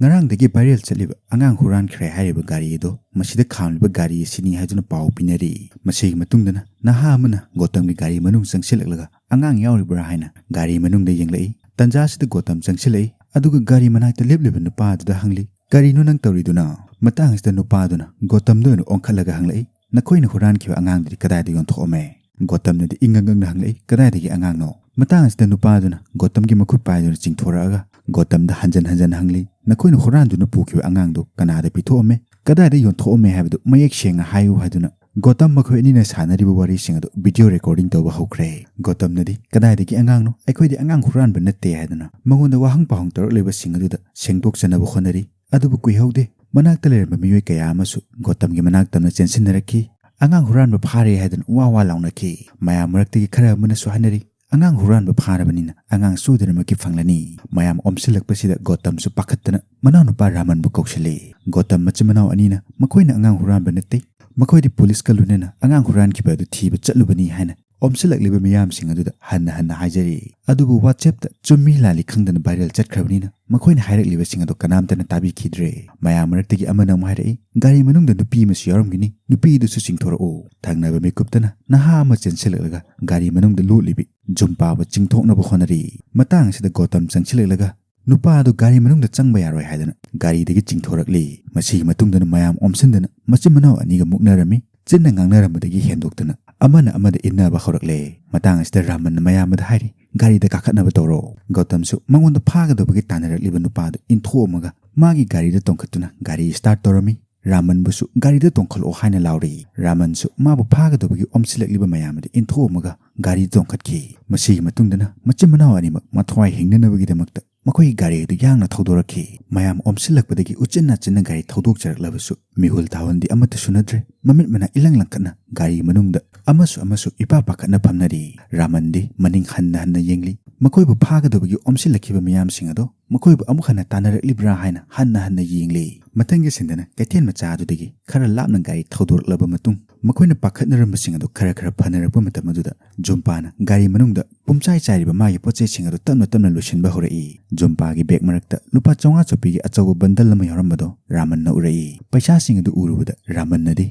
ꯉꯔꯥꯡꯗꯒꯤ ꯚꯥꯏꯔꯦꯜ ꯆꯠꯂꯤꯕ ꯑꯉꯥꯡ ꯍꯨꯔꯥꯟꯈ꯭ꯔꯦ ꯍꯥꯏꯔꯤꯕ ꯒꯥꯔꯤ ꯑꯗꯣ ꯃꯁꯤꯗ ꯈꯥꯝꯂꯤꯕ ꯒꯥꯔꯤ ꯑꯁꯤꯅꯤ ꯍꯥꯏꯗꯨꯅ ꯄꯥꯎ ꯄꯤꯅꯔꯤ꯫ ꯃꯁꯤꯒꯤ ꯃꯇꯨꯡꯗꯅ ꯅꯍꯥ ꯑꯃꯅ ꯒꯣꯇꯝꯒꯤ ꯒꯥꯔꯤ ꯃꯅꯨꯡ ꯆꯪꯁꯤꯜꯂꯛꯂꯒ ꯑꯉꯥꯡ ꯌꯥꯎꯔꯤꯕ꯭ꯔꯥ ꯍꯥꯏꯅ ꯒꯥꯔꯤ ꯃꯅꯨꯡꯗ ꯌꯦꯡꯂꯛꯏ꯫ ꯇꯟꯖꯥꯁꯤꯗ ꯒꯣꯇꯝ ꯆꯪꯁꯤꯜꯂꯛꯏ, ꯑꯗꯨꯒ ꯒꯥꯔꯤ ꯃꯅꯥꯛꯇ ꯂꯦꯞꯂꯤꯕ ꯅꯨꯄꯥ ꯑꯗꯨꯗ ꯍꯪꯂꯤ, "ꯀꯔꯤꯅꯣ ꯅꯪ ꯇꯧꯔꯤꯗꯨꯅ?" ꯃꯇꯥꯡ ꯑꯁꯤꯗ ꯅꯨꯄꯥ ꯑꯗꯨꯅ ꯒꯣꯇꯝꯗ ꯑꯣꯏꯅ ꯑꯣꯟꯈꯠꯂꯒ ꯍꯪꯂꯛꯏ, "ꯅꯈꯣꯏꯅ ꯍꯨꯔꯥꯟꯈꯤꯕ ꯑꯉꯥꯡꯗꯨꯗꯤ ꯀꯗꯥꯏꯗ ꯌꯣꯟꯊꯣꯛꯑꯝꯃꯦ?" ꯒꯣꯇꯝꯅꯗꯤ ꯏꯪꯉꯪ ꯉꯪꯅ ꯍꯪꯂꯛꯏ, "ꯀꯗꯥꯏꯗꯒꯤ ꯑꯉꯥꯡꯅꯣ?" ꯃꯇꯥꯡ ꯑꯁꯤꯗ ꯅꯨꯄꯥ ꯑꯗꯨꯅ ꯒꯣꯇꯝꯒꯤ ꯃꯈꯨꯠ ꯄꯥꯏꯗꯨꯅ ꯆꯤꯡꯊꯣꯔꯛꯑꯒ ꯒꯣꯇꯝꯗ ꯍꯟꯖꯟ ꯍꯟꯖꯟ ꯍꯪꯂꯤ, "ꯅꯈꯣꯏꯅ ꯍꯨꯔꯥꯟꯗꯨꯅ ꯄꯨꯈꯤꯕ ꯑꯉꯥꯡꯗꯨ ꯀꯅꯥꯗ ꯄꯤꯊꯣꯛꯑꯝꯃꯦ, ꯀꯗꯥꯏꯗ ꯌꯣꯟꯊꯣꯛꯑꯝꯃꯦ ꯍꯥꯏꯕꯗꯨ ꯃꯌꯦꯛ ꯁꯦꯡꯅ ꯍꯥꯏꯌꯨ" ꯍꯥꯏꯗꯨꯅ ꯒꯣꯇꯝ ꯃꯈꯣꯏ ꯑꯅꯤꯅ ꯁꯥꯟꯅꯔꯤꯕ ꯋꯥꯔꯤꯁꯤꯡ ꯑꯗꯨ ꯚꯤꯗꯤꯑꯣ ꯔꯦꯀꯣꯔꯗꯤꯡ ꯇꯧꯕ ꯍꯧꯈ꯭ꯔꯦ꯫ ꯒꯣꯇꯝꯅꯗꯤ, "ꯀꯗꯥꯏꯗꯒꯤ ꯑꯉꯥꯡꯅꯣ? ꯑꯩꯈꯣꯏꯗꯤ ꯑꯉꯥꯡ ꯍꯨꯔꯥꯟꯕ ꯅꯠꯇꯦ" ꯍꯥꯏꯗꯨꯅ ꯃꯉꯣꯟꯗ ꯋꯥꯍꯪ ꯄꯥꯎꯍꯪ ꯇꯧꯔꯛꯂꯤꯕꯁꯤꯡ ꯑꯗꯨꯗ ꯁꯦꯡꯗꯣꯛꯆꯅꯕ ꯍꯣꯠꯅꯔꯤ꯫ ꯑꯗꯨꯕꯨ ꯀꯨꯏꯍꯧꯗꯦ, ꯃꯅꯥꯛꯇ ꯂꯩꯔꯝꯕ ꯃꯤꯑꯣꯏ ꯀꯌꯥ ꯑꯃꯁꯨ ꯒꯣꯇꯝꯒꯤ ꯃꯅꯥꯛ ꯇꯝꯅ ꯆꯦꯟꯁꯤꯟꯅꯔꯛꯈꯤ꯫ ꯑꯉꯥꯡ ꯍꯨꯔꯥꯟꯕ ꯐꯥꯔꯦ ꯍꯥꯏꯗꯨꯅ ꯋꯥ ꯋꯥ ꯂꯥꯎꯅꯈꯤ꯫ ꯃꯌꯥꯝ ꯃꯔꯛꯇꯒꯤ ꯈꯔ ꯑꯃꯅꯁꯨ ꯍꯥꯏꯅꯔꯤ, "ꯑꯉꯥꯡ ꯍꯨꯔꯥꯟꯕ ꯐꯥꯔꯕꯅꯤꯅ ꯑꯉꯥꯡ ꯁꯣꯏꯗꯅꯃꯛꯀꯤ ꯐꯪꯂꯅꯤ"꯫ ꯃꯌꯥꯝ ꯑꯣꯝꯁꯤꯜꯂꯛꯄꯁꯤꯗ ꯒꯧꯇꯝꯁꯨ ꯄꯥꯈꯠꯇꯅ ꯃꯅꯥꯎꯅꯨꯄꯥ ꯔꯥꯃꯟꯕꯨ ꯀꯧꯁꯤꯜꯂꯤ꯫ ꯒꯧꯇꯝ ꯃꯆꯤꯟ ꯃꯅꯥꯎ ꯑꯅꯤꯅ ꯃꯈꯣꯏꯅ ꯑꯉꯥꯡ ꯍꯨꯔꯥꯟꯕ ꯅꯠꯇꯦ, ꯃꯈꯣꯏꯗꯤ ꯄꯨꯂꯤꯁꯀ ꯂꯣꯏꯅꯅ ꯑꯉꯥꯡ ꯍꯨꯔꯥꯟꯈꯤꯕ ꯑꯗꯨ ꯊꯤꯕ ꯆꯠꯂꯨꯕꯅꯤ ꯍꯥꯏꯅ ꯑꯣꯝꯁꯤꯜꯂꯛꯂꯤꯕ ꯃꯤꯌꯥꯝꯁꯤꯡ ꯑꯗꯨꯗ ꯍꯟꯅ ꯍꯟꯅ ꯍꯥꯏꯖꯔꯤ꯫ ꯑꯗꯨꯕꯨ WhatsApp-ꯇ ꯆꯨꯝꯃꯤ ꯂꯥꯜꯂꯤ ꯈꯪꯗꯅ viral ꯆꯠꯈ꯭ꯔꯕꯅꯤꯅ ꯃꯈꯣꯏꯅ ꯍꯥꯏꯔꯛꯂꯤꯕꯁꯤꯡ ꯑꯗꯨ ꯀꯅꯥꯝꯇꯅ ꯇꯥꯕꯤꯈꯤꯗ꯭ꯔꯦ꯫ ꯃꯌꯥꯝ ꯃꯔꯛꯇꯒꯤ ꯑꯃꯅ ꯑꯃꯨꯛ ꯍꯥꯏꯔꯛꯏ, "ꯒꯥꯔꯤ ꯃꯅꯨꯡꯗ ꯅꯨꯄꯤ ꯑꯃꯁꯨ ꯌꯥꯎꯔꯝꯒꯅꯤ, ꯅꯨꯄꯤꯗꯨꯁꯨ ꯆꯤꯡꯊꯣꯔꯛꯎ"꯫ ꯊꯪꯅꯕ ꯃꯤꯀꯨꯞꯇꯅ ꯅꯍꯥ ꯑꯃ ꯆꯦꯟꯁꯤꯜꯂꯛꯂꯒ ꯒꯥꯔꯤ ꯃꯅꯨꯡꯗ ꯂꯣꯠꯂꯤꯕꯤ ꯖꯨꯝꯄꯥꯕꯨ ꯆꯤꯡꯊꯣꯛꯅꯕ ꯍꯣꯠꯅꯔꯤ꯫ ꯃꯇꯥꯡ ꯑꯁꯤꯗ ꯒꯧꯇꯝ ꯆꯪꯁꯤꯜꯂꯛꯂꯒ ꯅꯨꯄꯥ ꯑꯗꯨ ꯒꯥꯔꯤ ꯃꯅꯨꯡꯗ ꯆꯪꯕ ꯌꯥꯔꯣꯏ ꯍꯥꯏꯗꯨꯅ ꯒꯥꯔꯤꯗꯒꯤ ꯆꯤꯡꯊꯣꯔꯛꯂꯤ꯫ ꯃꯁꯤꯒꯤ ꯃꯇꯨꯡꯗꯅ ꯃꯌꯥꯝ ꯑꯣꯝꯁꯤꯟꯗꯨꯅ ꯃꯆꯤꯟ ꯃꯅꯥꯎ ꯑꯅꯤꯒ ꯃꯨꯛꯅꯔꯝꯃꯤ꯫ ꯆꯤꯟꯅ ꯉꯥꯡꯅꯔꯝꯕꯗꯒꯤ ꯍꯦꯟꯗꯣꯛꯇꯨꯅ ꯑꯃꯅ ꯑꯃꯗ ꯏꯟꯅꯕ ꯍꯧꯔꯛꯂꯦ꯫ ꯃꯇꯥꯡ ꯑꯁꯤꯗ ꯔꯥꯃꯟꯅ ꯃꯌꯥꯝꯕꯗ ꯍꯥꯏꯔꯤ, "ꯒꯥꯔꯤꯗ ꯀꯥꯈꯠꯅꯕ ꯇꯧꯔꯣ"꯫ ꯒꯧꯇꯝꯁꯨ ꯃꯉꯣꯟꯗ ꯐꯥꯒꯗꯕꯒꯤ ꯇꯥꯟꯅꯔꯛꯂꯤꯕ ꯅꯨꯄꯥꯗꯨ ꯏꯟꯊꯣꯛꯑꯝꯃꯒ ꯃꯥꯒꯤ ꯒꯥꯔꯤꯗ ꯇꯣꯡꯈꯠꯇꯨꯅ ꯒꯥꯔꯤ start ꯇꯧꯔꯝꯃꯤ꯫ ꯔꯥꯃꯟꯕꯨꯁꯨ "ꯒꯥꯔꯤꯗ ꯇꯣꯡꯈꯠꯂꯛꯑꯣ" ꯍꯥꯏꯅ ꯂꯥꯎꯔꯤ꯫ ꯔꯥꯃꯟꯁꯨ ꯃꯥꯕꯨ ꯐꯥꯒꯗꯕꯒꯤ ꯑꯣꯝꯁꯤꯜꯂꯛꯂꯤꯕ ꯃꯌꯥꯝ ꯑꯗꯨ ꯏꯟꯊꯣꯛꯑꯝꯃꯒ ꯒꯥꯔꯤꯗ ꯇꯣꯡꯈꯠꯈꯤ꯫ ꯃꯁꯤꯒꯤ ꯃꯇꯨꯡꯗꯅ ꯃꯆꯤꯟ ꯃꯅꯥꯎ ꯑꯅꯤꯃꯛ ꯃꯊ꯭ꯋꯥꯏ ꯍꯤꯡꯅꯅꯕꯒꯤꯗꯃꯛꯇ ꯃꯈꯣꯏꯒꯤ ꯒꯥꯔꯤ ꯑꯗꯨ ꯌꯥꯡꯅ ꯊꯧꯗꯣꯔꯛꯈꯤ꯫ ꯃꯌꯥꯝ ꯑꯣꯝꯁꯤꯜꯂꯛꯄꯗꯒꯤ ꯎꯆꯤꯟ ꯅꯥꯆꯤꯟꯅ ꯒꯥꯔꯤ ꯊꯧꯗꯣꯛꯆꯔꯛꯂꯕꯁꯨ ꯃꯤꯍꯨꯜ ꯊꯥꯍꯨꯜꯗꯤ ꯑꯃꯠꯇꯁꯨ ꯅꯠꯇ꯭ꯔꯦ꯫ ꯃꯃꯤꯠ ꯃꯅꯥ ꯏꯂꯪ ꯂꯪꯈꯠꯅ ꯒꯥꯔꯤ ꯃꯅꯨꯡꯗ ꯑꯃꯁꯨ ꯑꯃꯁꯨ ꯏꯄꯥ ꯄꯥꯈꯠꯅ ꯐꯝꯅꯔꯤ꯫ ꯔꯥꯃꯟꯗꯤ ꯃꯅꯤꯡ ꯍꯟꯅ ꯍꯟꯅ ꯌꯦꯡꯂꯤ꯫ ꯃꯈꯣꯏꯕꯨ ꯐꯥꯒꯗꯕꯒꯤ ꯑꯣꯝꯁꯤꯜꯂꯛꯈꯤꯕ ꯃꯤꯌꯥꯝꯁꯤꯡ ꯑꯗꯣ ꯃꯈꯣꯏꯕꯨ ꯑꯃꯨꯛ ꯍꯟꯅ ꯇꯥꯟꯅꯔꯛꯂꯤꯕ꯭ꯔꯥ ꯍꯥꯏꯅ ꯍꯟꯅ ꯍꯟꯅ ꯌꯦꯡꯂꯤ꯫ ꯃꯊꯪꯒꯤ ꯁꯤꯟꯗꯅ ꯀꯩꯊꯦꯜ ꯃꯆꯥ ꯑꯗꯨꯗꯒꯤ ꯈꯔ ꯂꯥꯞꯅ ꯒꯥꯔꯤ ꯊꯧꯗꯣꯔꯛꯂꯕ ꯃꯇꯨꯡ ꯃꯈꯣꯏꯅ ꯄꯥꯈꯠꯅꯔꯝꯕꯁꯤꯡ ꯑꯗꯨ ꯈꯔ ꯈꯔ ꯐꯅꯔꯛꯄ ꯃꯇꯝ ꯑꯗꯨꯗ ꯖꯨꯝꯄꯥꯅ ꯒꯥꯔꯤ ꯃꯅꯨꯡꯗ ꯄꯨꯝꯆꯥꯏ ꯆꯥꯏꯔꯤꯕ ꯃꯥꯒꯤ ꯄꯣꯠꯆꯩꯁꯤꯡ ꯑꯗꯨ ꯇꯞꯅ ꯇꯞꯅ ꯂꯣꯏꯁꯤꯟꯕ ꯍꯧꯔꯛꯏ꯫ ꯖꯨꯝꯄꯥꯒꯤ bag ꯃꯔꯛꯇ ꯂꯨꯄꯥ ꯆꯥꯝꯃꯉꯥ ꯆꯠꯄꯤꯒꯤ ꯑꯆꯧꯕ bundle ꯑꯃ ꯌꯥꯎꯔꯝꯕꯗꯣ ꯔꯥꯃꯟꯅ ꯎꯔꯛꯏ꯫ ꯄꯩꯁꯥꯁꯤꯡ ꯑꯗꯨ ꯎꯔꯨꯕꯗ ꯔꯥꯃꯟꯅꯗꯤ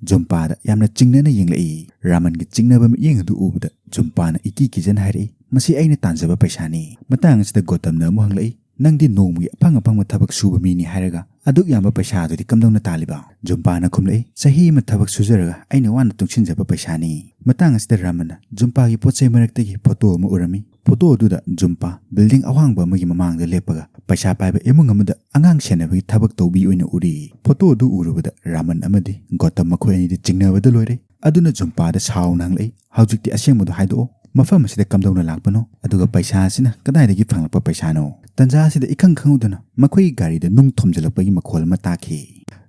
ꯖꯨꯝꯄꯥꯗ ꯌꯥꯝꯅ ꯆꯤꯡꯅꯅ ꯌꯦꯡꯂꯛꯏ꯫ ꯔꯥꯃꯟꯒꯤ ꯆꯤꯡꯅꯕ ꯃꯤꯠꯌꯦꯡ ꯑꯗꯨ ꯎꯕꯗ ꯖꯨꯝꯄꯥꯅ ꯏꯀꯤ ꯀꯤꯖꯅ ꯍꯥꯏꯔꯛꯏ, "ꯃꯁꯤ ꯑꯩꯅ ꯇꯥꯟꯖꯕ ꯄꯩꯁꯥꯅꯤ"꯫ ꯃꯇꯥꯡ ꯑꯁꯤꯗ ꯒꯣꯇꯝꯅ ꯑꯃꯨꯛ ꯍꯪꯂꯛꯏ, "ꯅꯪꯗꯤ ꯅꯣꯡꯃꯒꯤ ꯑꯐꯪ ꯑꯐꯪꯕ ꯊꯕꯛ ꯁꯨꯕ ꯃꯤꯅꯤ ꯍꯥꯏꯔꯒ ꯑꯗꯨꯛ ꯌꯥꯝꯕ ꯄꯩꯁꯥ ꯑꯗꯨꯗꯤ ꯀꯝꯗꯧꯅ ꯇꯥꯜꯂꯤꯕ?" ꯖꯨꯝꯄꯥꯅ ꯈꯨꯝꯂꯛꯏ, "ꯆꯍꯤ ꯑꯃ ꯊꯕꯛ ꯁꯨꯖꯔꯒ ꯑꯩꯅ ꯋꯥꯅ ꯇꯨꯡꯁꯤꯟꯖꯕ ꯄꯩꯁꯥꯅꯤ"꯫ ꯃꯇꯥꯡ ꯑꯁꯤꯗ ꯔꯥꯃꯟꯅ ꯖꯨꯝꯄꯥꯒꯤ ꯄꯣꯠ ꯆꯩ ꯃꯔꯛꯇꯒꯤ photo ꯑꯃ ꯎꯔꯝꯃꯤ꯫ Photo ꯑꯗꯨꯗ ꯖꯨꯝꯄꯥ building ꯑꯋꯥꯡꯕ ꯑꯃꯒꯤ ꯃꯃꯥꯡꯗ ꯂꯦꯞꯄꯒ ꯄꯩꯁꯥ ꯄꯥꯏꯕ ꯏꯃꯨꯡ ꯑꯃꯗ ꯑꯉꯥꯡ ꯁꯦꯟꯅꯕꯒꯤ ꯊꯕꯛ ꯇꯧꯕꯤ ꯑꯣꯏꯅ ꯎꯔꯤ꯫ Photo ꯑꯗꯨ ꯎꯔꯨꯕꯗ ꯔꯥꯃꯟ ꯑꯃꯗꯤ ꯒꯣꯇꯝ ꯃꯈꯣꯏ ꯑꯅꯤꯗꯤ ꯆꯤꯡꯅꯕꯗ ꯂꯣꯏꯔꯦ꯫ ꯑꯗꯨꯅ ꯖꯨꯝꯄꯥꯗ ꯁꯥꯎꯅ ꯍꯪꯂꯛꯏ, "ꯍꯧꯖꯤꯛꯇꯤ ꯑꯁꯦꯡꯕꯗꯨ ꯍꯥꯏꯗꯣꯛꯑꯣ, ꯃꯐꯝ ꯑꯁꯤꯗ ꯀꯝꯗꯧꯅ ꯂꯥꯛꯄꯅꯣ? ꯑꯗꯨꯒ ꯄꯩꯁꯥ ꯑꯁꯤꯅ ꯀꯗꯥꯏꯗꯒꯤ ꯐꯪꯂꯛꯄ ꯄꯩꯁꯥꯅꯣ?" ꯇꯟꯖꯥ ꯑꯁꯤꯗ ꯏꯈꯪ ꯈꯪꯍꯧꯗꯅ ꯃꯈꯣꯏꯒꯤ ꯒꯥꯔꯤꯗ ꯅꯨꯡ ꯊꯣꯝꯖꯤꯜꯂꯛꯄꯒꯤ ꯃꯈꯣꯜ ꯑꯃ ꯇꯥꯈꯤ꯫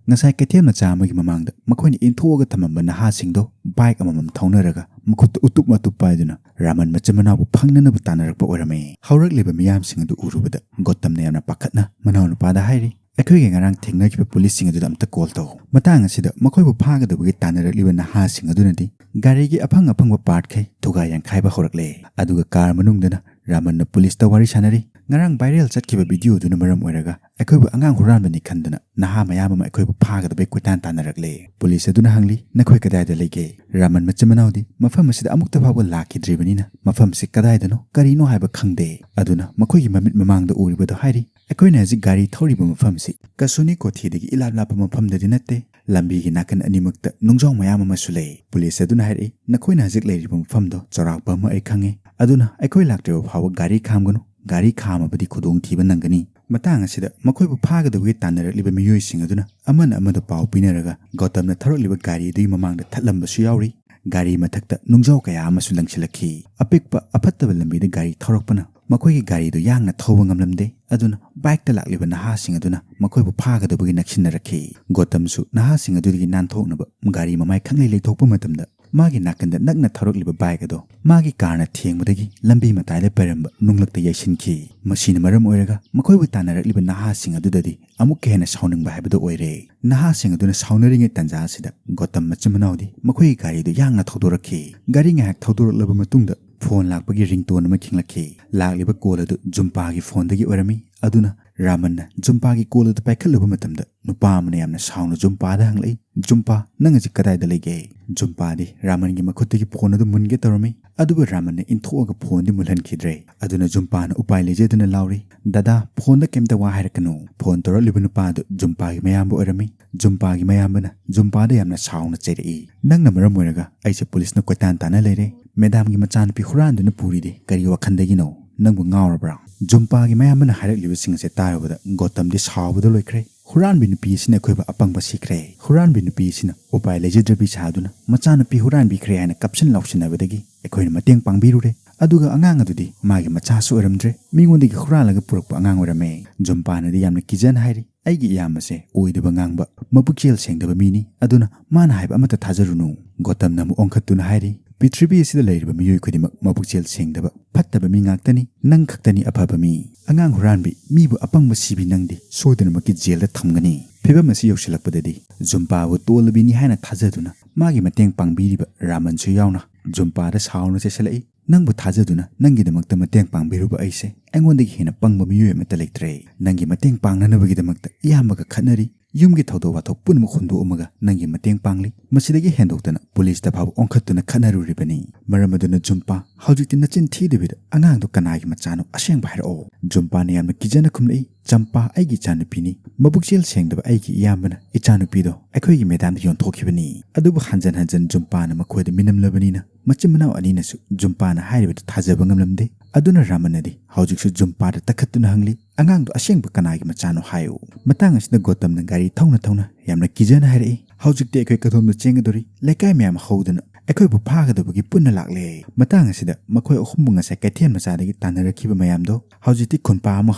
ꯉꯁꯥꯏ ꯀꯩꯊꯦꯜ ꯃꯆꯥ ꯑꯃꯒꯤ ꯃꯃꯥꯡꯗ ꯃꯈꯣꯏꯅ ꯏꯟꯊꯣꯛꯑꯒ ꯊꯝꯃꯝꯕ ꯅꯍꯥꯁꯤꯡꯗꯣ ꯕꯥꯏꯛ ꯑꯃꯃꯝ ꯊꯧꯅꯔꯒ ꯃꯈꯨꯠꯇ ꯎꯇꯨꯞ ꯃꯇꯨꯞ ꯄꯥꯏꯗꯨꯅ ꯔꯥꯃꯟ ꯃꯆꯤꯟ ꯃꯅꯥꯎꯕꯨ ꯐꯪꯅꯅꯕ ꯇꯥꯟꯅꯔꯛꯄ ꯑꯣꯏꯔꯝꯃꯤ꯫ ꯍꯧꯔꯛꯂꯤꯕ ꯃꯤꯌꯥꯝꯁꯤꯡ ꯑꯗꯨ ꯎꯔꯨꯕꯗ ꯒꯣꯇꯝꯅ ꯌꯥꯝꯅ ꯄꯥꯈꯠꯅ ꯃꯅꯥꯎꯅꯨꯄꯥꯗ ꯍꯥꯏꯔꯤ, "ꯑꯩꯈꯣꯏꯒ ꯉꯔꯥꯡ ꯊꯦꯡꯅꯈꯤꯕ ꯄꯨꯂꯤꯁꯁꯤꯡ ꯑꯗꯨꯗ ꯑꯝꯇ ꯀꯣꯜ ꯇꯧ꯫ ꯃꯇꯥꯡ ꯑꯁꯤꯗ ꯃꯈꯣꯏꯕꯨ ꯐꯥꯒꯗꯕꯒꯤ ꯇꯥꯟꯅꯔꯛꯂꯤꯕ ꯅꯍꯥꯁꯤꯡ ꯑꯗꯨꯅꯗꯤ ꯒꯥꯔꯤꯒꯤ ꯑꯐꯪ ꯑꯐꯪꯕ ꯄꯥꯔꯠꯈꯩ ꯊꯨꯒꯥꯏ ꯌꯥꯡꯈꯥꯏꯕ ꯍꯧꯔꯛꯂꯦ꯫ ꯑꯗꯨꯒ ꯀꯥꯔ ꯃꯅꯨꯡꯗꯅ ꯔꯥꯃꯟꯅ ꯄꯨꯂꯤꯁꯇ ꯋꯥꯔꯤ ꯁꯥꯟꯅꯔꯤ꯫ ꯉꯔꯥꯡ ꯚꯥꯏꯔꯦꯜ ꯆꯠꯈꯤꯕ ꯚꯤꯗꯤꯑꯣꯗꯨꯅ ꯃꯔꯝ ꯑꯣꯏꯔꯒ ꯑꯩꯈꯣꯏꯕꯨ ꯑꯉꯥꯡ ꯍꯨꯔꯥꯟꯕꯅꯤ ꯈꯟꯗꯅ ꯅꯍꯥ ꯃꯌꯥꯝ ꯑꯃ ꯑꯩꯈꯣꯏꯕꯨ ꯐꯥꯒꯗꯕꯩ ꯀꯣꯏꯇꯥꯟ ꯇꯥꯟꯅꯔꯛꯂꯦ꯫ ꯄꯨꯂꯤꯁ ꯑꯗꯨꯅ ꯍꯪꯂꯤ, "ꯅꯈꯣꯏ ꯀꯗꯥꯏꯗ ꯂꯩꯒꯦ?" ꯔꯥꯃꯟ ꯃꯆꯤꯟ ꯃꯅꯥꯎꯗꯤ ꯃꯐꯝ ꯑꯁꯤꯗ ꯑꯃꯨꯛꯇ ꯐꯥꯎꯕ ꯂꯥꯛꯈꯤꯗ꯭ꯔꯤꯕꯅꯤꯅ ꯃꯐꯝꯁꯤ ꯀꯗꯥꯏꯗꯅꯣ ꯀꯔꯤꯅꯣ ꯍꯥꯏꯕ ꯈꯪꯗꯦ꯫ ꯑꯗꯨꯅ ꯃꯈꯣꯏꯒꯤ ꯃꯃꯤꯠ ꯃꯃꯥꯡꯗ ꯎꯔꯤꯕꯗꯣ ꯍꯥꯏꯔꯤ, "ꯑꯩꯈꯣꯏꯅ ꯍꯧꯖꯤꯛ ꯒꯥꯔꯤ ꯊꯧꯔꯤꯕ ꯃꯐꯝꯁꯤ ꯀꯁꯨꯅꯤ ꯀꯣꯊꯤꯗꯒꯤ ꯏꯂꯥꯞ ꯂꯥꯞꯄ ꯃꯐꯝꯗꯗꯤ ꯅꯠꯇꯦ꯫ ꯂꯝꯕꯤꯒꯤ ꯅꯥꯀꯟ ꯑꯅꯤꯃꯛꯇ ꯅꯨꯡꯖꯥꯎ ꯃꯌꯥꯝ ꯑꯃꯁꯨ ꯂꯩ꯫" ꯄꯨꯂꯤꯁ ꯑꯗꯨꯅ ꯍꯥꯏꯔꯛꯏ, "ꯅꯈꯣꯏꯅ ꯍꯧꯖꯤꯛ ꯂꯩꯔꯤꯕ ꯃꯐꯝꯗꯣ ꯆꯥꯎꯔꯥꯛꯄ ꯑꯃ ꯑꯩ ꯈꯪꯉꯤ꯫ ꯑꯗꯨꯅ ꯑꯩꯈꯣꯏ ꯂꯥꯛꯇ꯭ꯔꯤꯕ ꯐꯥꯎꯕ ꯒꯥꯔꯤ ꯈꯥꯝꯒꯅꯨ꯫ ꯒꯥꯔꯤ ꯈꯥꯝꯃꯕꯗꯤ ꯈꯨꯗꯣꯡꯊꯤꯕ ꯅꯪꯒꯅꯤ꯫" ꯃꯇꯥꯡ ꯑꯁꯤꯗ ꯃꯈꯣꯏꯕꯨ ꯐꯥꯒꯗꯕꯒꯤ ꯇꯥꯟꯅꯔꯛꯂꯤꯕ ꯃꯤꯑꯣꯏꯁꯤꯡ ꯑꯗꯨꯅ ꯑꯃꯅ ꯑꯃꯗ ꯄꯥꯎ ꯄꯤꯅꯔꯒ ꯒꯧꯇꯝꯅ ꯊꯧꯔꯛꯂꯤꯕ ꯒꯥꯔꯤ ꯑꯗꯨꯒꯤ ꯃꯃꯥꯡꯗ ꯊꯠꯂꯝꯕꯁꯨ ꯌꯥꯎꯔꯤ꯫ ꯒꯥꯔꯤ ꯃꯊꯛꯇ ꯅꯨꯡꯖꯥꯎ ꯀꯌꯥ ꯑꯃꯁꯨ ꯂꯪꯁꯤꯜꯂꯛꯈꯤ꯫ ꯑꯄꯤꯛꯄ ꯑꯐꯠꯇꯕ ꯂꯝꯕꯤꯗ ꯒꯥꯔꯤ ꯊꯧꯔꯛꯄꯅ ꯃꯈꯣꯏꯒꯤ ꯒꯥꯔꯤꯗꯨ ꯌꯥꯡꯅ ꯊꯧꯕ ꯉꯝꯂꯝꯗꯦ꯫ ꯑꯗꯨꯅ ꯕꯥꯏꯛꯇ ꯂꯥꯛꯂꯤꯕ ꯅꯍꯥꯁꯤꯡ ꯑꯗꯨꯅ ꯃꯈꯣꯏꯕꯨ ꯐꯥꯒꯗꯕꯒꯤ ꯅꯛꯁꯤꯟꯅꯔꯛꯈꯤ꯫ ꯒꯣꯇꯝꯁꯨ ꯅꯍꯥꯁꯤꯡ ꯑꯗꯨꯗꯒꯤ ꯅꯥꯟꯊꯣꯛꯅꯕ ꯒꯥꯔꯤ ꯃꯃꯥꯏ ꯈꯪꯂꯩ ꯂꯩꯊꯣꯛꯄ ꯃꯇꯝꯗ ꯃꯥꯒꯤ ꯅꯥꯀꯟꯗ ꯅꯛꯅ ꯊꯧꯔꯛꯂꯤꯕ ꯕꯥꯏꯛ ꯑꯗꯣ ꯃꯥꯒꯤ ꯀꯥꯔꯅ ꯊꯦꯡꯕꯗꯒꯤ ꯂꯝꯕꯤ ꯃꯇꯥꯏꯗ ꯄꯩꯔꯝꯕ ꯅꯨꯡꯂꯛꯇ ꯌꯩꯁꯤꯟꯈꯤ꯫ ꯃꯁꯤꯅ ꯃꯔꯝ ꯑꯣꯏꯔꯒ ꯃꯈꯣꯏꯕꯨ ꯇꯥꯟꯅꯔꯛꯂꯤꯕ ꯅꯍꯥꯁꯤꯡ ꯑꯗꯨꯗꯗꯤ ꯑꯃꯨꯛꯀ ꯍꯦꯟꯅ ꯁꯥꯎꯅꯤꯡꯕ ꯍꯥꯏꯕꯗꯨ ꯑꯣꯏꯔꯦ꯫ ꯅꯍꯥꯁꯤꯡ ꯑꯗꯨꯅ ꯁꯥꯎꯅꯔꯤꯉꯩ ꯇꯥꯟꯖꯥ ꯑꯁꯤꯗ ꯒꯣꯇꯝ ꯃꯆꯤꯟ ꯃꯅꯥꯎꯗꯤ ꯃꯈꯣꯏꯒꯤ ꯒꯥꯔꯤꯗꯨ ꯌꯥꯡꯅ ꯊꯧꯗꯣꯔꯛꯈꯤ꯫ ꯒꯥꯔꯤ ꯉꯥꯏꯍꯥꯛ ꯊꯧꯗꯣꯔꯛꯂꯕ ꯃꯇꯨꯡꯗ ꯐꯣꯟ ꯂꯥꯛꯄꯒꯤ ꯔꯤꯡꯇꯣꯟ ꯑꯃ ꯈꯤꯡꯂꯛꯈꯤ꯫ ꯂꯥꯛꯂꯤꯕ ꯀꯣꯜ ꯑꯗꯨ ꯖꯨꯝꯄꯥꯒꯤ ꯐꯣꯟꯗꯒꯤ ꯑꯣꯏꯔꯝꯃꯤ꯫ ꯑꯗꯨꯅ ꯔꯥꯃꯟꯅ ꯖꯨꯝꯄꯥꯒꯤ ꯀꯣꯜ ꯑꯗꯨ ꯄꯥꯏꯈꯠꯂꯨꯕ ꯃꯇꯝꯗ ꯅꯨꯄꯥ ꯑꯃꯅ ꯌꯥꯝꯅ ꯁꯥꯎꯅ ꯖꯨꯝꯄꯥꯗ ꯍꯪꯂꯛꯏ, "ꯖꯨꯝꯄꯥ, ꯅꯪ ꯍꯧꯖꯤꯛ ꯀꯗꯥꯏꯗ ꯂꯩꯒꯦ?" ꯖꯨꯝꯄꯥꯗꯤ ꯔꯥꯃꯟꯒꯤ ꯃꯈꯨꯠꯇꯒꯤ ꯐꯣꯟ ꯑꯗꯨ ꯃꯨꯟꯒꯦ ꯇꯧꯔꯝꯃꯤ, ꯑꯗꯨꯕꯨ ꯔꯥꯃꯟꯅ ꯏꯟꯊꯣꯛꯑꯒ ꯐꯣꯟꯗꯤ ꯃꯨꯜꯍꯟꯈꯤꯗ꯭ꯔꯦ꯫ ꯑꯗꯨꯅ ꯖꯨꯝꯄꯥꯅ ꯎꯄꯥꯏ ꯂꯩꯖꯗꯨꯅ ꯂꯥꯎꯔꯤ, "ꯗꯗꯥ, ꯐꯣꯟꯗ ꯀꯩꯝꯇ ꯋꯥ ꯍꯥꯏꯔꯛꯀꯅꯨ꯫" ꯐꯣꯟ ꯇꯧꯔꯛꯂꯤꯕ ꯅꯨꯄꯥ ꯑꯗꯨ ꯖꯨꯝꯄꯥꯒꯤ ꯃꯌꯥꯝꯕ ꯑꯣꯏꯔꯝꯃꯤ꯫ ꯖꯨꯝꯄꯥꯒꯤ ꯃꯌꯥꯝꯕꯅ ꯖꯨꯝꯄꯥꯗ ꯌꯥꯝꯅ ꯁꯥꯎꯅ ꯆꯩꯔꯛꯏ, "ꯅꯪꯅ ꯃꯔꯝ ꯑꯣꯏꯔꯒ ꯑꯩꯁꯦ ꯄꯨꯂꯤꯁꯅ ꯀꯣꯏꯇꯥꯟ ꯇꯥꯟꯅ ꯂꯩꯔꯦ꯫ ꯃꯦꯗꯥꯝꯒꯤ ꯃꯆꯥꯅꯨꯄꯤ ꯍꯨꯔꯥꯟꯗꯨꯅ ꯄꯨꯔꯤꯗꯤ ꯀꯔꯤ ꯋꯥꯈꯟꯗꯒꯤꯅꯣ? ꯅꯪꯕꯨ ꯉꯥꯎꯔꯕ꯭ꯔꯥ?" ꯖꯨꯝꯄꯥꯒꯤ ꯃꯌꯥꯝꯕꯅ ꯍꯥꯏꯔꯛꯂꯤꯕꯁꯤꯡ ꯑꯁꯦ ꯇꯥꯔꯨꯕꯗ ꯒꯣꯇꯝꯗꯤ ꯁꯥꯎꯕꯗ ꯂꯣꯏꯈ꯭ꯔꯦ꯫ "ꯍꯨꯔꯥꯟꯕꯤ ꯅꯨꯄꯤ ꯑꯁꯤꯅ ꯑꯩꯈꯣꯏꯕꯨ ꯑꯄꯪꯕ ꯁꯤꯈ꯭ꯔꯦ꯫ ꯍꯨꯔꯥꯟꯕꯤ ꯅꯨꯄꯤ ꯑꯁꯤꯅ ꯎꯄꯥꯏ ꯂꯩꯖꯗ꯭ꯔꯕꯤ ꯁꯥꯗꯨꯅ ꯃꯆꯥꯅꯨꯄꯤ ꯍꯨꯔꯥꯟꯕꯤꯈ꯭ꯔꯦ ꯍꯥꯏꯅ ꯀꯞꯁꯤꯟ ꯂꯥꯎꯁꯤꯟꯅꯕꯗꯒꯤ ꯑꯩꯈꯣꯏꯅ ꯃꯇꯦꯡ ꯄꯥꯡꯕꯤꯔꯨꯔꯦ꯫ ꯑꯗꯨꯒ ꯑꯉꯥꯡ ꯑꯗꯨꯗꯤ ꯃꯥꯒꯤ ꯃꯆꯥꯁꯨ ꯑꯣꯏꯔꯝꯗ꯭ꯔꯦ, ꯃꯤꯉꯣꯟꯗꯒꯤ ꯍꯨꯔꯥꯜꯂꯒ ꯄꯨꯔꯛꯄ ꯑꯉꯥꯡ ꯑꯣꯏꯔꯝꯃꯦ꯫" ꯖꯨꯝꯄꯥꯅꯗꯤ ꯌꯥꯝꯅ ꯀꯤꯖꯅ ꯍꯥꯏꯔꯤ, "ꯑꯩꯒꯤ ꯏꯌꯥꯝꯕꯁꯦ ꯑꯣꯏꯗꯕ ꯉꯥꯡꯕ, ꯃꯕꯨꯛꯆꯦꯜ ꯁꯦꯡꯗꯕ ꯃꯤꯅꯤ, ꯑꯗꯨꯅ ꯃꯥꯅ ꯍꯥꯏꯕ ꯑꯃꯠꯇ ꯊꯥꯖꯔꯨꯅꯨ"꯫ ꯒꯣꯇꯝꯅ ꯑꯃꯨꯛ ꯑꯣꯟꯈꯠꯇꯨꯅ ꯍꯥꯏꯔꯤ, "ꯄ꯭ꯔꯤꯊꯤꯕꯤ ꯑꯁꯤꯗ ꯂꯩꯔꯤꯕ ꯃꯤꯑꯣꯏ ꯈꯨꯗꯤꯡꯃꯛ ꯃꯕꯨꯛꯆꯦꯜ ꯁꯦꯡꯗꯕ, ꯐꯠꯇꯕ ꯃꯤ ꯉꯥꯛꯇꯅꯤ, ꯅꯪ ꯈꯛꯇꯅꯤ ꯑꯐꯕ ꯃꯤ꯫ ꯑꯉꯥꯡ ꯍꯨꯔꯥꯟꯕꯤ, ꯃꯤꯕꯨ ꯑꯄꯪꯕ ꯁꯤꯕꯤ ꯅꯪꯗꯤ ꯁꯣꯏꯗꯅꯃꯛꯀꯤ ꯖꯦꯜꯗ ꯊꯝꯒꯅꯤ꯫ ꯐꯤꯚꯝ ꯑꯁꯤ ꯌꯧꯁꯤꯜꯂꯛꯄꯗꯗꯤ ꯖꯨꯝꯄꯥꯕꯨ ꯇꯣꯜꯂꯕꯤꯅꯤ ꯍꯥꯏꯅ ꯊꯥꯖꯗꯨꯅ ꯃꯥꯒꯤ ꯃꯇꯦꯡ ꯄꯥꯡꯕꯤꯔꯤꯕ ꯔꯥꯃꯟꯁꯨ ꯌꯥꯎꯅ ꯖꯨꯝꯄꯥꯗ ꯁꯥꯎꯅ ꯆꯦꯁꯤꯜꯂꯛꯏ꯫ "ꯅꯪꯕꯨ ꯊꯥꯖꯗꯨꯅ ꯅꯪꯒꯤꯗꯃꯛꯇ ꯃꯇꯦꯡ ꯄꯥꯡꯕꯤꯔꯨꯕ ꯑꯩꯁꯦ ꯑꯩꯉꯣꯟꯗꯒꯤ ꯍꯦꯟꯅ ꯄꯪꯕ ꯃꯤꯑꯣꯏ ꯑꯃꯠꯇ ꯂꯩꯇ꯭ꯔꯦ꯫ ꯅꯪꯒꯤ ꯃꯇꯦꯡ ꯄꯥꯡꯅꯅꯕꯒꯤꯗꯃꯛꯇ ꯏꯌꯥꯝꯕꯒ ꯈꯠꯅꯔꯤ, ꯌꯨꯝꯒꯤ ꯊꯧꯗꯣꯛ ꯋꯥꯊꯣꯛ ꯄꯨꯝꯅꯃꯛ ꯍꯨꯟꯗꯣꯛꯑꯝꯃꯒ ꯅꯪꯒꯤ ꯃꯇꯦꯡ ꯄꯥꯡꯂꯤ꯫ ꯃꯁꯤꯗꯒꯤ ꯍꯦꯟꯗꯣꯛꯇꯅ ꯄꯨꯂꯤꯁꯇ ꯐꯥꯎꯕ ꯑꯣꯟꯈꯠꯇꯨꯅ ꯈꯠꯅꯔꯨꯔꯤꯕꯅꯤ꯫ ꯃꯔꯝ ꯑꯗꯨꯅ ꯖꯨꯝꯄꯥ, ꯍꯧꯖꯤꯛꯇꯤ ꯅꯆꯤꯟ ꯊꯤꯗꯕꯤꯗ ꯑꯉꯥꯡꯗꯣ ꯀꯅꯥꯒꯤ ꯃꯆꯥꯅꯣ ꯑꯁꯦꯡꯕ ꯍꯥꯏꯔꯛꯑꯣ"꯫ ꯖꯨꯝꯄꯥꯅ ꯌꯥꯝꯅ ꯀꯤꯖꯅ ꯈꯨꯝꯂꯛꯏ, "ꯆꯝꯄꯥ ꯑꯩꯒꯤ ꯏꯆꯥꯅꯨꯄꯤꯅꯤ꯫ ꯃꯕꯨꯛꯆꯦꯜ ꯁꯦꯡꯗꯕ ꯑꯩꯒꯤ ꯏꯌꯥꯝꯕꯅ ꯏꯆꯥꯅꯨꯄꯤꯗꯣ ꯑꯩꯈꯣꯏꯒꯤ ꯃꯦꯗꯥꯝꯗ ꯌꯣꯟꯊꯣꯛꯈꯤꯕꯅꯤ꯫ ꯑꯗꯨꯕꯨ ꯍꯟꯖꯟ ꯍꯟꯖꯟ ꯖꯨꯝꯄꯥꯅ ꯃꯈꯣꯏꯗ ꯃꯤꯅꯝꯂꯕꯅꯤꯅ ꯃꯆꯤꯟ ꯃꯅꯥꯎ ꯑꯅꯤꯅꯁꯨ ꯖꯨꯝꯄꯥꯅ ꯍꯥꯏꯔꯤꯕꯗꯨ ꯊꯥꯖꯕ ꯉꯝꯂꯝꯗꯦ꯫ ꯑꯗꯨꯅ ꯔꯥꯃꯟꯅꯗꯤ ꯍꯧꯖꯤꯛꯁꯨ ꯖꯨꯝꯄꯥꯗ ꯇꯛꯈꯠꯇꯨꯅ ꯍꯪꯂꯤ, "ꯑꯉꯥꯡꯗꯣ ꯑꯁꯦꯡꯕ ꯀꯅꯥꯒꯤ ꯃꯆꯥꯅꯣ ꯍꯥꯏꯌꯨ"꯫ ꯃꯇꯥꯡ ꯑꯁꯤꯗ ꯒꯣꯇꯝꯅ ꯒꯥꯔꯤ ꯊꯧꯅ ꯊꯧꯅ ꯌꯥꯝꯅ ꯀꯤꯖꯅ ꯍꯥꯏꯔꯛꯏ, "ꯍꯧꯖꯤꯛꯇꯤ ꯑꯩꯈꯣꯏ ꯀꯗꯣꯝꯗ ꯆꯦꯟꯒꯗꯧꯔꯤ? ꯂꯩꯀꯥꯏ ꯃꯌꯥꯝ ꯍꯧꯗꯨꯅ ꯑꯩꯈꯣꯏꯕꯨ ꯐꯥꯒꯗꯕꯒꯤ ꯄꯨꯟꯅ ꯂꯥꯛꯂꯦ"꯫ ꯃꯇꯥꯡ ꯑꯁꯤꯗ ꯃꯈꯣꯏ ꯑꯍꯨꯝꯕꯨ ꯉꯁꯥꯏ ꯀꯩꯊꯦꯜ ꯃꯆꯥꯗꯒꯤ ꯇꯥꯟꯅꯔꯛꯈꯤꯕ ꯃꯌꯥꯝꯗꯣ ꯍꯧꯖꯤꯛꯇꯤ ꯈꯨꯟꯄꯥ ꯑꯃ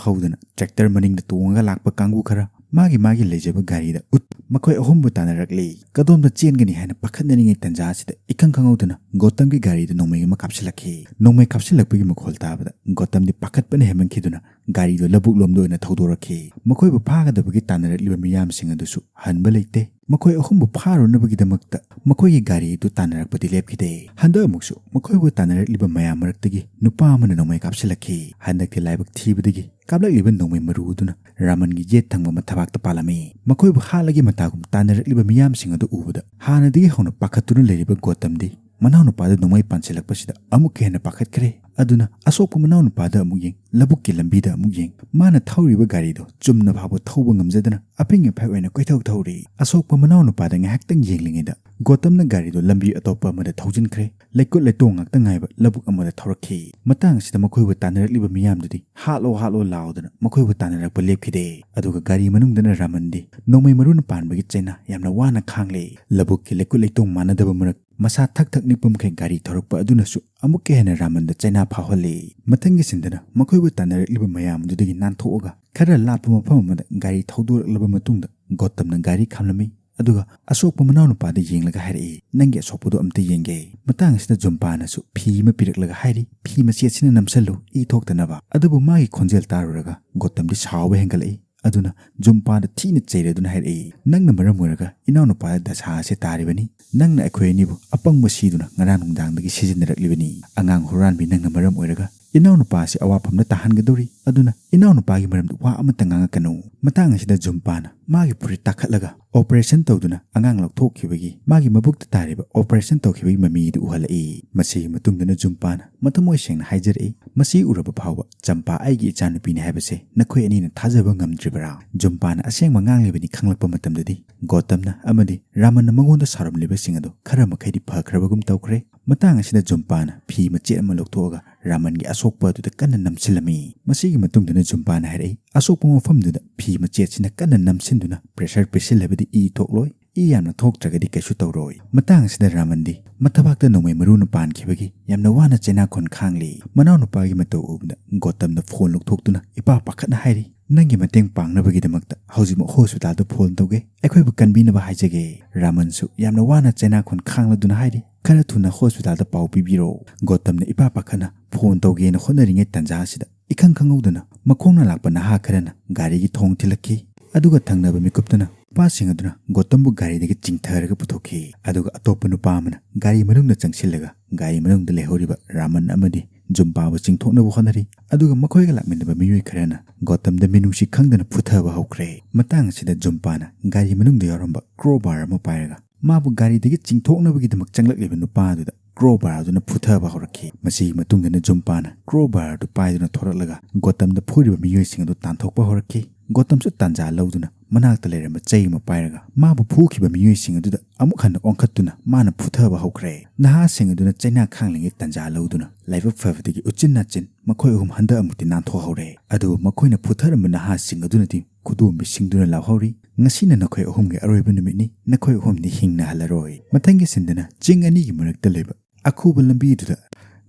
ꯍꯧꯗꯨꯅ ꯇ꯭ꯔꯦꯛꯇꯔ ꯃꯅꯤꯡꯗ ꯇꯣꯡꯉꯒ ꯂꯥꯛꯄ ꯀꯥꯡꯕꯨ ꯈꯔ ꯃꯥꯒꯤ ꯃꯥꯒꯤ ꯂꯩꯖꯕ ꯒꯥꯔꯤꯗ ꯎꯠ ꯃꯈꯣꯏ ꯑꯍꯨꯝꯕꯨ ꯇꯥꯟꯅꯔꯛꯂꯤ꯫ ꯀꯗꯣꯝꯗ ꯆꯦꯟꯒꯅꯤ ꯍꯥꯏꯅ ꯄꯥꯈꯠꯅꯔꯤꯉꯩ ꯇꯟꯖꯥ ꯑꯁꯤꯗ ꯏꯈꯪ ꯈꯪꯍꯧꯗꯅ ꯒꯣꯇꯝꯒꯤ ꯒꯥꯔꯤꯗ ꯅꯣꯡꯃꯩ ꯑꯃ ꯀꯥꯞꯁꯤꯜꯂꯛꯈꯤ꯫ ꯅꯣꯡꯃꯩ ꯀꯥꯞꯁꯤꯜꯂꯛꯄꯒꯤ ꯃꯈꯣꯜ ꯇꯥꯕꯗ ꯒꯣꯇꯝꯗꯤ ꯄꯥꯈꯠꯄꯅ ꯍꯦꯟꯃꯟꯈꯤꯗꯨꯅ ꯒꯥꯔꯤꯗꯨ ꯂꯧꯕꯨꯛ ꯂꯣꯝꯗ ꯑꯣꯏꯅ ꯊꯧꯗꯣꯔꯛꯈꯤ꯫ ꯃꯈꯣꯏꯕꯨ ꯐꯥꯒꯗꯕꯒꯤ ꯇꯥꯟꯅꯔꯛꯂꯤꯕ ꯃꯤꯌꯥꯝꯁꯤꯡ ꯑꯗꯨꯁꯨ ꯍꯟꯕ ꯂꯩꯇꯦ꯫ ꯃꯈꯣꯏ ꯑꯍꯨꯝꯕꯨ ꯐꯥꯔꯨꯅꯕꯒꯤꯗꯃꯛꯇ ꯃꯈꯣꯏꯒꯤ ꯒꯥꯔꯤ ꯑꯗꯨ ꯇꯥꯟꯅꯔꯛꯄꯗꯤ ꯂꯦꯞꯈꯤꯗꯦ꯫ ꯍꯟꯗꯛ ꯑꯃꯨꯛꯁꯨ ꯃꯈꯣꯏꯕꯨ ꯇꯥꯟꯅꯔꯛꯂꯤꯕ ꯃꯌꯥꯝ ꯃꯔꯛꯇꯒꯤ ꯅꯨꯄꯥ ꯑꯃꯅ ꯅꯣꯡꯃꯩ ꯀꯥꯞꯁꯤꯜꯂꯛꯈꯤ꯫ ꯍꯟꯗꯛꯇꯤ ꯂꯥꯏꯕꯛ ꯊꯤꯕꯗꯒꯤ ꯀꯥꯞꯂꯛꯂꯤꯕ ꯅꯣꯡꯃꯩ ꯃꯔꯨ ꯑꯗꯨꯅ ꯔꯥꯃꯟꯒꯤ ꯌꯦꯠ ꯊꯪꯕ ꯃꯊꯕꯥꯛꯇ ꯄꯥꯜꯂꯝꯃꯤ꯫ ꯃꯈꯣꯏꯕꯨ ꯍꯥꯠꯂꯒꯦ ꯃꯇꯥꯒꯨꯝ ꯇꯥꯟꯅꯔꯛꯂꯤꯕ ꯃꯤꯌꯥꯝꯁꯤꯡ ꯑꯗꯨ ꯎꯕꯗ ꯍꯥꯟꯅꯗꯒꯤ ꯍꯧꯅ ꯄꯥꯈꯠꯇꯨꯅ ꯂꯩꯔꯤꯕ ꯒꯣꯇꯝꯗꯤ ꯃꯅꯥꯎꯅꯨꯄꯥꯗ ꯅꯣꯡꯃꯩ ꯄꯥꯟꯁꯤꯜꯂꯛꯄꯁꯤꯗ ꯑꯃꯨꯛꯀ ꯍꯦꯟꯅ ꯄꯥꯈꯠꯈ꯭ꯔꯦ꯫ ꯑꯗꯨꯅ ꯑꯁꯣꯛꯄ ꯃꯅꯥꯎꯅꯨꯄꯥꯗ ꯑꯃꯨꯛ ꯌꯦꯡ, ꯂꯧꯕꯨꯛꯀꯤ ꯂꯝꯕꯤꯗ ꯑꯃꯨꯛ ꯌꯦꯡ, ꯃꯥꯅ ꯊꯧꯔꯤꯕ ꯒꯥꯔꯤꯗꯣ ꯆꯨꯝꯅ ꯐꯥꯎꯕ ꯊꯧꯕ ꯉꯝꯖꯗꯅ ꯑꯄꯤꯡ ꯑꯐꯥꯏ ꯑꯣꯏꯅ ꯀꯣꯏꯊꯧ ꯊꯧꯔꯤ꯫ ꯑꯁꯣꯛꯄ ꯃꯅꯥꯎꯅꯨꯄꯥꯗ ꯉꯥꯏꯍꯥꯛꯇꯪ ꯌꯦꯡꯂꯤꯉꯩꯗ ꯒꯣꯇꯝꯅ ꯒꯥꯔꯤꯗꯨ ꯂꯝꯕꯤ ꯑꯇꯣꯞꯄ ꯑꯃꯗ ꯊꯧꯖꯤꯟꯈ꯭ꯔꯦ꯫ ꯂꯩꯀꯨꯠ ꯂꯩꯇꯣꯡ ꯉꯥꯛꯇ ꯉꯥꯏꯕ ꯂꯧꯕꯨꯛ ꯑꯃꯗ ꯊꯧꯔꯛꯈꯤ꯫ ꯃꯇꯥꯡ ꯑꯁꯤꯗ ꯃꯈꯣꯏꯕꯨ ꯇꯥꯟꯅꯔꯛꯂꯤꯕ ꯃꯤꯌꯥꯝꯗꯨꯗꯤ "ꯍꯥꯠꯂꯣ, ꯍꯥꯠꯂꯣ" ꯂꯥꯎꯗꯅ ꯃꯈꯣꯏꯕꯨ ꯇꯥꯟꯅꯔꯛꯄ ꯂꯦꯞꯈꯤꯗꯦ꯫ ꯑꯗꯨꯒ ꯒꯥꯔꯤ ꯃꯅꯨꯡꯗꯅ ꯔꯥꯃꯟꯗꯤ ꯅꯣꯡꯃꯩ ꯃꯔꯨꯅ ꯄꯥꯟꯕꯒꯤ ꯆꯩꯅꯥ ꯌꯥꯝꯅ ꯋꯥꯅ ꯈꯥꯡꯂꯦ꯫ ꯂꯧꯕꯨꯛꯀꯤ ꯂꯩꯀꯨꯠ ꯂꯩꯇꯣꯡ ꯃꯥꯟꯅꯗꯕ ꯃꯔꯛ ꯃꯁꯥ ꯊꯛ ꯊꯛ ꯅꯤꯛꯄ ꯃꯈꯩ ꯒꯥꯔꯤ ꯊꯧꯔꯛꯄ ꯑꯗꯨꯅꯁꯨ ꯑꯃꯨꯛꯀ ꯍꯦꯟꯅ ꯔꯥꯃꯟꯗ ꯆꯩꯅꯥ ꯐꯥꯎꯍꯜꯂꯤ꯫ ꯃꯊꯪꯒꯤ ꯁꯤꯟꯗꯅ ꯃꯈꯣꯏꯕꯨ ꯇꯥꯟꯅꯔꯛꯂꯤꯕ ꯃꯌꯥꯝ ꯑꯗꯨꯗꯒꯤ ꯅꯥꯟꯊꯣꯛꯑꯒ ꯈꯔ ꯂꯥꯞꯄ ꯃꯐꯝ ꯑꯃꯗ ꯒꯥꯔꯤ ꯊꯧꯗꯣꯔꯛꯂꯕ ꯃꯇꯨꯡꯗ ꯒꯣꯇꯝꯅ ꯒꯥꯔꯤ ꯈꯥꯝꯂꯝꯃꯤ꯫ ꯑꯗꯨꯒ ꯑꯁꯣꯛꯄ ꯃꯅꯥꯎꯅꯨꯄꯥꯗ ꯌꯦꯡꯂꯒ ꯍꯥꯏꯔꯛꯏ, "ꯅꯪꯒꯤ ꯑꯁꯣꯛꯄꯗꯣ ꯑꯝꯇ ꯌꯦꯡꯒꯦ꯫" ꯃꯇꯥꯡ ꯑꯁꯤꯗ ꯖꯨꯝꯄꯥꯅꯁꯨ ꯐꯤ ꯑꯃ ꯄꯤꯔꯛꯂꯒ ꯍꯥꯏꯔꯤ, "ꯐꯤ ꯃꯆꯦꯠꯁꯤꯅ ꯅꯝꯁꯜꯂꯨ, ꯏ ꯊꯣꯛꯇꯅꯕ꯫" ꯑꯗꯨꯕꯨ ꯃꯥꯒꯤ ꯈꯣꯟꯖꯦꯜ ꯇꯥꯔꯨꯔꯒ ꯒꯣꯇꯝꯗꯤ ꯁꯥꯎꯕ ꯍꯦꯟꯒꯠꯂꯛꯏ꯫ ꯑꯗꯨꯅ ꯖꯨꯝꯄꯥꯗ ꯊꯤꯅ ꯆꯩꯔꯗꯨꯅ ꯍꯥꯏꯔꯛꯏ, "ꯅꯪꯅ ꯃꯔꯝ ꯑꯣꯏꯔꯒ ꯏꯅꯥꯎꯅꯨꯄꯥꯗ ꯗꯁꯥ ꯑꯁꯤ ꯇꯥꯔꯤꯕꯅꯤ꯫ ꯅꯪꯅ ꯑꯩꯈꯣꯏ ꯑꯅꯤꯕꯨ ꯑꯄꯪꯕ ꯁꯤꯗꯨꯅ ꯉꯔꯥꯡ ꯅꯨꯡꯗꯥꯡꯗꯒꯤ ꯁꯤꯖꯤꯟꯅꯔꯛꯂꯤꯕꯅꯤ꯫ ꯑꯉꯥꯡ ꯍꯨꯔꯥꯟꯕꯤ, ꯅꯪꯅ ꯃꯔꯝ ꯑꯣꯏꯔꯒ ꯏꯅꯥꯎꯅꯨꯄꯥ ꯑꯁꯤ ꯑꯋꯥꯐꯝꯗ ꯇꯥꯍꯟꯒꯗꯧꯔꯤ꯫ ꯑꯗꯨꯅ ꯏꯅꯥꯎꯅꯨꯄꯥꯒꯤ ꯃꯔꯝꯗ ꯋꯥ ꯑꯃꯠꯇ ꯉꯥꯡꯉꯛꯀꯅꯨ꯫" ꯃꯇꯥꯡ ꯑꯁꯤꯗ ꯖꯨꯝꯄꯥꯅ ꯃꯥꯒꯤ ꯐꯨꯔꯤꯠ ꯇꯥꯈꯠꯂꯒ ꯑꯣꯄꯔꯦꯁꯟ ꯇꯧꯗꯨꯅ ꯑꯉꯥꯡ ꯂꯧꯊꯣꯛꯈꯤꯕꯒꯤ, ꯃꯥꯒꯤ ꯃꯕꯨꯛꯇ ꯇꯥꯔꯤꯕ ꯑꯣꯄꯔꯦꯁꯟ ꯇꯧꯈꯤꯕꯒꯤ ꯃꯃꯤꯗꯨ ꯎꯍꯜꯂꯛꯏ꯫ ꯃꯁꯤꯒꯤ ꯃꯇꯨꯡꯗꯅ ꯖꯨꯝꯄꯥꯅ ꯃꯊꯃꯣꯏ ꯁꯦꯡꯅ ꯍꯥꯏꯖꯔꯛꯏ, "ꯃꯁꯤ ꯎꯔꯕ ꯐꯥꯎꯕ ꯆꯝꯄꯥ ꯑꯩꯒꯤ ꯏꯆꯥꯅꯨꯄꯤꯅꯤ ꯍꯥꯏꯕꯁꯦ ꯅꯈꯣꯏ ꯑꯅꯤꯅ ꯊꯥꯖꯕ ꯉꯝꯗ꯭ꯔꯤꯕꯔꯥ?" ꯖꯨꯝꯄꯥꯅ ꯑꯁꯦꯡꯕ ꯉꯥꯡꯂꯤꯕꯅꯤ ꯈꯪꯂꯛꯄ ꯃꯇꯝꯗꯗꯤ ꯒꯣꯇꯝꯅ ꯑꯃꯗꯤ ꯔꯥꯃꯟꯅ ꯃꯉꯣꯟꯗ ꯁꯥꯎꯔꯝꯂꯤꯕꯁꯤꯡ ꯑꯗꯨ ꯈꯔ ꯃꯈꯩꯗꯤ ꯐꯈ꯭ꯔꯕꯒꯨꯝ ꯇꯧꯈ꯭ꯔꯦ꯫ ꯃꯇꯥꯡ ꯑꯁꯤꯗ ꯖꯨꯝꯄꯥꯅ ꯐꯤ ꯃꯆꯦꯠ ꯑꯃ ꯂꯧꯊꯣꯛꯑꯒ ꯔꯥꯃꯟꯒꯤ ꯑꯁꯣꯛꯄ ꯑꯗꯨꯗ ꯀꯟꯅ ꯅꯝꯁꯤꯜꯂꯝꯃꯤ꯫ ꯃꯁꯤꯒꯤ ꯃꯇꯨꯡꯗꯅ ꯖꯨꯝꯄꯥꯅ ꯍꯥꯏꯔꯛꯏ, "ꯑꯁꯣꯛꯄ ꯃꯐꯝꯗꯨꯗ ꯐꯤ ꯃꯆꯦꯠꯁꯤꯅ ꯀꯟꯅ ꯅꯝꯁꯤꯟꯗꯨꯅ ꯄ꯭ꯔꯦꯁꯔ ꯄꯤꯁꯤꯜꯂꯕꯗꯤ ꯏ ꯊꯣꯛꯂꯣꯏ꯫ ꯏ ꯌꯥꯝꯅ ꯊꯣꯛꯇ꯭ꯔꯒꯗꯤ ꯀꯩꯁꯨ ꯇꯧꯔꯣꯏ꯫" ꯃꯇꯥꯡ ꯑꯁꯤꯗ ꯔꯥꯃꯟꯗꯤ ꯃꯊꯕꯥꯛꯇ ꯅꯣꯡꯃꯩ ꯃꯔꯨꯅ ꯄꯥꯟꯈꯤꯕꯒꯤ ꯌꯥꯝꯅ ꯋꯥꯅ ꯆꯩꯅꯥꯈꯣꯟ ꯈꯥꯡꯂꯤ꯫ ꯃꯅꯥꯎꯅꯨꯄꯥꯒꯤ ꯃꯇꯧ ꯎꯕꯗ ꯒꯣꯇꯝꯅ ꯐꯣꯟ ꯂꯧꯊꯣꯛꯇꯨꯅ ꯏꯄꯥ ꯄꯥꯈꯠꯅ ꯍꯥꯏꯔꯤ, "ꯅꯪꯒꯤ ꯃꯇꯦꯡ ꯄꯥꯡꯅꯕꯒꯤꯗꯃꯛꯇ ꯍꯧꯖꯤꯛꯃꯛ ꯍꯣꯁꯄꯤꯇꯥꯜꯗ ꯐꯣꯟ ꯇꯧꯒꯦ꯫ ꯑꯩꯈꯣꯏꯕꯨ ꯀꯟꯕꯤꯅꯕ ꯍꯥꯏꯖꯒꯦ꯫" ꯔꯥꯃꯟꯁꯨ ꯌꯥꯝꯅ ꯋꯥꯅ ꯆꯩꯅꯥꯈꯣꯟ ꯈꯥꯡꯂꯗꯨꯅ ꯍꯥꯏꯔꯤ, "ꯈꯔ ꯊꯨꯅ ꯍꯣꯁꯄꯤꯇꯥꯜꯗ ꯄꯥꯎ ꯄꯤꯕꯤꯔꯛꯑꯣ꯫" ꯒꯣꯇꯝꯅ ꯏꯄꯥ ꯄꯥꯈꯠꯅ ꯐꯣꯟ ꯇꯧꯒꯦꯅ ꯍꯣꯠꯅꯔꯤꯉꯩ ꯇꯥꯟꯖꯥ ꯑꯁꯤꯗ ꯏꯈꯪ ꯈꯪꯍꯧꯗꯅ ꯃꯈꯣꯡꯅ ꯂꯥꯛꯄ ꯅꯍꯥ ꯈꯔꯅ ꯒꯥꯔꯤꯒꯤ ꯊꯣꯡ ꯊꯤꯜꯂꯛꯈꯤ꯫ ꯑꯗꯨꯒ ꯊꯪꯅꯕ ꯃꯤꯀꯨꯞꯇꯅ ꯅꯨꯄꯥꯁꯤꯡ ꯑꯗꯨꯅ ꯒꯣꯇꯝꯕꯨ ꯒꯥꯔꯤꯗꯒꯤ ꯆꯤꯡꯊꯔꯒ ꯄꯨꯊꯣꯛꯈꯤ꯫ ꯑꯗꯨꯒ ꯑꯇꯣꯞꯄ ꯅꯨꯄꯥ ꯑꯃꯅ ꯒꯥꯔꯤ ꯃꯅꯨꯡꯗ ꯆꯪꯁꯤꯜꯂꯒ ꯒꯥꯔꯤ ꯃꯅꯨꯡꯗ ꯂꯩꯍꯧꯔꯤꯕ ꯔꯥꯃꯟ ꯑꯃꯗꯤ ꯖꯨꯝꯄꯥꯕꯨ ꯆꯤꯡꯊꯣꯛꯅꯕ ꯍꯣꯠꯅꯔꯤ꯫ ꯑꯗꯨꯒ ꯃꯈꯣꯏꯒ ꯂꯥꯛꯃꯤꯟꯅꯕ ꯃꯤꯑꯣꯏ ꯈꯔꯅ ꯒꯣꯇꯝꯗ ꯃꯤꯅꯨꯡꯁꯤ ꯈꯪꯗꯅ ꯐꯨꯊꯕ ꯍꯧꯈ꯭ꯔꯦ꯫ ꯃꯇꯥꯡ ꯑꯁꯤꯗ ꯖꯨꯝꯄꯥꯅ ꯒꯥꯔꯤ ꯃꯅꯨꯡꯗ ꯌꯥꯎꯔꯝꯕ ꯀ꯭ꯔꯣꯕꯥꯔ ꯑꯃ ꯄꯥꯏꯔꯒ ꯃꯥꯕꯨ ꯒꯥꯔꯤꯗꯒꯤ ꯆꯤꯡꯊꯣꯛꯅꯕꯒꯤꯗꯃꯛ ꯆꯪꯂꯛꯂꯤꯕ ꯅꯨꯄꯥ ꯑꯗꯨꯗ ꯀ꯭ꯔꯣꯕꯥꯔ ꯑꯗꯨꯅ ꯐꯨꯊꯕ ꯍꯧꯔꯛꯈꯤ꯫ ꯃꯁꯤꯒꯤ ꯃꯇꯨꯡꯗꯅ ꯖꯨꯝꯄꯥꯅ ꯀ꯭ꯔꯣꯕꯥꯔ ꯑꯗꯨ ꯄꯥꯏꯗꯨꯅ ꯊꯣꯔꯛꯂꯒ ꯒꯣꯇꯝꯗ ꯐꯨꯔꯤꯕ ꯃꯤꯑꯣꯏꯁꯤꯡ ꯑꯗꯨ ꯇꯥꯟꯊꯣꯛꯄ ꯍꯧꯔꯛꯈꯤ꯫ ꯒꯣꯇꯝꯁꯨ ꯇꯥꯟꯖꯥ ꯂꯧꯗꯨꯅ ꯃꯅꯥꯛꯇ ꯂꯩꯔꯝꯕ ꯆꯩ ꯑꯃ ꯄꯥꯏꯔꯒ ꯃꯥꯕꯨ ꯐꯨꯈꯤꯕ ꯃꯤꯑꯣꯏꯁꯤꯡ ꯑꯗꯨꯗ ꯑꯃꯨꯛ ꯍꯟꯅ ꯑꯣꯟꯈꯠꯇꯨꯅ ꯃꯥꯅ ꯐꯨꯊꯕ ꯍꯧꯈ꯭ꯔꯦ꯫ ꯅꯍꯥꯁꯤꯡ ꯑꯗꯨꯅ ꯆꯩꯅꯥ ꯈꯥꯡꯂꯤꯉꯩ ꯇꯥꯟꯖꯥ ꯂꯧꯗꯨꯅ ꯂꯥꯏꯕꯛ ꯐꯕꯗꯒꯤ ꯎꯆꯤꯟ ꯅꯥꯆꯤꯟ ꯃꯈꯣꯏ ꯑꯍꯨꯝ ꯍꯟꯗꯛ ꯑꯃꯨꯛꯇꯤ ꯅꯥꯟꯊꯣꯛꯍꯧꯔꯦ꯫ ꯑꯗꯨꯕꯨ ꯃꯈꯣꯏꯅ ꯐꯨꯊꯔꯝꯕ ꯅꯍꯥꯁꯤꯡ ꯑꯗꯨꯅꯗꯤ ꯈꯨꯗꯣꯝꯕꯤꯁꯤꯡꯗꯨꯅ ꯂꯥꯎꯍꯧꯔꯤ, "ꯉꯁꯤꯅ ꯅꯈꯣꯏ ꯑꯍꯨꯝꯒꯤ ꯑꯔꯣꯏꯕ ꯅꯨꯃꯤꯠꯅꯤ꯫ ꯅꯈꯣꯏ ꯑꯍꯨꯝꯗꯤ ꯍꯤꯡꯅ ꯍꯜꯂꯔꯣꯏ꯫" ꯃꯊꯪꯒꯤ ꯁꯤꯟꯗꯅ ꯆꯤꯡ ꯑꯅꯤꯒꯤ ꯃꯔꯛꯇ ꯂꯩꯕ ꯑꯈꯨꯕ ꯂꯝꯕꯤꯗꯨꯗ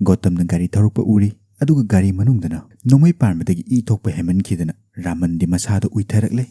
ꯒꯣꯇꯝꯅ ꯒꯥꯔꯤ ꯊꯧꯔꯛꯄ ꯎꯔꯤ꯫ ꯑꯗꯨꯒ ꯒꯥꯔꯤ ꯃꯅꯨꯡꯗꯅ ꯅꯣꯡꯃꯩ ꯄꯥꯟꯕꯗꯒꯤ ꯏ ꯊꯣꯛꯄ ꯍꯦꯟꯃꯟꯈꯤꯗꯅ ꯔꯥꯃꯟꯗꯤ ꯃꯁꯥꯗ ꯎꯏꯊꯔꯛꯂꯦ꯫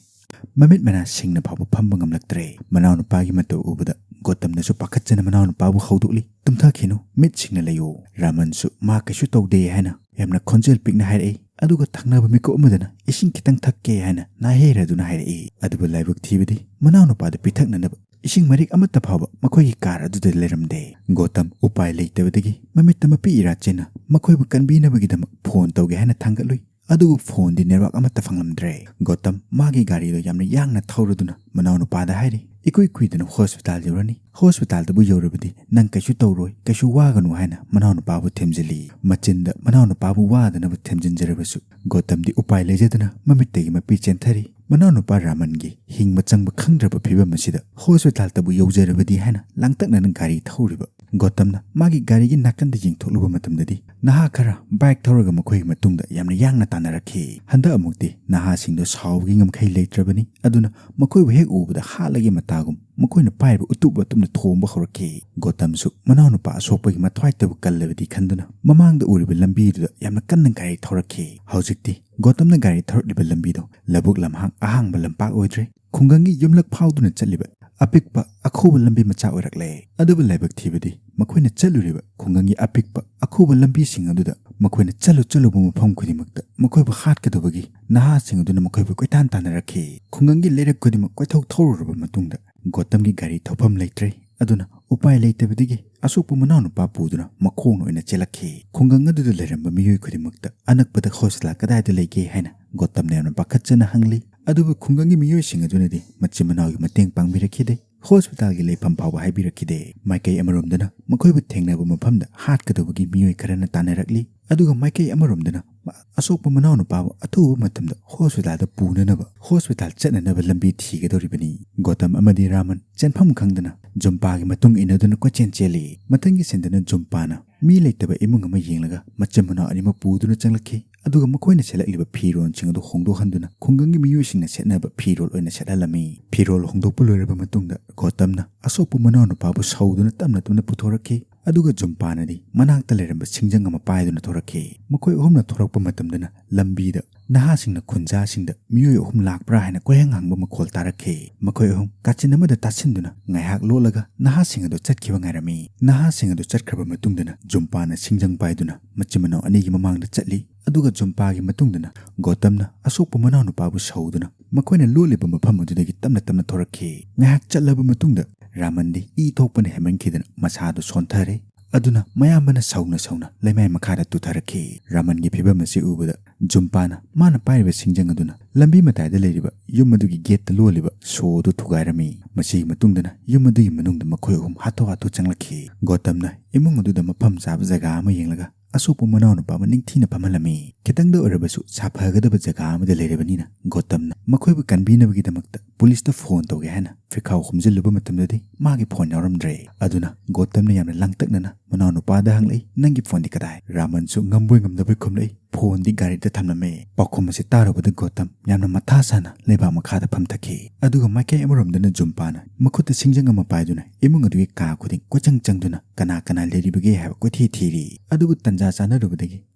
ꯃꯃꯤꯠ ꯃꯅꯥ ꯁꯤꯡꯅ ꯐꯥꯎꯕ ꯐꯝꯕ ꯉꯝꯂꯛꯇ꯭ꯔꯦ꯫ ꯃꯅꯥꯎꯅꯨꯄꯥꯒꯤ ꯃꯇꯧ ꯎꯕꯗ ꯒꯣꯇꯝꯅꯁꯨ ꯄꯥꯈꯠꯆꯅ ꯃꯅꯥꯎꯅꯨꯄꯥꯕꯨ ꯍꯧꯗꯣꯛꯂꯤ꯫ "ꯇꯨꯝꯊꯈꯤꯅꯨ, ꯃꯤꯠ ꯁꯤꯡꯅ ꯂꯩꯌꯨ꯫ ꯔꯥꯃꯟꯁꯨ ꯃꯥ ꯀꯩꯁꯨ ꯇꯧꯗꯦ" ꯍꯥꯏꯅ ꯌꯥꯝꯅ ꯈꯣꯟꯖꯦꯜ ꯄꯤꯛꯅ ꯍꯥꯏꯔꯛꯏ꯫ ꯑꯗꯨꯒ ꯊꯪꯅꯕ ꯃꯤꯀꯨꯞ ꯑꯃꯗꯅ "ꯏꯁꯤꯡ ꯈꯤꯇꯪ ꯊꯛꯀꯦ" ꯍꯥꯏꯅ ꯅꯥꯍꯦꯔꯗꯨꯅ ꯍꯥꯏꯔꯛꯏ꯫ ꯑꯗꯨꯕꯨ ꯂꯥꯏꯕꯛ ꯊꯤꯕꯗꯤ ꯃꯅꯥꯎꯅꯨꯄꯥꯗ ꯄꯤꯊꯛꯅꯅꯕ ꯏꯁꯤꯡ ꯃꯔꯤꯛ ꯑꯃꯠꯇ ꯐꯥꯎꯕ ꯃꯈꯣꯏꯒꯤ ꯀꯥꯔ ꯑꯗꯨꯗ ꯂꯩꯔꯝꯗꯦ꯫ ꯒꯣꯇꯝ ꯎꯄꯥꯏ ꯂꯩꯇꯕꯗꯒꯤ ꯃꯃꯤꯠꯇ ꯃꯄꯤ ꯏꯔꯥ ꯆꯦꯟꯅ ꯃꯈꯣꯏꯕꯨ ꯀꯟꯕꯤꯅꯕꯒꯤꯗꯃꯛ ꯐꯣꯟ ꯇꯧꯒꯦ ꯍꯥꯏꯅ ꯊꯥꯡꯒꯠꯂꯨꯏ꯫ ꯑꯗꯨꯕꯨ ꯐꯣꯟꯗꯤ ꯅꯦꯠꯋꯥꯛ ꯑꯃꯠꯇ ꯐꯪꯂꯝꯗ꯭ꯔꯦ꯫ ꯒꯣꯇꯝ ꯃꯥꯒꯤ ꯒꯥꯔꯤꯗꯣ ꯌꯥꯝꯅ ꯌꯥꯡꯅ ꯊꯧꯔꯗꯨꯅ ꯃꯅꯥꯎꯅꯨꯄꯥꯗ ꯍꯥꯏꯔꯤ, "ꯏꯀꯨꯏ ꯀꯨꯏꯗꯅ ꯍꯣꯁꯄꯤꯇꯥꯜ ꯌꯧꯔꯅꯤ꯫ ꯍꯣꯁꯄꯤꯇꯥꯜꯗꯕꯨ ꯌꯧꯔꯕꯗꯤ ꯅꯪ ꯀꯩꯁꯨ ꯇꯧꯔꯣꯏ, ꯀꯩꯁꯨ ꯋꯥꯒꯅꯨ" ꯍꯥꯏꯅ ꯃꯅꯥꯎꯅꯨꯄꯥꯕꯨ ꯊꯦꯝꯖꯤꯜꯂꯤ꯫ ꯃꯆꯤꯟꯗ ꯃꯅꯥꯎꯅꯨꯄꯥꯕꯨ ꯋꯥꯗꯅꯕ ꯊꯦꯝꯖꯤꯟꯖꯔꯕꯁꯨ ꯒꯣꯇꯝꯗꯤ ꯎꯄꯥꯏ ꯂꯩꯖꯗꯅ ꯃꯃꯤꯠꯇꯒꯤ ꯃꯄꯤ ꯆꯦꯟꯊꯔꯤ꯫ ꯃꯅꯥꯎꯅꯨꯄꯥ ꯔꯥꯃꯟꯒꯤ ꯍꯤꯡꯕ ꯆꯪꯕ ꯈꯪꯗ꯭ꯔꯕ ꯐꯤꯕꯝ ꯑꯁꯤꯗ ꯍꯣꯁꯄꯤꯇꯥꯜꯗꯕꯨ ꯌꯧꯖꯔꯕꯗꯤ ꯍꯥꯏꯅ ꯂꯥꯡꯇꯛꯅꯅ ꯒꯥꯔꯤ ꯊꯧꯔꯤꯕ ꯒꯣꯇꯝꯅ ꯃꯥꯒꯤ ꯒꯥꯔꯤꯒꯤ ꯅꯥꯀꯟꯗ ꯌꯦꯡꯊꯣꯛꯂꯨꯕ ꯃꯇꯝꯗꯗꯤ ꯅꯍꯥ ꯈꯔ ꯕꯥꯏꯛ ꯊꯧꯔꯒ ꯃꯈꯣꯏꯒꯤ ꯃꯇꯨꯡꯗ ꯌꯥꯝꯅ ꯌꯥꯡꯅ ꯇꯥꯟꯅꯔꯛꯈꯤ꯫ ꯍꯟꯗꯛ ꯑꯃꯨꯛꯇꯤ ꯅꯍꯥꯁꯤꯡꯗꯣ ꯁꯥꯎꯕꯒꯤ ꯉꯝꯈꯩ ꯂꯩꯇ꯭ꯔꯕꯅꯤ꯫ ꯑꯗꯨꯅ ꯃꯈꯣꯏꯕꯨ ꯍꯦꯛ ꯎꯕꯗ ꯍꯥꯠꯂꯒꯦ ꯃꯇꯥꯒꯨꯝ ꯃꯈꯣꯏꯅ ꯄꯥꯏꯔꯤꯕ ꯎꯇꯨꯞ ꯋꯥꯇꯨꯞꯅ ꯊꯣꯝꯕ ꯍꯧꯔꯛꯈꯤ꯫ ꯒꯣꯇꯝꯁꯨ ꯃꯅꯥꯎꯅꯨꯄꯥ ꯑꯁꯣꯛꯄꯒꯤ ꯃꯊ꯭ꯋꯥꯏꯇꯕꯨ ꯀꯜꯂꯕꯗꯤ ꯈꯟꯗꯨꯅ ꯃꯃꯥꯡꯗ ꯎꯔꯤꯕ ꯂꯝꯕꯤꯗꯨꯗ ꯌꯥꯝꯅ ꯀꯟꯅ ꯒꯥꯔꯤ ꯊꯧꯔꯛꯈꯤ꯫ ꯍꯧꯖꯤꯛꯇꯤ ꯒꯣꯇꯝꯅ ꯒꯥꯔꯤ ꯊꯧꯔꯛꯂꯤꯕ ꯂꯝꯕꯤꯗꯣ ꯂꯧꯕꯨꯛ ꯂꯝꯍꯥꯡ ꯑꯍꯥꯡꯕ ꯂꯝꯄꯥꯛ ꯑꯣꯏꯗ꯭ꯔꯦ꯫ ꯈꯨꯡꯒꯪꯒꯤ ꯌꯨꯝꯂꯛ ꯐꯥꯎꯗꯨꯅ ꯆꯠꯂꯤꯕ ꯑꯄꯤꯛꯄ ꯑꯈꯨꯕ ꯂꯝꯕꯤ ꯃꯆꯥ ꯑꯣꯏꯔꯛꯂꯦ꯫ ꯑꯗꯨꯕꯨ ꯂꯥꯏꯕꯛ ꯊꯤꯕꯗꯤ ꯃꯈꯣꯏꯅ ꯆꯠꯂꯨꯔꯤꯕ ꯈꯨꯡꯒꯪꯒꯤ ꯑꯄꯤꯛꯄ ꯑꯈꯨꯕ ꯂꯝꯕꯤꯁꯤꯡ ꯑꯗꯨꯗ ꯃꯈꯣꯏꯅ ꯆꯠꯂꯨ ꯆꯠꯂꯨꯕ ꯃꯐꯝ ꯈꯨꯗꯤꯡꯃꯛꯇ ꯃꯈꯣꯏꯕꯨ ꯍꯥꯠꯀꯗꯧꯕꯒꯤ ꯅꯍꯥꯁꯤꯡ ꯑꯗꯨꯅ ꯃꯈꯣꯏꯕꯨ ꯀꯣꯏꯇꯥꯟ ꯇꯥꯟꯅꯔꯛꯈꯤ꯫ ꯈꯨꯡꯒꯪꯒꯤ ꯂꯩꯔꯛ ꯈꯨꯗꯤꯡꯃꯛ ꯀꯣꯏꯊꯧ ꯊꯧꯔꯨꯔꯕ ꯃꯇꯨꯡꯗ ꯒꯣꯇꯝꯒꯤ ꯒꯥꯔꯤ ꯊꯧꯐꯝ ꯂꯩꯇ꯭ꯔꯦ꯫ ꯑꯗꯨꯅ ꯎꯄꯥꯏ ꯂꯩꯇꯕꯗꯒꯤ ꯑꯁꯣꯛꯄ ꯃꯅꯥꯎꯅꯨꯄꯥ ꯄꯨꯗꯨꯅ ꯃꯈꯣꯡꯅ ꯑꯣꯏꯅ ꯆꯦꯜꯂꯛꯈꯤ꯫ ꯈꯨꯡꯒꯪ ꯑꯗꯨꯗ ꯂꯩꯔꯝꯕ ꯃꯤꯑꯣꯏ ꯈꯨꯗꯤꯡꯃꯛꯇ ꯑꯅꯛꯄꯗ ꯍꯣꯁꯄꯤꯇꯥꯜ ꯀꯗꯥꯏꯗ ꯂꯩꯒꯦ ꯍꯥꯏꯅ ꯒꯣꯇꯝꯅ ꯌꯥꯝꯅ ꯄꯥꯈꯠꯆꯅ ꯍꯪꯂꯤ꯫ ꯑꯗꯨꯕꯨ ꯈꯨꯡꯒꯪꯒꯤ ꯃꯤꯑꯣꯏꯁꯤꯡ ꯑꯗꯨꯅꯗꯤ ꯃꯆꯤꯟ ꯃꯅꯥꯎꯒꯤ ꯃꯇꯦꯡ ꯄꯥꯡꯕꯤꯔꯛꯈꯤꯗꯦ꯫ ꯍꯣꯁꯄꯤꯇꯥꯜꯒꯤ ꯂꯩꯐꯝ ꯐꯥꯎꯕ ꯍꯥꯏꯕꯤꯔꯛꯈꯤꯗꯦ꯫ ꯃꯥꯏꯀꯩ ꯑꯃꯔꯣꯝꯗꯅ ꯃꯈꯣꯏꯕꯨ ꯊꯦꯡꯅꯕ ꯃꯐꯝꯗ ꯍꯥꯠꯀꯗꯧꯕꯒꯤ ꯃꯤꯑꯣꯏ ꯈꯔꯅ ꯇꯥꯟꯅꯔꯛꯂꯤ, ꯑꯗꯨꯒ ꯃꯥꯏꯀꯩ ꯑꯃꯔꯣꯝꯗꯅ ꯃ-, ꯑꯁꯣꯛꯄ ꯃꯅꯥꯎꯅꯨꯄꯥꯕꯨ ꯑꯊꯨꯕ ꯃꯇꯝꯗ ꯍꯣꯁꯄꯤꯇꯥꯜꯗ ꯄꯨꯅꯅꯕ, ꯍꯣꯁꯄꯤꯇꯥꯜ ꯆꯠꯅꯅꯕ ꯂꯝꯕꯤ ꯊꯤꯒꯗꯧꯔꯤꯕꯅꯤ꯫ ꯒꯣꯇꯝ ꯑꯃꯗꯤ ꯔꯥꯃꯟ ꯆꯦꯟꯐꯝ ꯈꯪꯗꯅ ꯖꯨꯝꯄꯥꯒꯤ ꯃꯇꯨꯡ ꯏꯟꯅꯗꯨꯅ ꯀꯣꯏꯆꯦꯟ ꯆꯦꯜꯂꯤ꯫ ꯃꯊꯪꯒꯤ ꯁꯤꯟꯗꯅ ꯖꯨꯝꯄꯥꯅ ꯃꯤ ꯂꯩꯇꯕ ꯏꯃꯨꯡ ꯑꯃ ꯌꯦꯡꯂꯒ ꯃꯆꯤꯟ ꯃꯅꯥꯎ ꯑꯅꯤꯃꯛ ꯄꯨꯗꯨꯅ ꯆꯪꯂꯛꯈꯤ꯫ ꯑꯗꯨꯒ ꯃꯈꯣꯏꯅ ꯁꯦꯠꯂꯛꯂꯤꯕ ꯐꯤꯔꯣꯜꯁꯤꯡ ꯑꯗꯨ ꯍꯣꯡꯗꯣꯛꯍꯟꯗꯨꯅ ꯈꯨꯡꯒꯪꯒꯤ ꯃꯤꯑꯣꯏꯁꯤꯡꯅ ꯁꯦꯠꯅꯕ ꯐꯤꯔꯣꯜ ꯑꯣꯏꯅ ꯁꯦꯠꯍꯜꯂꯝꯃꯤ꯫ ꯐꯤꯔꯣꯜ ꯍꯣꯡꯗꯣꯛꯄ ꯂꯣꯏꯔꯕ ꯃꯇꯨꯡꯗ ꯒꯣꯇꯝꯅ ꯑꯁꯣꯛꯄ ꯃꯅꯥꯎꯅꯨꯄꯥꯕꯨ ꯁꯧꯗꯨꯅ ꯇꯞꯅ ꯇꯞꯅ ꯄꯨꯊꯣꯔꯛꯈꯤ꯫ ꯑꯗꯨꯒ ꯖꯨꯝꯄꯥꯅꯗꯤ ꯃꯅꯥꯛꯇ ꯂꯩꯔꯝꯕ ꯁꯤꯡꯖꯪ ꯑꯃ ꯄꯥꯏꯗꯨꯅ ꯊꯣꯔꯛꯈꯤ꯫ ꯃꯈꯣꯏ ꯑꯍꯨꯝꯅ ꯊꯣꯔꯛꯄ ꯃꯇꯝꯗꯅ ꯂꯝꯕꯤꯗ ꯅꯍꯥꯁꯤꯡꯅ ꯈꯨꯟꯖꯥꯁꯤꯡꯗ ꯃꯤꯑꯣꯏ ꯑꯍꯨꯝ ꯂꯥꯛꯄ꯭ꯔꯥ ꯍꯥꯏꯅ ꯀꯣꯏꯍꯪ ꯍꯪꯕ ꯃꯈꯣꯜ ꯇꯥꯔꯛꯈꯤ꯫ ꯃꯈꯣꯏ ꯑꯍꯨꯝ ꯀꯥꯆꯤꯟ ꯑꯃꯗ ꯇꯥꯁꯤꯟꯗꯨꯅ ꯉꯥꯏꯍꯥꯛ ꯂꯣꯠꯂꯒ ꯅꯍꯥꯁꯤꯡ ꯑꯗꯨ ꯆꯠꯈꯤꯕ ꯉꯥꯏꯔꯝꯃꯤ꯫ ꯅꯍꯥꯁꯤꯡ ꯑꯗꯨ ꯆꯠꯈ꯭ꯔꯕ ꯃꯇꯨꯡꯗꯅ ꯖꯨꯝꯄꯥꯅ ꯁꯤꯡꯖꯪ ꯄꯥꯏꯗꯨꯅ ꯃꯆꯤꯟ ꯃꯅꯥꯎ ꯑꯅꯤꯒꯤ ꯃꯃꯥꯡꯗ ꯆꯠꯂꯤ꯫ ꯑꯗꯨꯒ ꯖꯨꯝꯄꯥꯒꯤ ꯃꯇꯨꯡꯗꯅ ꯒꯣꯇꯝꯅ ꯑꯁꯣꯛꯄ ꯃꯅꯥꯎꯅꯨꯄꯥꯕꯨ ꯁꯧꯗꯨꯅ ꯃꯈꯣꯏꯅ ꯂꯣꯠꯂꯤꯕ ꯃꯐꯝ ꯑꯗꯨꯗꯒꯤ ꯇꯞꯅ ꯇꯞꯅ ꯊꯣꯔꯛꯈꯤ꯫ ꯉꯥꯏꯍꯥꯛ ꯆꯠꯂꯕ ꯃꯇꯨꯡꯗ ꯔꯥꯃꯟꯗꯤ ꯏ ꯊꯣꯛꯄꯅ ꯍꯦꯟꯃꯟꯈꯤꯗꯅ ꯃꯁꯥꯗꯨ ꯁꯣꯟꯊꯔꯦ꯫ ꯑꯗꯨꯅ ꯃꯌꯥꯝꯕꯅ ꯁꯧꯅ ꯁꯧꯅ ꯂꯩꯃꯥꯏ ꯃꯈꯥꯗ ꯇꯨꯊꯔꯛꯈꯤ꯫ ꯔꯥꯃꯟꯒꯤ ꯐꯤꯕꯝ ꯑꯁꯤ ꯎꯕꯗ ꯖꯨꯝꯄꯥꯅ ꯃꯥꯅ ꯄꯥꯏꯔꯤꯕ ꯁꯤꯡꯖꯪ ꯑꯗꯨꯅ ꯂꯝꯕꯤ ꯃꯇꯥꯏꯗ ꯂꯩꯔꯤꯕ ꯌꯨꯝ ꯑꯗꯨꯒꯤ ꯒꯦꯠꯇ ꯂꯣꯜꯂꯤꯕ ꯁꯣ ꯑꯗꯨ ꯊꯨꯒꯥꯏꯔꯝꯃꯤ꯫ ꯃꯁꯤꯒꯤ ꯃꯇꯨꯡꯗꯅ ꯌꯨꯝ ꯑꯗꯨꯒꯤ ꯃꯅꯨꯡꯗ ꯃꯈꯣꯏ ꯑꯍꯨꯝ ꯍꯥꯊꯨ ꯍꯥꯊꯨ ꯆꯪꯂꯛꯈꯤ꯫ ꯒꯣꯇꯝꯅ ꯏꯃꯨꯡ ꯑꯗꯨꯗ ꯃꯐꯝ ꯆꯥꯕ ꯖꯒꯥ ꯑꯃ ꯌꯦꯡꯂꯒ ꯑꯁꯣꯛꯄ ꯃꯅꯥꯎꯅꯨꯄꯥꯕꯨ ꯅꯤꯡꯊꯤꯅ ꯐꯝꯍꯜꯂꯝꯃꯤ꯫ ꯈꯤꯇꯪꯗ ꯑꯣꯏꯔꯕꯁꯨ ꯁꯥꯐꯒꯗꯕ ꯖꯒꯥ ꯑꯃꯗ ꯂꯩꯔꯕꯅꯤꯅ ꯒꯣꯇꯝꯅ ꯃꯈꯣꯏꯕꯨ ꯀꯟꯕꯤꯅꯕꯒꯤꯗꯃꯛꯇ ꯄꯨꯂꯤꯁꯇ ꯐꯣꯟ ꯇꯧꯒꯦ ꯍꯥꯏꯅ ꯐꯤꯈꯥꯎ ꯍꯨꯝꯖꯤꯜꯂꯨꯕ ꯃꯇꯝꯗꯗꯤ ꯃꯥꯒꯤ ꯐꯣꯟ ꯌꯥꯎꯔꯝꯗ꯭ꯔꯦ꯫ ꯑꯗꯨꯅ ꯒꯣꯇꯝꯅ ꯌꯥꯝꯅ ꯂꯥꯡꯇꯛꯅꯅ ꯃꯅꯥꯎꯅꯨꯄꯥꯗ ꯍꯪꯂꯛꯏ, "ꯅꯪꯒꯤ ꯐꯣꯟꯗꯤ ꯀꯗꯥꯏ?" ꯔꯥꯃꯟꯁꯨ ꯉꯝꯕꯣꯏ ꯉꯝꯗꯕꯣꯏ ꯈꯨꯝꯂꯛꯏ, "ꯐꯣꯟꯗꯤ ꯒꯥꯔꯤꯗ ꯊꯝꯂꯝꯃꯦ꯫" ꯄꯥꯎꯈꯨꯝ ꯑꯁꯤ ꯇꯥꯔꯨꯕꯗ ꯒꯣꯇꯝ ꯌꯥꯝꯅ ꯃꯊꯥ ꯁꯥꯅ ꯂꯩꯕꯥꯛ ꯃꯈꯥꯗ ꯐꯝꯊꯈꯤ꯫ ꯑꯗꯨꯒ ꯃꯥꯏꯀꯩ ꯑꯃꯔꯣꯝꯗꯅ ꯖꯨꯝꯄꯥꯅ ꯃꯈꯨꯠꯇ ꯁꯤꯡꯖꯪ ꯑꯃ ꯄꯥꯏꯗꯨꯅ ꯏꯃꯨꯡ ꯑꯗꯨꯒꯤ ꯀꯥ ꯈꯨꯗꯤꯡ ꯀꯣꯏꯆꯪ ꯆꯪꯗꯨꯅ ꯀꯅꯥ ꯀꯅꯥ ꯂꯩꯔꯤꯕꯒꯦ ꯍꯥꯏꯕ ꯀꯣꯏꯊꯤ ꯊꯤꯔꯤ꯫ ꯑꯗꯨꯕꯨ ꯇꯟꯖꯥ ꯆꯥꯅꯔꯨꯕꯗꯒꯤ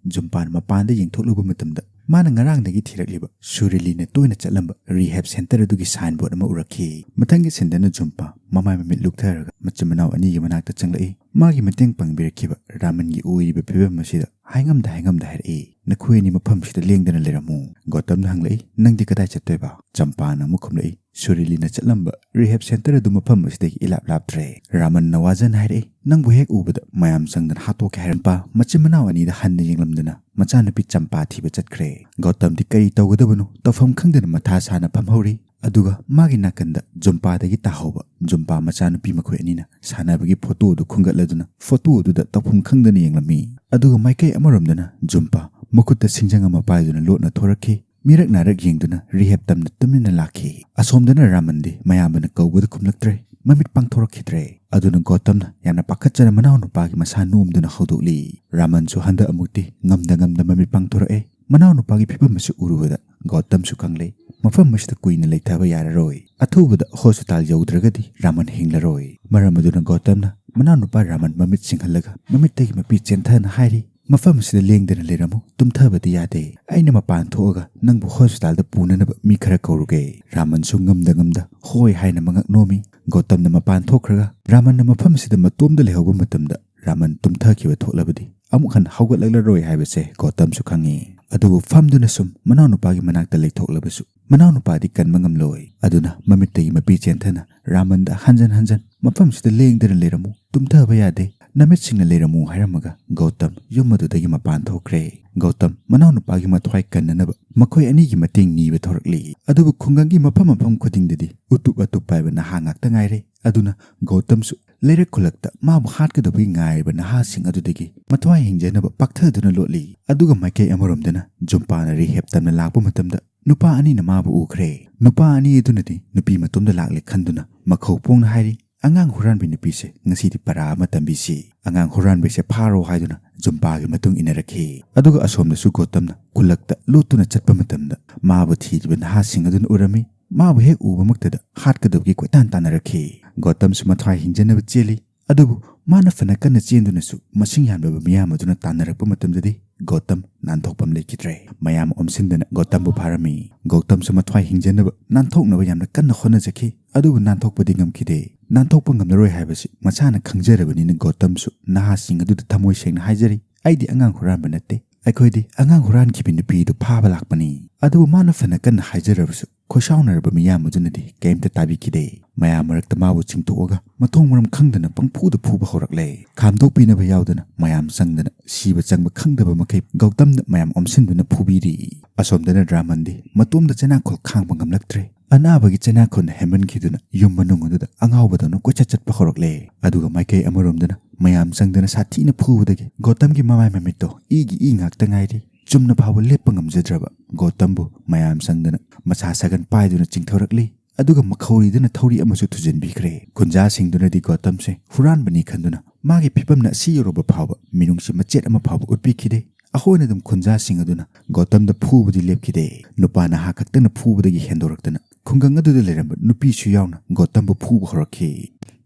ꯖꯨꯝꯄꯥꯅ ꯃꯄꯥꯟꯗ ꯌꯦꯡꯊꯣꯛꯂꯨꯕ ꯃꯇꯝꯗ ꯃꯥꯅ ꯉꯔꯥꯡꯗꯒꯤ ꯊꯤꯔꯛꯂꯤꯕ ꯁꯨꯔꯤꯂꯤꯅ ꯇꯣꯏꯅ ꯆꯠꯂꯝꯕ ꯔꯤꯍꯦꯕ ꯁꯦꯟꯇꯔ ꯑꯗꯨꯒꯤ ꯁꯥꯏꯟꯕꯣꯔꯗ ꯑꯃ ꯎꯔꯛꯈꯤ꯫ ꯃꯊꯪꯒꯤ ꯁꯤꯟꯗꯅ ꯖꯨꯝꯄꯥ ꯃꯃꯥꯏ ꯃꯃꯤꯠ ꯂꯨꯛꯊꯔꯒ ꯃꯆꯤꯟ ꯃꯅꯥꯎ ꯑꯅꯤꯒꯤ ꯃꯅꯥꯛꯇ ꯆꯪꯂꯛꯏ꯫ ꯃꯥꯒꯤ ꯃꯇꯦꯡ ꯄꯥꯡꯕꯤꯔꯛꯈꯤꯕ ꯔꯥꯃꯟꯒꯤ ꯑꯣꯏꯔꯤꯕ ꯐꯤꯕꯝ ꯑꯁꯤꯗ ꯍꯥꯏꯉꯝꯗ ꯍꯥꯏꯉꯝꯗ ꯍꯥꯏꯔꯛꯏ, "ꯅꯈꯣꯏ ꯑꯅꯤ ꯃꯐꯝꯁꯤꯗ ꯂꯦꯡꯗꯅ ꯂꯩꯔꯝꯃꯨ꯫" ꯒꯣꯇꯝꯅ ꯍꯪꯂꯛꯏ, "ꯅꯪꯗꯤ ꯀꯗꯥꯏ ꯆꯠꯇꯣꯏꯕ?" ꯆꯝꯄꯥꯅ ꯑꯃꯨꯛ ꯈꯨꯝꯂꯛꯏ, "ꯁꯨꯔꯤꯂꯤꯅ ꯆꯠꯂꯝꯕ ꯔꯤꯍꯦꯕ ꯁꯦꯟꯇꯔ ꯑꯗꯨ ꯃꯐꯝ ꯑꯁꯤꯗꯒꯤ ꯏꯂꯥꯞ ꯂꯥꯞꯇ꯭ꯔꯦ꯫" ꯔꯥꯃꯟꯅ ꯋꯥꯖꯅ ꯍꯥꯏꯔꯛꯏ, "ꯅꯪꯕꯨ ꯍꯦꯛ ꯎꯕꯗ ꯃꯌꯥꯝ ꯆꯪꯗꯅ ꯍꯥꯠꯇꯣꯛꯀꯦ ꯍꯥꯏꯔꯝꯕ ꯃꯆꯤꯟ ꯃꯅꯥꯎ ꯑꯅꯤꯗ ꯍꯟꯅ ꯌꯦꯡꯂꯝꯗꯅ ꯃꯆꯥꯅꯨꯄꯤ ꯆꯝꯄꯥ ꯊꯤꯕ ꯆꯠꯈ꯭ꯔꯦ꯫" ꯒꯧꯇꯝꯗꯤ ꯀꯔꯤ ꯇꯧꯒꯗꯕꯅꯣ ꯇꯧꯐꯝ ꯈꯪꯗꯅ ꯃꯊꯥ ꯁꯥꯅ ꯐꯝꯍꯧꯔꯤ꯫ ꯑꯗꯨꯒ ꯃꯥꯒꯤ ꯅꯥꯀꯟꯗ ꯖꯨꯝꯄꯥꯗꯒꯤ ꯇꯥꯍꯧꯕ ꯖꯨꯝꯄꯥ ꯃꯆꯥꯅꯨꯄꯤ ꯃꯈꯣꯏ ꯑꯅꯤꯅ ꯁꯥꯟꯅꯕꯒꯤ ꯐꯣꯇꯣ ꯑꯗꯨ ꯈꯨꯟꯒꯠꯂꯗꯨꯅ ꯐꯣꯇꯣ ꯑꯗꯨꯗ ꯇꯧꯐꯝ ꯈꯪꯗꯅ ꯌꯦꯡꯂꯝꯃꯤ꯫ ꯑꯗꯨꯒ ꯃꯥꯏꯀꯩ ꯑꯃꯔꯣꯝꯗꯅ ꯖꯨꯝꯄꯥ ꯃꯈꯨꯠꯇ ꯁꯤꯡꯖꯪ ꯑꯃ ꯄꯥꯏꯗꯨꯅ ꯂꯣꯠꯅ ꯊꯣꯔꯛꯈꯤ꯫ ꯃꯤꯔꯛ ꯅꯥꯔꯛ ꯌꯦꯡꯗꯨꯅ ꯔꯤꯍꯦꯕ ꯇꯝꯅ ꯇꯨꯃꯤꯟꯅ ꯂꯥꯛꯈꯤ꯫ ꯑꯁꯣꯝꯗꯅ ꯔꯥꯃꯟꯗꯤ ꯃꯌꯥꯝꯕꯅ ꯀꯧꯕꯗ ꯈꯨꯝꯂꯛꯇ꯭ꯔꯦ, ꯃꯃꯤꯠ ꯄꯥꯡꯊꯣꯔꯛꯈꯤꯗ꯭ꯔꯦ꯫ ꯑꯗꯨꯅ ꯒꯣꯇꯝꯅ ꯌꯥꯝꯅ ꯄꯥꯈꯠꯆꯅ ꯃꯅꯥꯎꯅꯨꯄꯥꯒꯤ ꯃꯁꯥ ꯅꯣꯝꯗꯨꯅ ꯍꯧꯗꯣꯛꯂꯤ꯫ ꯔꯥꯃꯟꯁꯨ ꯍꯟꯗꯛ ꯑꯃꯨꯛꯇꯤ ꯉꯝꯗ ꯉꯝꯗ ꯃꯃꯤꯠ ꯄꯥꯡꯊꯣꯔꯛꯑꯦ꯫ ꯃꯅꯥꯎꯅꯨꯄꯥꯒꯤ ꯐꯤꯕꯝ ꯑꯁꯤ ꯎꯔꯨꯕꯗ ꯒꯣꯇꯝꯁꯨ ꯈꯪꯂꯦ, ꯃꯐꯝ ꯑꯁꯤꯗ ꯀꯨꯏꯅ ꯂꯩꯊꯕ ꯌꯥꯔꯔꯣꯏ꯫ ꯑꯊꯨꯕꯗ ꯍꯣꯁꯄꯤꯇꯥꯜ ꯌꯧꯗ꯭ꯔꯒꯗꯤ ꯔꯥꯃꯟ ꯍꯤꯡꯂꯔꯣꯏ꯫ ꯃꯔꯝ ꯑꯗꯨꯅ ꯒꯣꯇꯝꯅ ꯃꯅꯥꯎꯅꯨꯄꯥ ꯔꯥꯃꯟ ꯃꯃꯤꯠ ꯁꯤꯡꯍꯜꯂꯒ ꯃꯃꯤꯠꯇꯒꯤ ꯃꯄꯤ ꯆꯦꯟꯊꯅ ꯍꯥꯏꯔꯤ, "ꯃꯐꯝ ꯑꯁꯤꯗ ꯂꯦꯡꯗꯅ ꯂꯩꯔꯝꯃꯨ, ꯇꯨꯝꯊꯕꯗꯤ ꯌꯥꯗꯦ꯫ ꯑꯩꯅ ꯃꯄꯥꯟ ꯊꯣꯛꯑꯒ ꯅꯪꯕꯨ ꯍꯣꯁꯄꯤꯇꯥꯜꯗ ꯄꯨꯅꯅꯕ ꯃꯤ ꯈꯔ ꯀꯧꯔꯨꯒꯦ꯫" ꯔꯥꯃꯟꯁꯨ ꯉꯝꯗ ꯉꯝꯗ "ꯍꯣꯏ" ꯍꯥꯏꯅ ꯃꯉꯛ ꯅꯣꯝꯃꯤ꯫ ꯒꯧꯇꯝꯅ ꯃꯄꯥꯟ ꯊꯣꯛꯈ꯭ꯔꯒ ꯔꯥꯃꯟꯅ ꯃꯐꯝ ꯑꯁꯤꯗ ꯃꯇꯣꯝꯗ ꯂꯩꯍꯧꯕ ꯃꯇꯝꯗ ꯔꯥꯃꯟ ꯇꯨꯝꯊꯈꯤꯕ ꯊꯣꯛꯂꯕꯗꯤ ꯑꯃꯨꯛ ꯍꯟꯅ ꯍꯧꯒꯠꯂꯛꯂꯔꯣꯏ ꯍꯥꯏꯕꯁꯦ ꯒꯧꯇꯝꯁꯨ ꯈꯪꯉꯤ꯫ ꯑꯗꯨꯕꯨ ꯐꯝꯗꯨꯅ ꯁꯨꯝ ꯃꯅꯥꯎꯅꯨꯄꯥꯒꯤ ꯃꯅꯥꯛꯇ ꯂꯩꯊꯣꯛꯂꯕꯁꯨ ꯃꯅꯥꯎꯅꯨꯄꯥꯗꯤ ꯀꯟꯕ ꯉꯝꯂꯣꯏ꯫ ꯑꯗꯨꯅ ꯃꯃꯤꯠꯇꯒꯤ ꯃꯄꯤ ꯆꯦꯟꯊꯅ ꯔꯥꯃꯟꯗ ꯍꯟꯖꯟ ꯍꯟꯖꯟ "ꯃꯐꯝꯁꯤꯗ ꯂꯦꯡꯗꯅ ꯂꯩꯔꯝꯃꯨ, ꯇꯨꯝꯊꯕ ꯌꯥꯗꯦ, ꯅꯃꯤꯠꯁꯤꯡꯅ ꯂꯩꯔꯝꯃꯨ" ꯍꯥꯏꯔꯝꯃꯒ ꯒꯧꯇꯝ ꯌꯨꯝ ꯑꯗꯨꯗꯒꯤ ꯃꯄꯥꯟ ꯊꯣꯛꯈ꯭ꯔꯦ꯫ ꯒꯧꯇꯝ ꯃꯅꯥꯎꯅꯨꯄꯥꯒꯤ ꯃꯊ꯭ꯋꯥꯏ ꯀꯟꯅꯅꯕ ꯃꯈꯣꯏ ꯑꯅꯤꯒꯤ ꯃꯇꯦꯡ ꯅꯤꯕ ꯊꯣꯔꯛꯂꯤ꯫ ꯑꯗꯨꯕꯨ ꯈꯨꯡꯒꯪꯒꯤ ꯃꯐꯝ ꯃꯐꯝ ꯈꯨꯗꯤꯡꯗꯗꯤ ꯎꯇꯨꯞ ꯑꯇꯨꯞ ꯄꯥꯏꯕ ꯅꯍꯥ ꯉꯥꯛꯇ ꯉꯥꯏꯔꯦ꯫ ꯑꯗꯨꯅ ꯒꯧꯇꯝꯁꯨ ꯂꯩꯔꯛ ꯈꯨꯜꯂꯛꯇ ꯃꯥꯕꯨ ꯍꯥꯠꯀꯗꯕꯒꯤ ꯉꯥꯏꯔꯤꯕ ꯅꯍꯥꯁꯤꯡ ꯑꯗꯨꯗꯒꯤ ꯃꯊ꯭ꯋꯥꯏ ꯍꯤꯡꯖꯅꯕ ꯄꯥꯛꯊꯗꯨꯅ ꯂꯣꯠꯂꯤ꯫ ꯑꯗꯨꯒ ꯃꯥꯏꯀꯩ ꯑꯃꯔꯣꯝꯗꯅ ꯖꯨꯝꯄꯥꯅ ꯔꯤꯍꯦꯞ ꯇꯝꯅ ꯂꯥꯛꯄ ꯃꯇꯝꯗ ꯅꯨꯄꯥ ꯑꯅꯤꯅ ꯃꯥꯕꯨ ꯎꯈ꯭ꯔꯦ꯫ ꯅꯨꯄꯥ ꯑꯅꯤ ꯑꯗꯨꯅꯗꯤ ꯅꯨꯄꯤ ꯃꯇꯣꯝꯗ ꯂꯥꯛꯂꯦ ꯈꯟꯗꯨꯅ ꯃꯈꯧ ꯄꯣꯡꯅ ꯍꯥꯏꯔꯤ, "ꯑꯉꯥꯡ ꯍꯨꯔꯥꯟꯕꯤ ꯅꯨꯄꯤꯁꯦ ꯉꯁꯤꯗꯤ ꯄꯔꯥ ꯑꯃ ꯇꯝꯕꯤꯁꯤ꯫ ꯑꯉꯥꯡ ꯍꯨꯔꯥꯟꯕꯤꯁꯦ ꯐꯥꯔꯣ" ꯍꯥꯏꯗꯨꯅ ꯖꯨꯝꯄꯥꯒꯤ ꯃꯇꯨꯡ ꯏꯟꯅꯔꯛꯈꯤ꯫ ꯑꯗꯨꯒ ꯑꯁꯣꯝꯗꯁꯨ ꯒꯣꯇꯝꯅ ꯈꯨꯜꯂꯛꯇ ꯂꯣꯠꯇꯨꯅ ꯆꯠꯄ ꯃꯇꯝꯗ ꯃꯥꯕꯨ ꯊꯤꯔꯤꯕ ꯅꯍꯥꯁꯤꯡ ꯑꯗꯨꯅ ꯎꯔꯝꯃꯤ꯫ ꯃꯥꯕꯨ ꯍꯦꯛ ꯎꯕꯃꯛꯇꯗ ꯍꯥꯠꯀꯗꯕꯒꯤ ꯀꯣꯏꯇꯥꯟ ꯇꯥꯟꯅꯔꯛꯈꯤ꯫ ꯒꯣꯇꯝꯁꯨ ꯃꯊ꯭ꯋꯥꯏ ꯍꯤꯡꯖꯅꯕ ꯆꯦꯜꯂꯤ꯫ ꯑꯗꯨꯕꯨ ꯃꯥꯅ ꯐꯅ ꯀꯟꯅ ꯆꯦꯟꯗꯨꯅꯁꯨ ꯃꯁꯤꯡ ꯌꯥꯝꯂꯕ ꯃꯤꯌꯥꯝ ꯑꯗꯨꯅ ꯇꯥꯟꯅꯔꯛꯄ ꯃꯇꯝꯗꯗꯤ ꯒꯣꯇꯝ ꯅꯥꯟꯊꯣꯛꯐꯝ ꯂꯩꯈꯤꯗ꯭ꯔꯦ꯫ ꯃꯌꯥꯝ ꯑꯣꯝꯁꯤꯟꯗꯅ ꯒꯣꯇꯝꯕꯨ ꯐꯥꯔꯝꯃꯤ꯫ ꯒꯣꯇꯝꯁꯨ ꯃꯊ꯭ꯋꯥꯏ ꯍꯤꯡꯖꯅꯕ ꯅꯥꯟꯊꯣꯛꯅꯕ ꯌꯥꯝꯅ ꯀꯟꯅ ꯍꯣꯠꯅꯖꯈꯤ, ꯑꯗꯨꯕꯨ ꯅꯥꯟꯊꯣꯛꯄꯗꯤ ꯉꯝꯈꯤꯗꯦ꯫ ꯅꯥꯟꯊꯣꯛꯄ ꯉꯝꯂꯔꯣꯏ ꯍꯥꯏꯕꯁꯤ ꯃꯁꯥꯅ ꯈꯪꯖꯔꯕꯅꯤꯅ ꯒꯣꯇꯝꯁꯨ ꯅꯍꯥꯁꯤꯡ ꯑꯗꯨꯗ ꯊꯃꯣꯏ ꯁꯦꯡꯅ ꯍꯥꯏꯖꯔꯤ, "ꯑꯩꯗꯤ ꯑꯉꯥꯡ ꯍꯨꯔꯥꯟꯕ ꯅꯠꯇꯦ, ꯑꯩꯈꯣꯏꯗꯤ ꯑꯉꯥꯡ ꯍꯨꯔꯥꯟꯈꯤꯕꯤ ꯅꯨꯄꯤꯗꯨ ꯐꯥꯕ ꯂꯥꯛꯄꯅꯤ꯫" ꯑꯗꯨꯕꯨ ꯃꯥꯅ ꯐꯅ ꯀꯟꯅ ꯍꯥꯏꯖꯔꯕꯁꯨ ꯈꯣꯏꯁꯥꯎꯅꯔꯕ ꯃꯤꯌꯥꯝ ꯑꯗꯨꯅꯗꯤ ꯀꯔꯤꯝꯇ ꯇꯥꯕꯤꯈꯤꯗꯦ꯫ ꯃꯌꯥꯝ ꯃꯔꯛꯇ ꯃꯥꯕꯨ ꯆꯤꯡꯊꯣꯛꯑꯒ ꯃꯊꯣꯡ ꯃꯔꯝ ꯈꯪꯗꯅ ꯄꯪꯐꯨꯗ ꯐꯨꯕ ꯍꯧꯔꯛꯂꯦ꯫ ꯈꯥꯝꯗꯣꯛꯄꯤꯅꯕ ꯌꯥꯎꯗꯅ ꯃꯌꯥꯝ ꯆꯪꯗꯅ ꯁꯤꯕ ꯆꯪꯕ ꯈꯪꯗꯕ ꯃꯈꯩ ꯒꯧꯇꯝꯗ ꯃꯌꯥꯝ ꯑꯣꯝꯁꯤꯟꯗꯨꯅ ꯐꯨꯕꯤꯔꯤ꯫ ꯑꯁꯣꯝꯗꯅ ꯗ꯭ꯔꯥꯃꯟꯗꯤ ꯃꯇꯣꯝꯗ ꯆꯩꯅꯥꯈꯣꯜ ꯈꯥꯡꯕ ꯉꯝꯂꯛꯇ꯭ꯔꯦ꯫ ꯑꯅꯥꯕꯒꯤ ꯆꯩꯅꯥꯈꯣꯜꯅ ꯍꯦꯟꯃꯟꯈꯤꯗꯨꯅ ꯌꯨꯝ ꯃꯅꯨꯡ ꯑꯗꯨꯗ ꯑꯉꯥꯎꯕꯗꯧꯅ ꯀꯣꯏꯆꯠ ꯆꯠꯄ ꯍꯧꯔꯛꯂꯦ꯫ ꯑꯗꯨꯒ ꯃꯥꯏꯀꯩ ꯑꯃꯔꯣꯝꯗꯅ ꯃꯌꯥꯝ ꯆꯪꯗꯅ ꯁꯥꯊꯤꯅ ꯐꯨꯕꯗꯒꯤ ꯒꯣꯇꯝꯒꯤ ꯃꯃꯥꯏ ꯃꯃꯤꯠꯇꯣ ꯏꯒꯤ ꯏ ꯉꯥꯛꯇ ꯉꯥꯏꯔꯤ꯫ ꯆꯨꯝꯅ ꯐꯥꯎꯕ ꯂꯦꯞꯄ ꯉꯝꯖꯗ꯭ꯔꯕ ꯒꯣꯇꯝꯕꯨ ꯃꯌꯥꯝ ꯆꯪꯗꯅ ꯃꯁꯥ ꯁꯥꯒꯟ ꯄꯥꯏꯗꯨꯅ ꯆꯤꯡꯊꯔꯛꯂꯤ꯫ ꯑꯗꯨꯒ ꯃꯈꯧꯔꯤꯗꯨꯅ ꯊꯧꯔꯤ ꯑꯃꯁꯨ ꯊꯨꯖꯤꯟꯕꯤꯈ꯭ꯔꯦ꯫ ꯈꯨꯟꯖꯥꯁꯤꯡꯗꯨꯅꯗꯤ ꯒꯣꯇꯝꯁꯦ ꯍꯨꯔꯥꯟꯕꯅꯤ ꯈꯟꯗꯨꯅ ꯃꯥꯒꯤ ꯐꯤꯕꯝꯅ ꯑꯁꯤ ꯌꯧꯔꯕ ꯐꯥꯎꯕ ꯃꯤꯅꯨꯡꯁꯤ ꯃꯆꯦꯠ ꯑꯃ ꯐꯥꯎꯕ ꯎꯠꯄꯤꯈꯤꯗꯦ꯫ ꯑꯩꯈꯣꯏꯅ ꯑꯗꯨꯝ ꯈꯨꯟꯖꯥꯁꯤꯡ ꯑꯗꯨꯅ ꯒꯣꯇꯝꯗ ꯐꯨꯕꯗꯤ ꯂꯦꯞꯈꯤꯗꯦ꯫ ꯅꯨꯄꯥ ꯅꯍꯥ ꯈꯛꯇꯅ ꯐꯨꯕꯗꯒꯤ ꯍꯦꯟꯗꯣꯔꯛꯇꯅ ꯈꯨꯡꯒꯪ ꯑꯗꯨꯗ ꯂꯩꯔꯝꯕ ꯅꯨꯄꯤꯁꯨ ꯌꯥꯎꯅ ꯒꯣꯇꯝꯕꯨ ꯐꯨꯕ ꯍꯧꯔꯛꯈꯤ꯫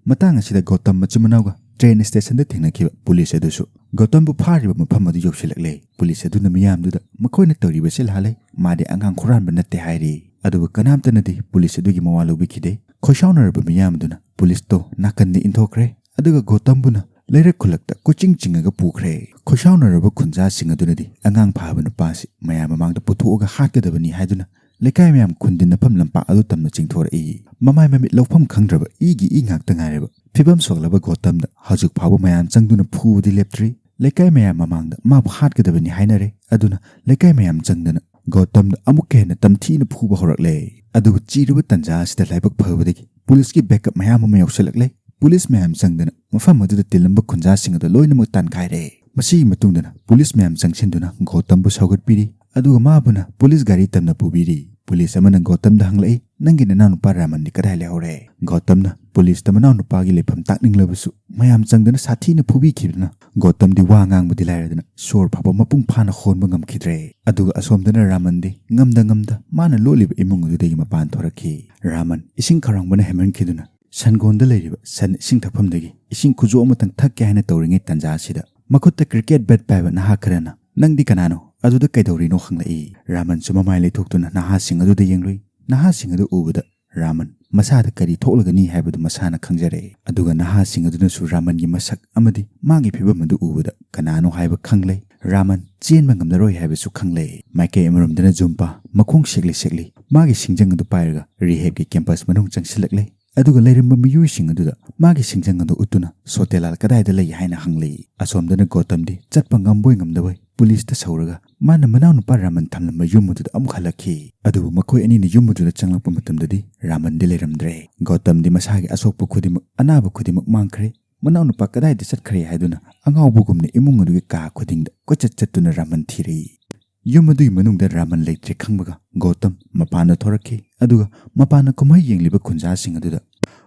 ꯃꯇꯥꯡ ꯑꯁꯤꯗ ꯒꯧꯇꯝ ꯃꯆꯤꯟ ꯃꯅꯥꯎꯒ ꯇ꯭ꯔꯦꯟ ꯁ꯭ꯇꯦꯁꯟꯗ ꯊꯦꯡꯅꯈꯤꯕ ꯄꯨꯂꯤꯁ ꯑꯗꯨꯁꯨ ꯒꯧꯇꯝꯕꯨ ꯐꯥꯔꯤꯕ ꯃꯐꯝ ꯑꯗꯨ ꯌꯧꯁꯤꯜꯂꯛꯂꯦ꯫ ꯄꯨꯂꯤꯁ ꯑꯗꯨꯅ ꯃꯤꯌꯥꯝꯗꯨꯗ ꯃꯈꯣꯏꯅ ꯇꯧꯔꯤꯕꯁꯤ ꯂꯥꯜꯂꯦ, ꯃꯥꯗꯤ ꯑꯉꯥꯡ ꯍꯨꯔꯥꯟꯕ ꯅꯠꯇꯦ ꯍꯥꯏꯔꯤ꯫ ꯑꯗꯨꯒ ꯀꯅꯥꯝꯇꯅꯗꯤ ꯄꯨꯂꯤꯁ ꯑꯗꯨꯒꯤ ꯃꯋꯥ ꯂꯧꯕꯤꯈꯤꯗꯦ꯫ ꯈꯣꯏꯁꯥꯎꯅꯔꯕ ꯃꯤꯌꯥꯝ ꯑꯗꯨꯅ ꯄꯨꯂꯤꯁꯇꯣ ꯅꯥꯀꯟꯗ ꯏꯟꯊꯣꯛꯈ꯭ꯔꯦ꯫ ꯑꯗꯨꯒ ꯒꯧꯇꯝꯕꯨꯅ ꯂꯩꯔꯛ ꯈꯨꯜꯂꯛꯇ ꯀꯣꯏꯆꯤꯡ ꯆꯤꯡꯉꯒ ꯄꯨꯈ꯭ꯔꯦ꯫ ꯈꯣꯏꯁꯥꯎꯅꯔꯕ ꯈꯨꯟꯖꯥꯁꯤꯡ ꯑꯗꯨꯅꯗꯤ ꯑꯉꯥꯡ ꯐꯥꯕ ꯅꯨꯄꯥꯁꯤ ꯃꯌꯥꯝ ꯃꯃꯥꯡꯗ ꯄꯨꯊꯣꯛꯑꯒ ꯍꯥꯠꯀꯗꯕꯅꯤ ꯍꯥꯏꯗꯨꯅ ꯂꯩꯀꯥꯏ ꯃꯌꯥꯝ ꯈꯨꯟꯗꯤꯟꯅꯐꯝ ꯂꯝꯄꯥꯛ ꯑꯗꯨ ꯇꯝꯅ ꯆꯤꯡꯊꯣꯔꯛꯏ꯫ ꯃꯃꯥꯏ ꯃꯃꯤꯠ ꯂꯧꯐꯝ ꯈꯪꯗ꯭ꯔꯕ ꯏꯒꯤ ꯏ ꯉꯥꯛꯇ ꯉꯥꯏꯔꯕ ꯐꯤꯕꯝ ꯁꯣꯛꯂꯕ ꯒꯧꯇꯝꯗ ꯍꯧꯖꯤꯛ ꯐꯥꯎꯕ ꯃꯌꯥꯝ ꯆꯪꯗꯨꯅ ꯐꯨꯕꯗꯤ ꯂꯦꯞꯇ꯭ꯔꯤ꯫ ꯂꯩꯀꯥꯏ ꯃꯌꯥꯝ ꯃꯃꯥꯡꯗ ꯃꯥꯕꯨ ꯍꯥꯠꯀꯗꯕꯅꯤ ꯍꯥꯏꯅꯔꯦ꯫ ꯑꯗꯨꯅ ꯂꯩꯀꯥꯏ ꯃꯌꯥꯝ ꯆꯪꯗꯅ ꯒꯧꯇꯝꯗ ꯑꯃꯨꯛꯀ ꯍꯦꯟꯅ ꯇꯝꯊꯤꯅ ꯐꯨꯕ ꯍꯧꯔꯛꯂꯦ꯫ ꯑꯗꯨꯕꯨ ꯆꯤꯔꯕ ꯇꯟꯖꯥ ꯑꯁꯤꯗ ꯂꯥꯏꯕꯛ ꯐꯕꯗꯒꯤ ꯄꯨꯂꯤꯁꯀꯤ ꯕꯦꯛꯀꯞ ꯃꯌꯥꯝ ꯑꯃ ꯌꯧꯁꯤꯜꯂꯛꯂꯦ꯫ ꯄꯨꯂꯤꯁ ꯃꯌꯥꯝ ꯆꯪꯗꯅ ꯃꯐꯝ ꯑꯗꯨꯗ ꯇꯤꯜꯂꯝꯕ ꯈꯨꯟꯖꯥꯁꯤꯡ ꯑꯗꯨ ꯂꯣꯏꯅꯃꯛ ꯇꯥꯟꯈꯥꯏꯔꯦ꯫ ꯃꯁꯤꯒꯤ ꯃꯇꯨꯡꯗꯅ ꯄꯨꯂꯤꯁ ꯃꯌꯥꯝ ꯆꯪꯁꯤꯟꯗꯨꯅ ꯒꯧꯇꯝꯕꯨ ꯁꯧꯒꯠꯄꯤꯔꯤ꯫ ꯑꯗꯨꯒ ꯃꯥꯕꯨꯅ ꯄꯨꯂꯤꯁ ꯒꯥꯔꯤ ꯇꯝꯅ ꯄꯨꯕꯤꯔꯤ꯫ ꯄꯨꯂꯤꯁ ꯑꯃꯅ ꯒꯧꯇꯝꯗ ꯍꯪꯂꯛꯏ, "ꯅꯪꯒꯤ ꯅꯅꯥꯎꯅꯨꯄꯥ ꯔꯥꯃꯟꯗꯤ ꯀꯗꯥꯏ ꯂꯩꯍꯧꯔꯦ?" ꯒꯧꯇꯝꯅ ꯄꯨꯂꯤꯁꯇ ꯃꯅꯥꯎꯅꯨꯄꯥꯒꯤ ꯂꯩꯐꯝ ꯇꯥꯛꯅꯤꯡꯂꯕꯁꯨ ꯃꯌꯥꯝ ꯆꯪꯗꯨꯅ ꯁꯥꯊꯤꯅ ꯐꯨꯕꯤꯈꯤꯕꯅ ꯒꯧꯇꯝꯗꯤ ꯋꯥ ꯉꯥꯡꯕꯗꯤ ꯂꯥꯏꯔꯗꯅ ꯁꯣꯔ ꯐꯥꯎꯕ ꯃꯄꯨꯡ ꯐꯥꯅ ꯍꯣꯟꯕ ꯉꯝꯈꯤꯗ꯭ꯔꯦ꯫ ꯑꯗꯨꯒ ꯑꯁꯣꯝꯗꯅ ꯔꯥꯃꯟꯗꯤ ꯉꯝꯗ ꯉꯝꯗ ꯃꯥꯅ ꯂꯣꯠꯂꯤꯕ ꯏꯃꯨꯡ ꯑꯗꯨꯗꯒꯤ ꯃꯄꯥꯟ ꯊꯣꯔꯛꯈꯤ꯫ ꯔꯥꯃꯟ ꯏꯁꯤꯡ ꯈꯧꯔꯥꯡꯕꯅ ꯍꯦꯟꯃꯟꯈꯤꯗꯨꯅ ꯁꯟꯒꯣꯟꯗ ꯂꯩꯔꯤꯕ ꯁꯟ ꯏꯁꯤꯡ ꯊꯛꯐꯝꯗꯒꯤ ꯏꯁꯤꯡ ꯈꯨꯖꯣꯞ ꯑꯃꯇꯪ ꯊꯛꯀꯦ ꯍꯥꯏꯅ ꯇꯧꯔꯤꯉꯩ ꯇꯟꯖꯥ ꯑꯁꯤꯗ ꯃꯈꯨꯠꯇ ꯀ꯭ꯔꯤꯀꯦꯠ ꯕꯦꯠ ꯄꯥꯏꯕ ꯅꯍꯥ ꯈꯔꯅ, "ꯅꯪꯗꯤ ꯀꯅꯥꯅꯣ? ꯑꯗꯨꯗ ꯀꯩꯗꯧꯔꯤꯅꯣ?" ꯍꯪꯂꯛꯏ꯫ ꯔꯥꯃꯟꯁꯨ ꯃꯃꯥꯏ ꯂꯩꯊꯣꯛꯇꯨꯅ ꯅꯍꯥꯁꯤꯡ ꯑꯗꯨꯗ ꯌꯦꯡꯂꯨꯏ꯫ ꯅꯍꯥꯁꯤꯡ ꯑꯗꯨ ꯎꯕꯗ ꯔꯥꯃꯟ ꯃꯁꯥꯗ ꯀꯔꯤ ꯊꯣꯛꯂꯒꯅꯤ ꯍꯥꯏꯕꯗꯨ ꯃꯁꯥꯅ ꯈꯪꯖꯔꯦ꯫ ꯑꯗꯨꯒ ꯅꯍꯥꯁꯤꯡ ꯑꯗꯨꯅꯁꯨ ꯔꯥꯃꯟꯒꯤ ꯃꯁꯛ ꯑꯃꯗꯤ ꯃꯥꯒꯤ ꯐꯤꯕꯝ ꯑꯗꯨ ꯎꯕꯗ ꯀꯅꯥꯅꯣ ꯍꯥꯏꯕ ꯈꯪꯂꯦ꯫ ꯔꯥꯃꯟ ꯆꯦꯟꯕ ꯉꯝꯂꯔꯣꯏ ꯍꯥꯏꯕꯁꯨ ꯈꯪꯂꯦ꯫ ꯃꯥꯏꯀꯩ ꯑꯃꯔꯣꯝꯗꯅ ꯖꯨꯝꯄꯥ ꯃꯈꯣꯡ ꯁꯦꯛꯂꯤ ꯁꯦꯛꯂꯤ ꯃꯥꯒꯤ ꯁꯤꯡꯖꯪ ꯑꯗꯨ ꯄꯥꯏꯔꯒ ꯔꯤꯍꯦꯕꯀꯤ ꯀꯦꯝꯄꯁ ꯃꯅꯨꯡ ꯆꯪꯁꯤꯜꯂꯛꯂꯦ꯫ ꯑꯗꯨꯒ ꯂꯩꯔꯝꯕ ꯃꯤꯑꯣꯏꯁꯤꯡ ꯑꯗꯨꯗ ꯃꯥꯒꯤ ꯁꯤꯡꯖꯪ ꯑꯗꯨ ꯎꯠꯇꯨꯅ ꯁꯣꯇꯦꯂꯥꯜ ꯀꯗꯥꯏꯗ ꯂꯩ ꯍꯥꯏꯅ ꯍꯪꯂꯤ꯫ ꯑꯁꯣꯝꯗꯅ ꯒꯣꯇꯝꯗꯤ ꯆꯠꯄ ꯉꯝꯕꯣꯏ ꯉꯝꯗꯕꯣꯏ ꯄꯨꯂꯤꯁꯇ ꯁꯧꯔꯒ ꯃꯥꯅ ꯃꯅꯥꯎꯅꯨꯄꯥ ꯔꯥꯃꯟ ꯊꯝꯂꯝꯕ ꯌꯨꯝ ꯑꯗꯨꯗ ꯑꯃꯨꯛ ꯍꯜꯂꯛꯈꯤ꯫ ꯑꯗꯨꯕꯨ ꯃꯈꯣꯏ ꯑꯅꯤꯅ ꯌꯨꯝ ꯑꯗꯨꯗ ꯆꯪꯂꯛꯄ ꯃꯇꯝꯗꯗꯤ ꯔꯥꯃꯟꯗꯤ ꯂꯩꯔꯝꯗ꯭ꯔꯦ꯫ ꯒꯣꯇꯝꯗꯤ ꯃꯁꯥꯒꯤ ꯑꯁꯣꯛꯄ ꯈꯨꯗꯤꯡꯃꯛ, ꯑꯅꯥꯕ ꯈꯨꯗꯤꯡꯃꯛ ꯃꯥꯡꯈ꯭ꯔꯦ꯫ ꯃꯅꯥꯎꯅꯨꯄꯥ ꯀꯗꯥꯏꯗ ꯆꯠꯈ꯭ꯔꯦ ꯍꯥꯏꯗꯨꯅ ꯑꯉꯥꯎꯕꯒꯨꯝꯅ ꯏꯃꯨꯡ ꯑꯗꯨꯒꯤ ꯀꯥ ꯈꯨꯗꯤꯡꯗ ꯀꯣꯏꯆꯠ ꯆꯠꯇꯨꯅ ꯔꯥꯃꯟ ꯊꯤꯔꯛꯏ꯫ ꯌꯨꯝ ꯑꯗꯨꯒꯤ ꯃꯅꯨꯡꯗ ꯔꯥꯃꯟ ꯂꯩꯇ꯭ꯔꯦ ꯈꯪꯕꯒ ꯒꯣꯇꯝ ꯃꯄꯥꯟꯗ ꯊꯣꯔꯛꯈꯤ꯫ ꯑꯗꯨꯒ ꯃꯄꯥꯟꯗ ꯀꯨꯝꯍꯩ ꯌꯦꯡꯂꯤꯕ ꯈꯨꯟꯖꯥꯁꯤꯡ ꯑꯗꯨꯗ,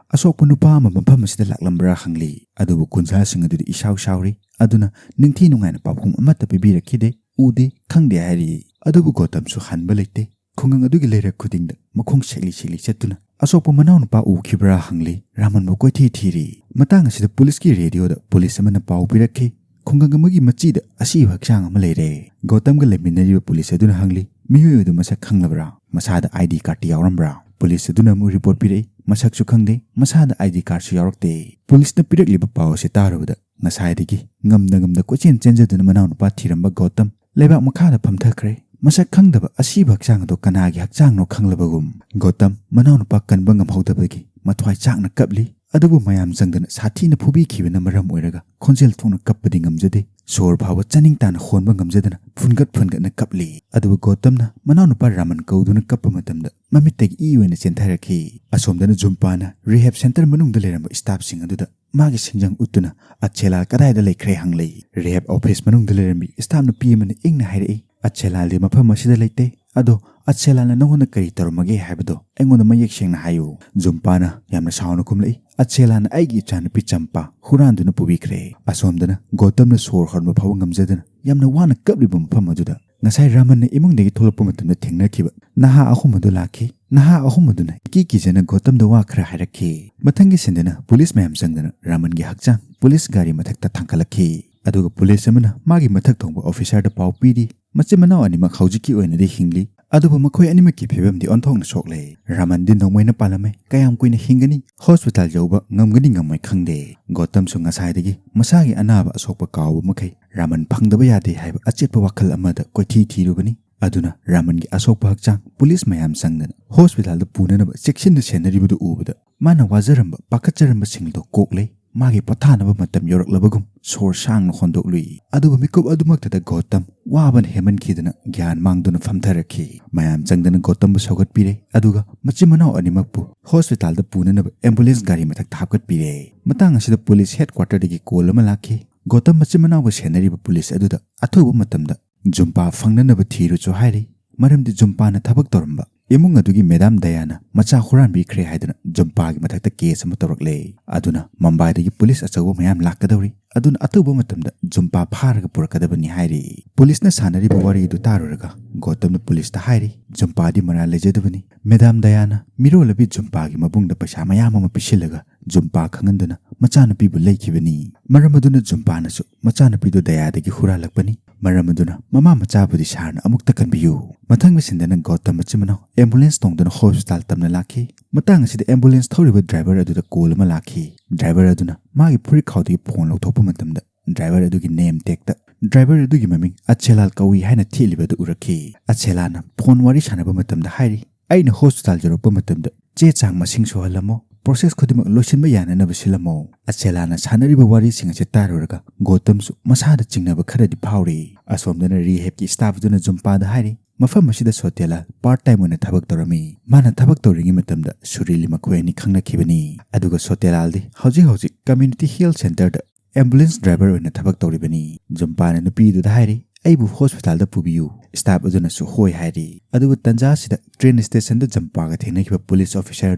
"ꯑꯁꯣꯛꯄ ꯅꯨꯄꯥ ꯑꯃ ꯃꯐꯝ ꯑꯁꯤꯗ ꯂꯥꯛꯂꯝꯕ꯭ꯔꯥ?" ꯍꯪꯂꯤ꯫ ꯑꯗꯨꯕꯨ ꯈꯨꯟꯖꯥꯁꯤꯡ ꯑꯗꯨꯗꯤ ꯏꯁꯥꯎ ꯁꯥꯎꯔꯤ꯫ ꯑꯗꯨꯅ ꯅꯤꯡꯊꯤ ꯅꯨꯡꯉꯥꯏꯅ ꯄꯥꯎꯈꯨꯝ ꯑꯃꯠꯇ ꯄꯤꯕꯤꯔꯛꯈꯤꯗꯦ꯫ "ꯎꯗꯦ, ꯈꯪꯗꯦ" ꯍꯥꯏꯔꯤ꯫ ꯑꯗꯨꯕꯨ ꯒꯣꯇꯝꯁꯨ ꯍꯟꯕ ꯂꯩꯇꯦ꯫ ꯈꯨꯡꯒꯪ ꯑꯗꯨꯒꯤ ꯂꯩꯔꯛ ꯈꯨꯗꯤꯡꯗ ꯃꯈꯣꯡ ꯁꯦꯛꯂꯤ ꯁꯦꯛꯂꯤ ꯆꯠꯇꯨꯅ ꯑꯁꯣꯛꯄ ꯃꯅꯥꯎꯅꯨꯄꯥ ꯎꯈꯤꯕ꯭ꯔꯥ ꯍꯪꯂꯤ꯫ ꯔꯥꯃꯟꯕꯨ ꯀꯣꯏꯊꯤ ꯊꯤꯔꯤ꯫ ꯃꯇꯥꯡ ꯑꯁꯤꯗ ꯄꯨꯂꯤꯁꯀꯤ ꯔꯦꯗꯤꯑꯣꯗ ꯄꯨꯂꯤꯁ ꯑꯃꯅ ꯄꯥꯎ ꯄꯤꯔꯛꯈꯤ, "ꯈꯨꯡꯒꯪ ꯑꯃꯒꯤ ꯃꯆꯤꯗ ꯑꯁꯤꯕ ꯍꯛꯆꯥꯡ ꯑꯃ ꯂꯩꯔꯦ"꯫ ꯒꯧꯇꯝꯒ ꯂꯩꯃꯤꯟꯅꯔꯤꯕ ꯄꯨꯂꯤꯁ ꯑꯗꯨꯅ ꯍꯪꯂꯤ, "ꯃꯤꯑꯣꯏ ꯑꯗꯨ ꯃꯁꯛ ꯈꯪꯂꯕ꯭ꯔꯥ? ꯃꯁꯥꯗ ꯑꯥꯏ ꯗꯤ ꯀꯥꯔꯗꯇꯤ ꯌꯥꯎꯔꯝꯕ꯭ꯔꯥ?" ꯄꯨꯂꯤꯁ ꯑꯗꯨꯅ ꯑꯃꯨꯛ ꯔꯤꯄꯣꯔꯠ ꯄꯤꯔꯛꯏ, "ꯃꯁꯛꯁꯨ ꯈꯪꯗꯦ, ꯃꯁꯥꯗ ꯑꯥꯏ ꯗꯤ ꯀꯥꯔꯗꯁꯨ ꯌꯥꯎꯔꯛꯇꯦ"꯫ ꯄꯨꯂꯤꯁꯅ ꯄꯤꯔꯛꯂꯤꯕ ꯄꯥꯎ ꯑꯁꯤ ꯇꯥꯔꯨꯕꯗ ꯉꯁꯥꯏꯗꯒꯤ ꯉꯝꯅ ꯉꯝꯅ ꯀꯣꯏꯆꯦꯟ ꯆꯦꯟꯖꯗꯨꯅ ꯃꯅꯥꯎꯅꯨꯄꯥ ꯊꯤꯔꯝꯕ ꯒꯧꯇꯝ ꯂꯩꯕꯥꯛ ꯃꯈꯥꯗ ꯐꯝꯊꯈ꯭ꯔꯦ꯫ ꯃꯁꯛ ꯈꯪꯗꯕ ꯑꯁꯤꯕ ꯍꯛꯆꯥꯡ ꯑꯗꯨ ꯀꯅꯥꯒꯤ ꯍꯛꯆꯥꯡꯅꯣ ꯈꯪꯂꯕꯒꯨꯝ ꯒꯧꯇꯝ ꯃꯅꯥꯎꯅꯨꯄꯥ ꯀꯟꯕ ꯉꯝꯍꯧꯗꯕꯒꯤ ꯃꯊ꯭ꯋꯥꯏ ꯆꯥꯛꯅ ꯀꯞꯂꯤ꯫ ꯑꯗꯨꯕꯨ ꯃꯌꯥꯝ ꯆꯪꯗꯅ ꯁꯥꯊꯤꯅ ꯐꯨꯕꯤꯈꯤꯕꯅ ꯃꯔꯝ ꯑꯣꯏꯔꯒ ꯈꯣꯟꯖꯦꯜ ꯊꯣꯛꯅ ꯀꯞꯄꯗꯤ ꯉꯝꯖꯗꯦ꯫ ꯁꯣꯔ ꯐꯥꯎꯕ ꯆꯥꯅꯤꯡ ꯇꯥꯅ ꯍꯣꯟꯕ ꯉꯝꯖꯗꯅ ꯐꯨꯟꯒꯠ ꯐꯨꯟꯒꯠꯅ ꯀꯞꯂꯤ꯫ ꯑꯗꯨꯕꯨ ꯒꯧꯇꯝꯅ ꯃꯅꯥꯎꯅꯨꯄꯥ ꯔꯥꯃꯟ ꯀꯧꯗꯨꯅ ꯀꯞꯄ ꯃꯇꯝꯗ ꯃꯃꯤꯠꯇꯒꯤ ꯏ ꯑꯣꯏꯅ ꯆꯦꯟꯊꯔꯛꯈꯤ꯫ ꯑꯁꯣꯝꯗꯅ ꯖꯨꯝꯄꯥꯅ ꯔꯤꯍꯦꯕ ꯁꯦꯟꯇꯔ ꯃꯅꯨꯡꯗ ꯂꯩꯔꯝꯕ ꯁ꯭ꯇꯥꯐꯁꯤꯡ ꯑꯗꯨꯗ ꯃꯥꯒꯤ ꯁꯤꯡꯖꯪ ꯎꯠꯇꯨꯅ, "ꯑꯠꯁꯦꯂꯥ ꯀꯗꯥꯏꯗ ꯂꯩꯈ꯭ꯔꯦ?" ꯍꯪꯂꯛꯏ꯫ ꯔꯤꯍꯦꯕ ꯑꯣꯐꯤꯁ ꯃꯅꯨꯡꯗ ꯂꯩꯔꯝꯕꯤ ꯁ꯭ꯇꯥꯐ ꯅꯨꯄꯤ ꯑꯃꯅ ꯏꯪꯅ ꯍꯥꯏꯔꯛꯏ, "ꯑꯠꯁꯦꯂꯥꯗꯤ ꯃꯐꯝ ꯑꯁꯤꯗ ꯂꯩꯇꯦ꯫ ꯑꯗꯣ ꯑꯠꯁꯦꯂꯥꯅ ꯅꯉꯣꯟꯗ ꯀꯔꯤ ꯇꯧꯔꯝꯃꯒꯦ ꯍꯥꯏꯕꯗꯣ ꯑꯩꯉꯣꯟꯗ ꯃꯌꯦꯛ ꯁꯦꯡꯅ ꯍꯥꯏꯌꯨ"꯫ ꯖꯨꯝꯄꯥꯅ ꯌꯥꯝꯅ ꯁꯥꯎꯅ ꯈꯨꯝꯂꯛꯏ, "ꯑꯠꯁꯦꯂꯥꯅ ꯑꯩꯒꯤ ꯏꯆꯥꯅꯨꯄꯤ ꯆꯝꯄꯥ ꯍꯨꯔꯥꯟꯗꯨꯅ ꯄꯨꯕꯤꯈ꯭ꯔꯦ"꯫ ꯑꯁꯣꯝꯗꯅ ꯒꯧꯇꯝꯅ ꯁꯣꯔ ꯍꯣꯟꯕ ꯐꯥꯎꯕ ꯉꯝꯖꯗꯅ ꯌꯥꯝꯅ ꯋꯥꯅ ꯀꯞꯂꯤꯕ ꯃꯐꯝ ꯑꯗꯨꯗ ꯉꯁꯥꯏ ꯔꯥꯃꯟꯅ ꯏꯃꯨꯡꯗꯒꯤ ꯊꯣꯛꯂꯛꯄ ꯃꯇꯝꯗ ꯊꯦꯡꯅꯈꯤꯕ ꯅꯍꯥ ꯑꯍꯨꯝ ꯑꯗꯨ ꯂꯥꯛꯈꯤ꯫ ꯅꯍꯥ ꯑꯍꯨꯝ ꯑꯗꯨꯅ ꯏꯀꯤ ꯀꯤꯖꯅ ꯒꯧꯇꯝꯗ ꯋꯥ ꯈꯔ ꯍꯥꯏꯔꯛꯈꯤ꯫ ꯃꯊꯪꯒꯤ ꯁꯤꯟꯗꯅ ꯄꯨꯂꯤꯁ ꯃꯌꯥꯝ ꯆꯪꯗꯅ ꯔꯥꯃꯟꯒꯤ ꯍꯛꯆꯥꯡ ꯄꯨꯂꯤꯁ ꯒꯥꯔꯤ ꯃꯊꯛꯇ ꯊꯥꯡꯒꯠꯂꯛꯈꯤ꯫ ꯑꯗꯨꯒ ꯄꯨꯂꯤꯁ ꯑꯃꯅ ꯃꯥꯒꯤ ꯃꯊꯛ ꯊꯣꯡꯕ ꯑꯣꯐꯤꯁꯥꯔꯗ ꯄꯥꯎ ꯄꯤꯔꯤ, ꯃꯆꯤꯟ ꯃꯅꯥꯎ ꯑꯅꯤꯃꯛ ꯍꯧꯖꯤꯛꯀꯤ ꯑꯣꯏꯅꯗꯤ ꯍꯤꯡꯂꯤ, ꯑꯗꯨꯕꯨ ꯃꯈꯣꯏ ꯑꯅꯤꯃꯛꯀꯤ ꯐꯤꯕꯝꯗꯤ ꯑꯣꯟꯊꯣꯛꯅ ꯁꯣꯛꯂꯦ꯫ ꯔꯥꯃꯟꯗꯤ ꯅꯣꯡꯃꯩꯅ ꯄꯥꯜꯂꯝꯃꯦ, ꯀꯌꯥꯝ ꯀꯨꯏꯅ ꯍꯤꯡꯒꯅꯤ? ꯍꯣꯁꯄꯤꯇꯥꯜ ꯌꯧꯕ ꯉꯝꯒꯅꯤ ꯉꯝꯃꯣꯏ ꯈꯪꯗꯦ꯫ ꯒꯧꯇꯝꯁꯨ ꯉꯁꯥꯏꯗꯒꯤ ꯃꯁꯥꯒꯤ ꯑꯅꯥꯕ ꯑꯁꯣꯛꯄ ꯀꯥꯎꯕ ꯃꯈꯩ ꯔꯥꯃꯟ ꯐꯪꯗꯕ ꯌꯥꯗꯦ ꯍꯥꯏꯕ ꯑꯆꯦꯠꯄ ꯋꯥꯈꯜ ꯑꯃꯗ ꯀꯣꯏꯊꯤ ꯊꯤꯔꯨꯕꯅꯤ꯫ ꯑꯗꯨꯅ ꯔꯥꯃꯟꯒꯤ ꯑꯁꯣꯛꯄ ꯍꯛꯆꯥꯡ ꯄꯨꯂꯤꯁ ꯃꯌꯥꯝ ꯆꯪꯗꯅ ꯍꯣꯁꯄꯤꯇꯥꯜꯗ ꯄꯨꯅꯅꯕ ꯆꯦꯛꯁꯤꯟꯅ ꯁꯦꯟꯅꯔꯤꯕꯗꯨ ꯎꯕꯗ ꯃꯥꯅ ꯋꯥꯖꯔꯝꯕ, ꯄꯥꯈꯠꯆꯔꯝꯕꯁꯤꯡꯗꯣ ꯀꯣꯛꯂꯦ꯫ ꯃꯥꯒꯤ ꯄꯣꯊꯥꯅꯕ ꯃꯇꯝ ꯌꯧꯔꯛꯂꯕꯒꯨꯝ ꯁꯣꯔ ꯁꯥꯡꯅ ꯍꯣꯟꯗꯣꯛꯂꯨꯏ꯫ ꯑꯗꯨꯕꯨ ꯃꯤꯀꯨꯞ ꯑꯗꯨꯃꯛꯇꯗ ꯒꯧꯇꯝ ꯋꯥꯕꯅ ꯍꯦꯟꯃꯟꯈꯤꯗꯅ ꯒ꯭ꯌꯥꯟ ꯃꯥꯡꯗꯨꯅ ꯐꯝꯊꯔꯛꯈꯤ꯫ ꯃꯌꯥꯝ ꯆꯪꯗꯅ ꯒꯧꯇꯝꯕꯨ ꯁꯧꯒꯠꯄꯤꯔꯦ, ꯑꯗꯨꯒ ꯃꯆꯤꯟ ꯃꯅꯥꯎ ꯑꯅꯤꯃꯛꯄꯨ ꯍꯣꯁꯄꯤꯇꯥꯜꯗ ꯄꯨꯅꯅꯕ ꯑꯦꯝꯕꯨꯂꯦꯟꯁ ꯒꯥꯔꯤ ꯃꯊꯛꯇ ꯍꯥꯞꯀꯠꯄꯤꯔꯦ꯫ ꯃꯇꯥꯡ ꯑꯁꯤꯗ ꯄꯨꯂꯤꯁ ꯍꯦꯗꯀ꯭ꯋꯥꯇꯔꯗꯒꯤ ꯀꯣꯜ ꯑꯃ ꯂꯥꯛꯈꯤ꯫ ꯒꯧꯇꯝ ꯃꯆꯤꯟ ꯃꯅꯥꯎꯕꯨ ꯁꯦꯟꯅꯔꯤꯕ ꯄꯨꯂꯤꯁ ꯑꯗꯨꯗ ꯑꯊꯨꯕ ꯃꯇꯝꯗ ꯖꯨꯝꯄꯥ ꯐꯪꯅꯅꯕ ꯊꯤꯔꯨꯆꯣ ꯍꯥꯏꯔꯤ, ꯃꯔꯝꯗꯤ ꯖꯨꯝꯄꯥꯅ ꯊꯕꯛ ꯇꯧꯔꯝꯕ ꯏꯃꯨꯡ ꯑꯗꯨꯒꯤ ꯃꯦꯗꯥꯝ ꯗꯌꯥꯅ ꯃꯆꯥ ꯍꯨꯔꯥꯟꯕꯤꯈ꯭ꯔꯦ ꯍꯥꯏꯗꯨꯅ ꯖꯨꯝꯄꯥꯒꯤ ꯃꯊꯛꯇ ꯀꯦꯁ ꯑꯃ ꯇꯧꯔꯛꯂꯦ꯫ ꯑꯗꯨꯅ ꯃꯨꯝꯕꯥꯏꯗꯒꯤ ꯄꯨꯂꯤꯁ ꯑꯆꯧꯕ ꯃꯌꯥꯝ ꯂꯥꯛꯀꯗꯧꯔꯤ꯫ ꯑꯗꯨꯅ ꯑꯊꯨꯕ ꯃꯇꯝꯗ ꯖꯨꯝꯄꯥ ꯐꯥꯔꯒ ꯄꯨꯔꯛꯀꯗꯕꯅꯤ ꯍꯥꯏꯔꯤ꯫ ꯄꯨꯂꯤꯁꯅ ꯁꯥꯟꯅꯔꯤꯕ ꯋꯥꯔꯤꯗꯨ ꯇꯥꯔꯨꯔꯒ ꯒꯣꯇꯝꯅ ꯄꯨꯂꯤꯁꯇ ꯍꯥꯏꯔꯤ, "ꯖꯨꯝꯄꯥꯗꯤ ꯃꯔꯥꯜ ꯂꯩꯖꯗꯕꯅꯤ꯫ ꯃꯦꯗꯥꯝ ꯗꯌꯥꯅ ꯃꯤꯔꯣꯜꯂꯕꯤ ꯖꯨꯝꯄꯥꯒꯤ ꯃꯕꯨꯡꯗ ꯄꯩꯁꯥ ꯃꯌꯥꯝ ꯑꯃ ꯄꯤꯁꯤꯜꯂꯒ ꯖꯨꯝꯄꯥ ꯈꯪꯍꯟꯗꯨꯅ ꯃꯆꯥꯅꯨꯄꯤꯕꯨ ꯂꯩꯈꯤꯕꯅꯤ꯫ ꯃꯔꯝ ꯑꯗꯨꯅ ꯖꯨꯝꯄꯥꯅꯁꯨ ꯃꯆꯥꯅꯨꯄꯤꯗꯨ ꯗꯌꯥꯗꯒꯤ ꯍꯨꯔꯥꯜꯂꯛꯄꯅꯤ꯫ ꯃꯔꯝ ꯑꯗꯨꯅ ꯃꯃꯥ ꯃꯆꯥꯕꯨꯗꯤ ꯁꯥꯔꯅ ꯑꯃꯨꯛꯇ ꯀꯟꯕꯤꯌꯨ꯫" ꯃꯊꯪ ꯃꯁꯤꯟꯗꯅ ꯒꯣꯇꯝ ꯃꯆꯤꯟ ꯃꯅꯥꯎ ꯑꯦꯝꯕꯨꯂꯦꯟꯁ ꯇꯣꯡꯗꯨꯅ ꯍꯣꯁꯄꯤꯇꯥꯜ ꯇꯝꯅ ꯂꯥꯛꯈꯤ꯫ ꯃꯇꯥꯡ ꯑꯁꯤꯗ ꯑꯦꯝꯕꯨꯂꯦꯟꯁ ꯊꯧꯔꯤꯕ ꯗ꯭ꯔꯥꯏꯚꯔ ꯑꯗꯨꯗ ꯀꯣꯜ ꯑꯃ ꯂꯥꯛꯈꯤ꯫ ꯗ꯭ꯔꯥꯏꯚꯔ ꯑꯗꯨꯅ ꯃꯥꯒꯤ ꯐꯨꯔꯤꯠ ꯈꯥꯎꯗꯒꯤ ꯐꯣꯟ ꯂꯧꯊꯣꯛꯄ ꯃꯇꯝꯗ ꯗ꯭ꯔꯥꯏꯚꯔ ꯑꯗꯨꯒꯤ ꯅꯦꯝ ꯇꯦꯛꯇ ꯗ꯭ꯔꯥꯏꯚꯔ ꯑꯗꯨꯒꯤ ꯃꯃꯤꯡ ꯑꯆꯦꯂꯥꯜ ꯀꯧꯏ ꯍꯥꯏꯅ ꯊꯦꯠꯂꯤꯕ ꯑꯗꯨ ꯎꯔꯛꯈꯤ꯫ ꯑꯆꯦꯂꯥꯜꯅ ꯐꯣꯟ ꯋꯥꯔꯤ ꯁꯥꯟꯅꯕ ꯃꯇꯝꯗ ꯍꯥꯏꯔꯤ, "ꯑꯩꯅ ꯍꯣꯁꯄꯤꯇꯥꯜ ꯌꯧꯔꯛꯄ ꯃꯇꯝꯗ ꯆꯦ ꯆꯥꯡ ꯃꯁꯤꯡ ꯁꯨꯍꯜꯂꯝꯃꯣ, ꯄ꯭ꯔꯣꯁꯦꯁ ꯈꯨꯗꯤꯡꯃꯛ ꯂꯣꯏꯁꯤꯟꯕ ꯌꯥꯅꯅꯕ ꯁꯤꯜꯂꯝꯃꯣ꯫" ꯑꯆꯦꯂꯥꯜꯅ ꯁꯥꯟꯅꯔꯤꯕ ꯋꯥꯔꯤꯁꯤꯡ ꯑꯁꯤ ꯇꯥꯔꯨꯔꯒ ꯒꯣꯇꯝꯁꯨ ꯃꯁꯥꯗ ꯆꯤꯡꯅꯕ ꯈꯔꯗꯤ ꯐꯥꯎꯔꯤ꯫ ꯑꯁꯣꯝꯗꯅ ꯔꯤꯍꯦꯕꯀꯤ ꯁ꯭ꯇꯥꯐ ꯑꯗꯨꯅ ꯖꯨꯝꯄꯥꯗ ꯍꯥꯏꯔꯤ, "ꯃꯐꯝ ꯑꯁꯤꯗ ꯁꯣꯇꯦꯂꯥꯜ ꯄꯥꯔꯠ ꯇꯥꯏꯝ ꯑꯣꯏꯅ ꯊꯕꯛ ꯇꯧꯔꯝꯃꯤ꯫ ꯃꯥꯅ ꯊꯕꯛ ꯇꯧꯔꯤꯉꯩ ꯃꯇꯝꯗ ꯁꯨꯔꯤꯂꯤ ꯃꯈꯣꯏ ꯑꯅꯤ ꯈꯪꯅꯈꯤꯕꯅꯤ꯫ ꯑꯗꯨꯒ ꯁꯣꯇꯦꯂꯥꯜꯗꯤ ꯍꯧꯖꯤꯛ ꯍꯧꯖꯤꯛ ꯀꯝꯃ꯭ꯌꯨꯅꯤꯇꯤ ꯍꯦꯜꯊ ꯁꯦꯟꯇꯔꯗ ꯑꯦꯝꯕꯨꯂꯦꯟꯁ ꯗ꯭ꯔꯥꯏꯚꯔ ꯑꯣꯏꯅ ꯊꯕꯛ ꯇꯧꯔꯤꯕꯅꯤ꯫" ꯖꯨꯝꯄꯥꯅ ꯅꯨꯄꯤꯗꯨꯗ ꯍꯥꯏꯔꯤ, "ꯑꯩꯕꯨ ꯍꯣꯁꯄꯤꯇꯥꯜꯗ ꯄꯨꯕꯤꯌꯨ꯫" ꯁ꯭ꯇꯥꯐ ꯑꯗꯨꯅꯁꯨ ꯍꯣꯏ ꯍꯥꯏꯔꯤ꯫ ꯑꯗꯨꯕꯨ ꯇꯟꯖꯥ ꯑꯁꯤꯗ ꯇ꯭ꯔꯦꯟ ꯁ꯭ꯇꯦꯁꯟꯗ ꯖꯨꯝꯄꯥꯒ ꯊꯦꯡꯅꯈꯤꯕ ꯄꯨꯂꯤꯁ ꯑꯣꯐꯤꯁꯔ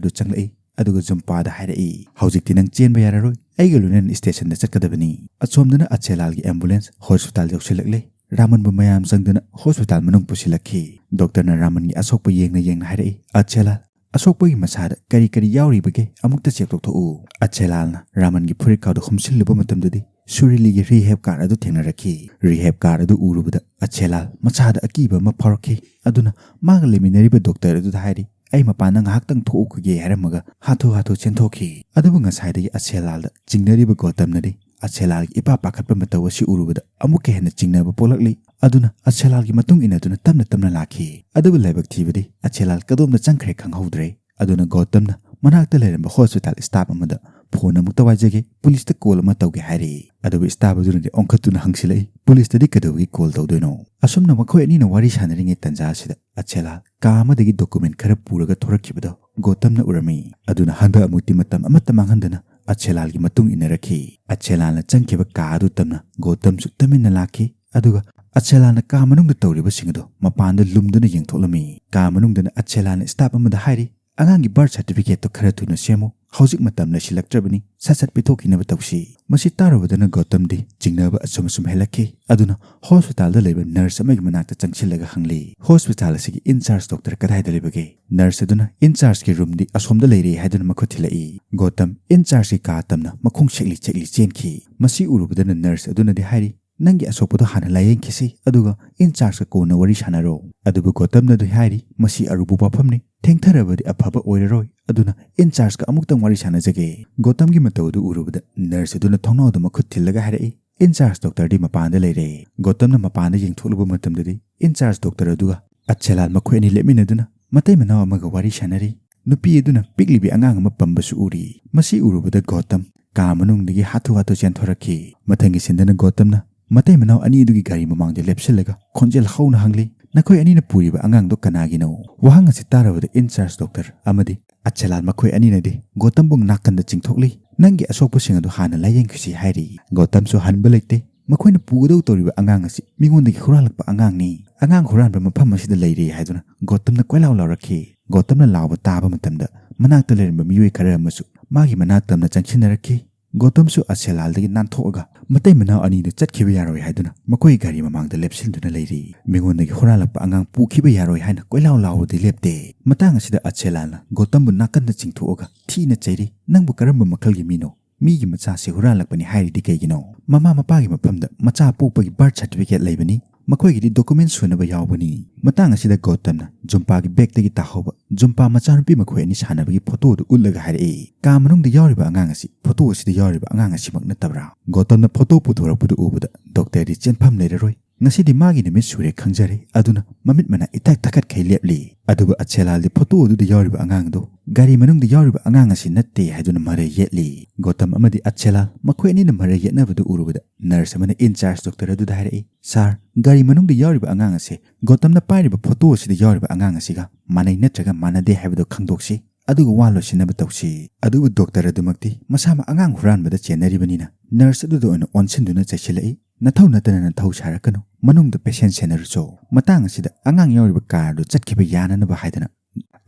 ꯑꯗꯨ ꯆꯪꯂꯛꯏ꯫ ꯑꯗꯨꯒ ꯖꯨꯝꯄꯥꯗ ꯍꯥꯏꯔꯛꯏ, "ꯍꯧꯖꯤꯛꯇꯤ ꯅꯪ ꯆꯦꯟꯕ ꯌꯥꯔꯔꯣꯏ, ꯑꯩꯒ ꯂꯣꯏꯅꯅ ꯁ꯭ꯇꯦꯁꯟꯗ ꯆꯠꯀꯗꯕꯅꯤ꯫" ꯑꯁꯣꯝꯗꯅ ꯑꯆꯦꯂꯥꯜꯒꯤ ꯑꯦꯝꯕꯨꯂꯦꯟꯁ ꯍꯣꯁꯄꯤꯇꯥꯜ ꯌꯧꯁꯤꯜꯂꯛꯂꯦ꯫ ꯔꯥꯃꯟꯕꯨ ꯃꯌꯥꯝ ꯆꯪꯗꯨꯅ ꯍꯣꯁꯄꯤꯇꯥꯜ ꯃꯅꯨꯡ ꯄꯨꯁꯤꯜꯂꯛꯈꯤ꯫ ꯗꯣꯛꯇꯔꯅ ꯔꯥꯃꯟꯒꯤ ꯑꯁꯣꯛꯄ ꯌꯦꯡꯅ ꯌꯦꯡꯅ ꯍꯥꯏꯔꯛꯏ, "ꯑꯆꯦꯂꯥꯜ, ꯑꯁꯣꯛꯄꯒꯤ ꯃꯁꯥꯗ ꯀꯔꯤ ꯀꯔꯤ ꯌꯥꯎꯔꯤꯕꯒꯦ ꯑꯃꯨꯛꯇ ꯆꯦꯛ ꯇꯧꯊꯣꯛꯎ꯫" ꯑꯆꯦꯂꯥꯜꯅ ꯔꯥꯃꯟꯒꯤ ꯐꯨꯔꯤꯠ ꯈꯥꯎꯗ ꯍꯨꯝꯁꯤꯜꯂꯨꯕ ꯃꯇꯝꯗꯗꯤ ꯁꯨꯔꯤꯂꯤꯒꯤ ꯔꯤꯍꯦꯕ ꯀꯥꯔꯗ ꯑꯗꯨ ꯊꯦꯡꯅꯔꯛꯈꯤ꯫ ꯔꯤꯍꯦꯕ ꯀꯥꯔꯗ ꯑꯗꯨ ꯎꯔꯨꯕꯗ ꯑꯆꯦꯂꯥꯜ ꯃꯁꯥꯗ ꯑꯀꯤꯕ ꯑꯃ ꯐꯥꯎꯔꯛꯈꯤ꯫ ꯑꯗꯨꯅ ꯃꯥꯒ ꯂꯩꯃꯤꯟꯅꯔꯤꯕ ꯗꯣꯛꯇꯔ ꯑꯗꯨꯗ ꯍꯥꯏꯔꯤ, "ꯑꯩ ꯃꯄꯥꯟꯗ ꯉꯥꯏꯍꯥꯛꯇꯪ ꯊꯣꯛꯎꯈꯤꯒꯦ" ꯍꯥꯏꯔꯝꯃꯒ ꯍꯥꯊꯨ ꯍꯥꯊꯨ ꯆꯦꯟꯊꯣꯛꯈꯤ꯫ ꯑꯗꯨꯕꯨ ꯉꯁꯥꯏꯗꯒꯤ ꯑꯆꯦꯂꯥꯜꯗ ꯆꯤꯡꯅꯔꯤꯕ ꯒꯣꯇꯝꯅꯗꯤ ꯑꯆꯦꯂꯥꯜꯒꯤ ꯏꯄꯥ ꯄꯥꯈꯠꯄ ꯃꯇꯧ ꯑꯁꯤ ꯎꯔꯨꯕꯗ ꯑꯃꯨꯛꯀ ꯍꯦꯟꯅ ꯆꯤꯡꯅꯕ ꯄꯣꯛꯂꯛꯂꯤ꯫ ꯑꯗꯨꯅ ꯑꯆꯦꯂꯥꯜꯒꯤ ꯃꯇꯨꯡ ꯏꯟꯅꯗꯨꯅ ꯇꯞꯅ ꯇꯞꯅ ꯂꯥꯛꯈꯤ꯫ ꯑꯗꯨꯕꯨ ꯂꯥꯏꯕꯛ ꯊꯤꯕꯗꯤ ꯑꯆꯦꯂꯥꯜ ꯀꯗꯣꯝꯗ ꯆꯪꯈ꯭ꯔꯦ ꯈꯪꯍꯧꯗ꯭ꯔꯦ꯫ ꯑꯗꯨꯅ ꯒꯣꯇꯝꯅ ꯃꯅꯥꯛꯇ ꯂꯩꯔꯝꯕ ꯍꯣꯁꯄꯤꯇꯥꯜ ꯁ꯭ꯇꯥꯐ ꯑꯃꯗ ꯐꯣꯟ ꯑꯃꯨꯛꯇ ꯋꯥꯏꯖꯒꯦ, ꯄꯨꯂꯤꯁꯇ ꯀꯣꯜ ꯑꯃ ꯇꯧꯒꯦ ꯍꯥꯏꯔꯛꯏ꯫ ꯑꯗꯨꯕꯨ ꯁ꯭ꯇꯥꯐ ꯑꯗꯨꯅꯗꯤ ꯑꯣꯟꯈꯠꯇꯨꯅ ꯍꯪꯁꯤꯜꯂꯛꯏ, "ꯄꯨꯂꯤꯁꯇꯗꯤ ꯀꯩꯗꯧꯕꯒꯤ ꯀꯣꯜ ꯇꯧꯗꯣꯏꯅꯣ?" ꯑꯁꯨꯝꯅ ꯃꯈꯣꯏ ꯑꯅꯤꯅ ꯋꯥꯔꯤ ꯁꯥꯟꯅꯔꯤꯉꯩ ꯇꯟꯖꯥ ꯑꯁꯤꯗ ꯑꯆꯦꯂꯥꯜ ꯀꯥ ꯑꯃꯗꯒꯤ ꯗꯣꯀꯨꯃꯦꯟ ꯈꯔ ꯄꯨꯔꯒ ꯊꯣꯔꯛꯈꯤꯕꯗꯣ ꯒꯣꯇꯝꯅ ꯎꯔꯝꯃꯤ꯫ ꯑꯗꯨꯅ ꯍꯟꯗꯛ ꯑꯃꯨꯛꯇꯤ ꯃꯇꯝ ꯑꯃꯠꯇ ꯃꯥꯡꯍꯟꯗꯅ ꯑꯆꯦꯂꯥꯜꯒꯤ ꯃꯇꯨꯡ ꯏꯟꯅꯔꯛꯈꯤ꯫ ꯑꯆꯦꯂꯥꯜꯅ ꯆꯪꯈꯤꯕ ꯀꯥ ꯑꯗꯨ ꯇꯝꯅ ꯒꯣꯇꯝꯁꯨ ꯇꯨꯃꯤꯟꯅ ꯂꯥꯛꯈꯤ꯫ ꯑꯗꯨꯒ ꯑꯠꯁꯦꯂꯥꯅ ꯀꯥ ꯃꯅꯨꯡꯗ ꯇꯧꯔꯤꯕꯁꯤꯡ ꯑꯗꯨ ꯃꯄꯥꯟꯗ ꯂꯨꯝꯗꯨꯅ ꯌꯦꯡꯊꯣꯛꯂꯝꯃꯤ꯫ ꯀꯥ ꯃꯅꯨꯡꯗꯅ ꯑꯠꯁꯦꯂꯥꯅ staff ꯑꯃꯗ ꯍꯥꯏꯔꯤ, "ꯑꯉꯥꯡꯒꯤ birth certificate ꯇꯨ ꯈꯔ ꯊꯨꯅ ꯁꯦꯝꯃꯨ, ꯍꯧꯖꯤꯛ ꯃꯇꯝ ꯂꯩꯁꯤꯜꯂꯛꯇ꯭ꯔꯕꯅꯤ, ꯁꯠ ꯁꯠ ꯄꯤꯊꯣꯛꯈꯤꯅꯕ ꯇꯧꯁꯤ"꯫ ꯃꯁꯤ ꯇꯥꯔꯨꯕꯗꯅ ꯒꯧꯇꯝꯗꯤ ꯆꯤꯡꯅꯕ ꯑꯁꯨꯝ ꯑꯁꯨꯝ ꯍꯦꯜꯂꯛꯈꯤ꯫ ꯑꯗꯨꯅ hospital ꯗ ꯂꯩꯕ nurse ꯑꯃꯒꯤ ꯃꯅꯥꯛꯇ ꯆꯪꯁꯤꯜꯂꯒ ꯍꯪꯂꯤ, "Hospital ꯑꯁꯤꯒꯤ in charge doctor ꯀꯗꯥꯏꯗ ꯂꯩꯕꯒꯦ?" Nurse ꯑꯗꯨꯅ, "In charge ꯀꯤ room ꯗꯤ ꯑꯁꯣꯝꯗ ꯂꯩꯔꯦ" ꯍꯥꯏꯗꯨꯅ ꯃꯈꯨꯠ ꯊꯤꯜꯂꯛꯏ꯫ ꯒꯧꯇꯝ in charge ꯀꯤ ꯀꯥ ꯇꯝꯅ ꯃꯈꯣꯡ ꯁꯦꯛꯂꯤ ꯁꯦꯛꯂꯤ ꯆꯦꯟꯈꯤ꯫ ꯃꯁꯤ ꯎꯔꯨꯕꯗꯅ nurse ꯑꯗꯨꯅꯗꯤ ꯍꯥꯏꯔꯤ, "ꯅꯪꯒꯤ ꯑꯁꯣꯛꯄꯗꯣ ꯍꯥꯟꯅ ꯂꯥꯌꯦꯡꯈꯤꯁꯤ, ꯑꯗꯨꯒ in charge ꯀ ꯀꯣꯟꯅ ꯋꯥꯔꯤ ꯁꯥꯟꯅꯔꯣ"꯫ ꯑꯗꯨꯕꯨ ꯒꯧꯇꯝꯅꯗꯤ ꯍꯥꯏꯔꯤ, "ꯃꯁꯤ ꯑꯔꯨꯕ ꯋꯥꯐꯝꯅꯤ, ꯊꯦꯡꯊꯔꯕꯗꯤ ꯑꯐꯕ ꯑꯣꯏꯔꯔꯣꯏ, ꯑꯗꯨꯅ in charge ꯀ ꯑꯃꯨꯛꯇꯪ ꯋꯥꯔꯤ ꯁꯥꯟꯅꯖꯒꯦ"꯫ ꯒꯧꯇꯝꯒꯤ ꯃꯇꯧ ꯑꯗꯨ ꯎꯔꯨꯕꯗ nurse ꯑꯗꯨꯅ ꯊꯣꯡꯅꯥꯎꯗ ꯃꯈꯨꯠ ꯊꯤꯜꯂꯒ ꯍꯥꯏꯔꯛꯏ, "In charge doctor ꯗꯤ ꯃꯄꯥꯟꯗ ꯂꯩꯔꯦ"꯫ ꯒꯧꯇꯝꯅ ꯃꯄꯥꯟꯗ ꯌꯦꯡꯊꯣꯛꯂꯨꯕ ꯃꯇꯝꯗꯗꯤ in charge doctor ꯑꯗꯨꯒ ꯑꯠꯁꯦꯂꯥꯜ ꯃꯈꯣꯏ ꯑꯅꯤ ꯂꯦꯞꯃꯤꯟꯅꯗꯨꯅ ꯃꯇꯩ ꯃꯅꯥꯎ ꯑꯃꯒ ꯋꯥꯔꯤ ꯁꯥꯟꯅꯔꯤ꯫ ꯅꯨꯄꯤ ꯑꯗꯨꯅ ꯄꯤꯛꯂꯤꯕꯤ ꯑꯉꯥꯡ ꯑꯃ ꯄꯝꯕꯁꯨ ꯎꯔꯤ꯫ ꯃꯁꯤ ꯎꯔꯨꯕꯗ ꯒꯧꯇꯝ ꯀꯥ ꯃꯅꯨꯡꯗꯒꯤ ꯍꯥꯊꯨ ꯍꯥꯊꯨ ꯆꯦꯟꯊꯣꯔꯛꯈꯤ꯫ ꯃꯊꯪꯒꯤ scene ꯗꯅ ꯒꯧꯇꯝꯅ ꯃꯇꯩ ꯃꯅꯥꯎ ꯑꯅꯤ ꯑꯗꯨꯒꯤ ꯒꯥꯔꯤ ꯃꯃꯥꯡꯗ ꯂꯦꯞꯁꯤꯜꯂꯒ ꯈꯣꯟꯖꯦꯜ ꯍꯧꯅ ꯍꯪꯂꯤ, "ꯅꯈꯣꯏ ꯑꯅꯤꯅ ꯄꯨꯔꯤꯕ ꯑꯉꯥꯡꯗꯣ ꯀꯅꯥꯒꯤꯅꯣ?" ꯋꯥꯍꯪ ꯑꯁꯤ ꯇꯥꯔꯕꯗ in charge doctor ꯑꯃꯗꯤ ꯑꯠꯁꯦꯂꯥꯜ ꯃꯈꯣꯏ ꯑꯅꯤꯅꯗꯤ ꯒꯧꯇꯝꯕꯨ ꯅꯥꯀꯟꯗ ꯆꯤꯡꯊꯣꯛꯂꯤ꯫ "ꯅꯪꯒꯤ ꯑꯁꯣꯛꯄꯁꯤꯡ ꯑꯗꯨ ꯍꯥꯟꯅ ꯂꯥꯌꯦꯡꯈꯤꯁꯤ" ꯍꯥꯏꯔꯤ꯫ ꯒꯧꯇꯝꯁꯨ ꯍꯟꯕ ꯂꯩꯇꯦ꯫ "ꯃꯈꯣꯏꯅ ꯄꯨꯒꯗꯧ ꯇꯧꯔꯤꯕ ꯑꯉꯥꯡ ꯑꯁꯤ ꯃꯤꯉꯣꯟꯗꯒꯤ ꯍꯨꯔꯥꯜꯂꯛꯄ ꯑꯉꯥꯡꯅꯤ꯫ ꯑꯉꯥꯡ ꯍꯨꯔꯥꯟꯕ ꯃꯐꯝ ꯑꯁꯤꯗ ꯂꯩꯔꯦ" ꯍꯥꯏꯗꯨꯅ ꯒꯧꯇꯝꯅ ꯀꯣꯏꯂꯥꯎ ꯂꯥꯎꯔꯛꯈꯤ꯫ ꯒꯧꯇꯝꯅ ꯂꯥꯎꯕ ꯇꯥꯕ ꯃꯇꯝꯗ ꯃꯅꯥꯛꯇ ꯂꯩꯔꯝꯕ ꯃꯤꯑꯣꯏ ꯈꯔ ꯑꯃꯁꯨ ꯃꯥꯒꯤ ꯃꯅꯥꯛ ꯇꯝꯅ ꯆꯪꯁꯤꯟꯅꯔꯛꯈꯤ꯫ ꯒꯧꯇꯝꯁꯨ ꯑꯠꯁꯦꯂꯥꯜꯗꯒꯤ ꯅꯥꯟꯊꯣꯛꯑꯒ ꯃꯇꯩ ꯃꯅꯥꯎ ꯑꯅꯤꯗꯨ ꯆꯠꯈꯤꯕ ꯌꯥꯔꯣꯏ ꯍꯥꯏꯗꯨꯅ ꯃꯈꯣꯏꯒꯤ ꯒꯥꯔꯤ ꯃꯃꯥꯡꯗ ꯂꯦꯞꯁꯤꯟꯗꯨꯅ ꯂꯩꯔꯤ꯫ ꯃꯤꯉꯣꯟꯗꯒꯤ ꯍꯨꯔꯥꯜꯂꯛꯄ ꯑꯉꯥꯡ ꯄꯨꯈꯤꯕ ꯌꯥꯔꯣꯏ ꯍꯥꯏꯅ ꯀꯣꯏꯂꯥꯎ ꯂꯥꯎꯕꯗꯤ ꯂꯦꯞꯇꯦ꯫ ꯃꯇꯥꯡ ꯑꯁꯤꯗ ꯑꯠꯁꯦꯂꯥꯜꯅ ꯒꯧꯇꯝꯕꯨ ꯅꯥꯀꯟꯗ ꯆꯤꯡꯊꯣꯛꯑꯒ ꯊꯤꯅ ꯆꯩꯔꯤ, "ꯅꯪꯕꯨ ꯀꯔꯝꯕ ꯃꯈꯜꯒꯤ ꯃꯤꯅꯣ? ꯃꯤꯒꯤ ꯃꯆꯥꯁꯤ ꯍꯨꯔꯥꯜꯂꯛꯄꯅꯤ ꯍꯥꯏꯔꯤꯗꯤ ꯀꯩꯒꯤꯅꯣ? ꯃꯃꯥ ꯃꯄꯥꯒꯤ ꯃꯐꯝꯗ ꯃꯆꯥ ꯄꯣꯛꯄꯒꯤ birth certificate ꯂꯩꯕꯅꯤ, ꯃꯈꯣꯏꯒꯤꯗꯤ document ꯁꯨꯅꯕ ꯌꯥꯎꯕꯅꯤ"꯫ ꯃꯇꯥꯡ ꯑꯁꯤꯗ ꯒꯧꯇꯝꯅ ꯖꯨꯝꯄꯥꯒꯤ bag ꯇꯒꯤ ꯇꯥꯍꯧꯕ ꯖꯨꯝꯄꯥ ꯃꯆꯥꯅꯨꯄꯤ ꯃꯈꯣꯏ ꯑꯅꯤ ꯁꯥꯟꯅꯕꯒꯤ photo ꯑꯗꯨ ꯎꯠꯂꯒ ꯍꯥꯏꯔꯛꯏ, "ꯀꯥ ꯃꯅꯨꯡꯗ ꯌꯥꯎꯔꯤꯕ ꯑꯉꯥꯡ ꯑꯁꯤ photo ꯑꯁꯤꯗ ꯌꯥꯎꯔꯤꯕ ꯑꯉꯥꯡ ꯑꯁꯤꯃꯛ ꯅꯠꯇꯕ꯭ꯔꯥ?" ꯒꯧꯇꯝꯅ photo ꯄꯨꯊꯣꯔꯛꯄꯗꯨ ꯎꯕꯗ ꯗꯣꯛꯇꯔꯗꯤ ꯆꯦꯟꯐꯝ ꯂꯩꯔꯔꯣꯏ꯫ ꯉꯁꯤꯗꯤ ꯃꯥꯒꯤ ꯅꯨꯃꯤꯠ ꯁꯨꯔꯦ ꯈꯪꯖꯔꯦ, ꯑꯗꯨꯅ ꯃꯃꯤꯠ ꯃꯅꯥ ꯏꯇꯥꯛ ꯇꯥꯈꯠꯈꯩ ꯂꯦꯞꯂꯤ꯫ ꯑꯗꯨꯕꯨ ꯑꯠꯁꯦꯂꯥꯜꯗꯤ photo ꯑꯗꯨꯗ ꯌꯥꯎꯔꯤꯕ ꯑꯉꯥꯡꯗꯨ ꯒꯥꯔꯤ ꯃꯅꯨꯡꯗ ꯌꯥꯎꯔꯤꯕ ꯑꯉꯥꯡ ꯑꯁꯤ ꯅꯠꯇꯦ ꯍꯥꯏꯗꯨꯅ ꯃꯔꯩ ꯌꯦꯠꯂꯤ꯫ ꯒꯧꯇꯝ ꯑꯃꯗꯤ ꯑꯠꯁꯦꯂꯥꯜ ꯃꯈꯣꯏ ꯑꯅꯤꯅ ꯃꯔꯩ ꯌꯦꯠꯅꯕꯗꯨ ꯎꯔꯨꯕꯗ nurse ꯑꯃꯅ in charge ꯗꯣꯛꯇꯔ ꯑꯗꯨꯗ ꯍꯥꯏꯔꯛꯏ, "ꯁꯥꯔ, ꯒꯥꯔꯤ ꯃꯅꯨꯡꯗ ꯌꯥꯎꯔꯤꯕ ꯑꯉꯥꯡ ꯑꯁꯦ ꯒꯧꯇꯝꯅ ꯄꯥꯏꯔꯤꯕ photo ꯑꯁꯤꯗ ꯌꯥꯎꯔꯤꯕ ꯑꯉꯥꯡ ꯑꯁꯤꯒ ꯃꯥꯟꯅꯩ ꯅꯠꯇ꯭ꯔꯒ ꯃꯥꯟꯅꯗꯦ ꯍꯥꯏꯕꯗꯨ ꯈꯪꯗꯣꯛꯁꯤ, ꯑꯗꯨꯒ ꯋꯥ ꯂꯣꯏꯁꯤꯟꯅꯕ ꯇꯧꯁꯤ"꯫ ꯑꯗꯨꯕꯨ ꯗꯣꯛꯇꯔ ꯑꯗꯨꯃꯛꯇꯤ ꯃꯁꯥꯃꯛ ꯑꯉꯥꯡ ꯍꯨꯔꯥꯟꯕꯗ ꯆꯦꯟꯅꯔꯤꯕꯅꯤꯅ nurse ꯑꯗꯨꯗ ꯑꯣꯏꯅ ꯑꯣꯟꯁꯤꯟꯗꯨꯅ ꯆꯩꯁꯤꯜꯂꯛꯏ꯫ ꯅꯊꯧ ꯅꯠꯇꯅ ꯅꯊꯧ ꯁꯥꯔꯛꯀꯅꯨ, ꯃꯅꯨꯡꯗ ꯄꯦꯁꯦꯟ ꯁꯦꯟꯅꯔꯨꯆꯣ꯫ ꯃꯇꯥꯡ ꯑꯁꯤꯗ ꯑꯉꯥꯡ ꯌꯥꯎꯔꯤꯕ ꯀꯥꯔ ꯑꯗꯨ ꯆꯠꯈꯤꯕ ꯌꯥꯅꯅꯕ ꯍꯥꯏꯗꯅ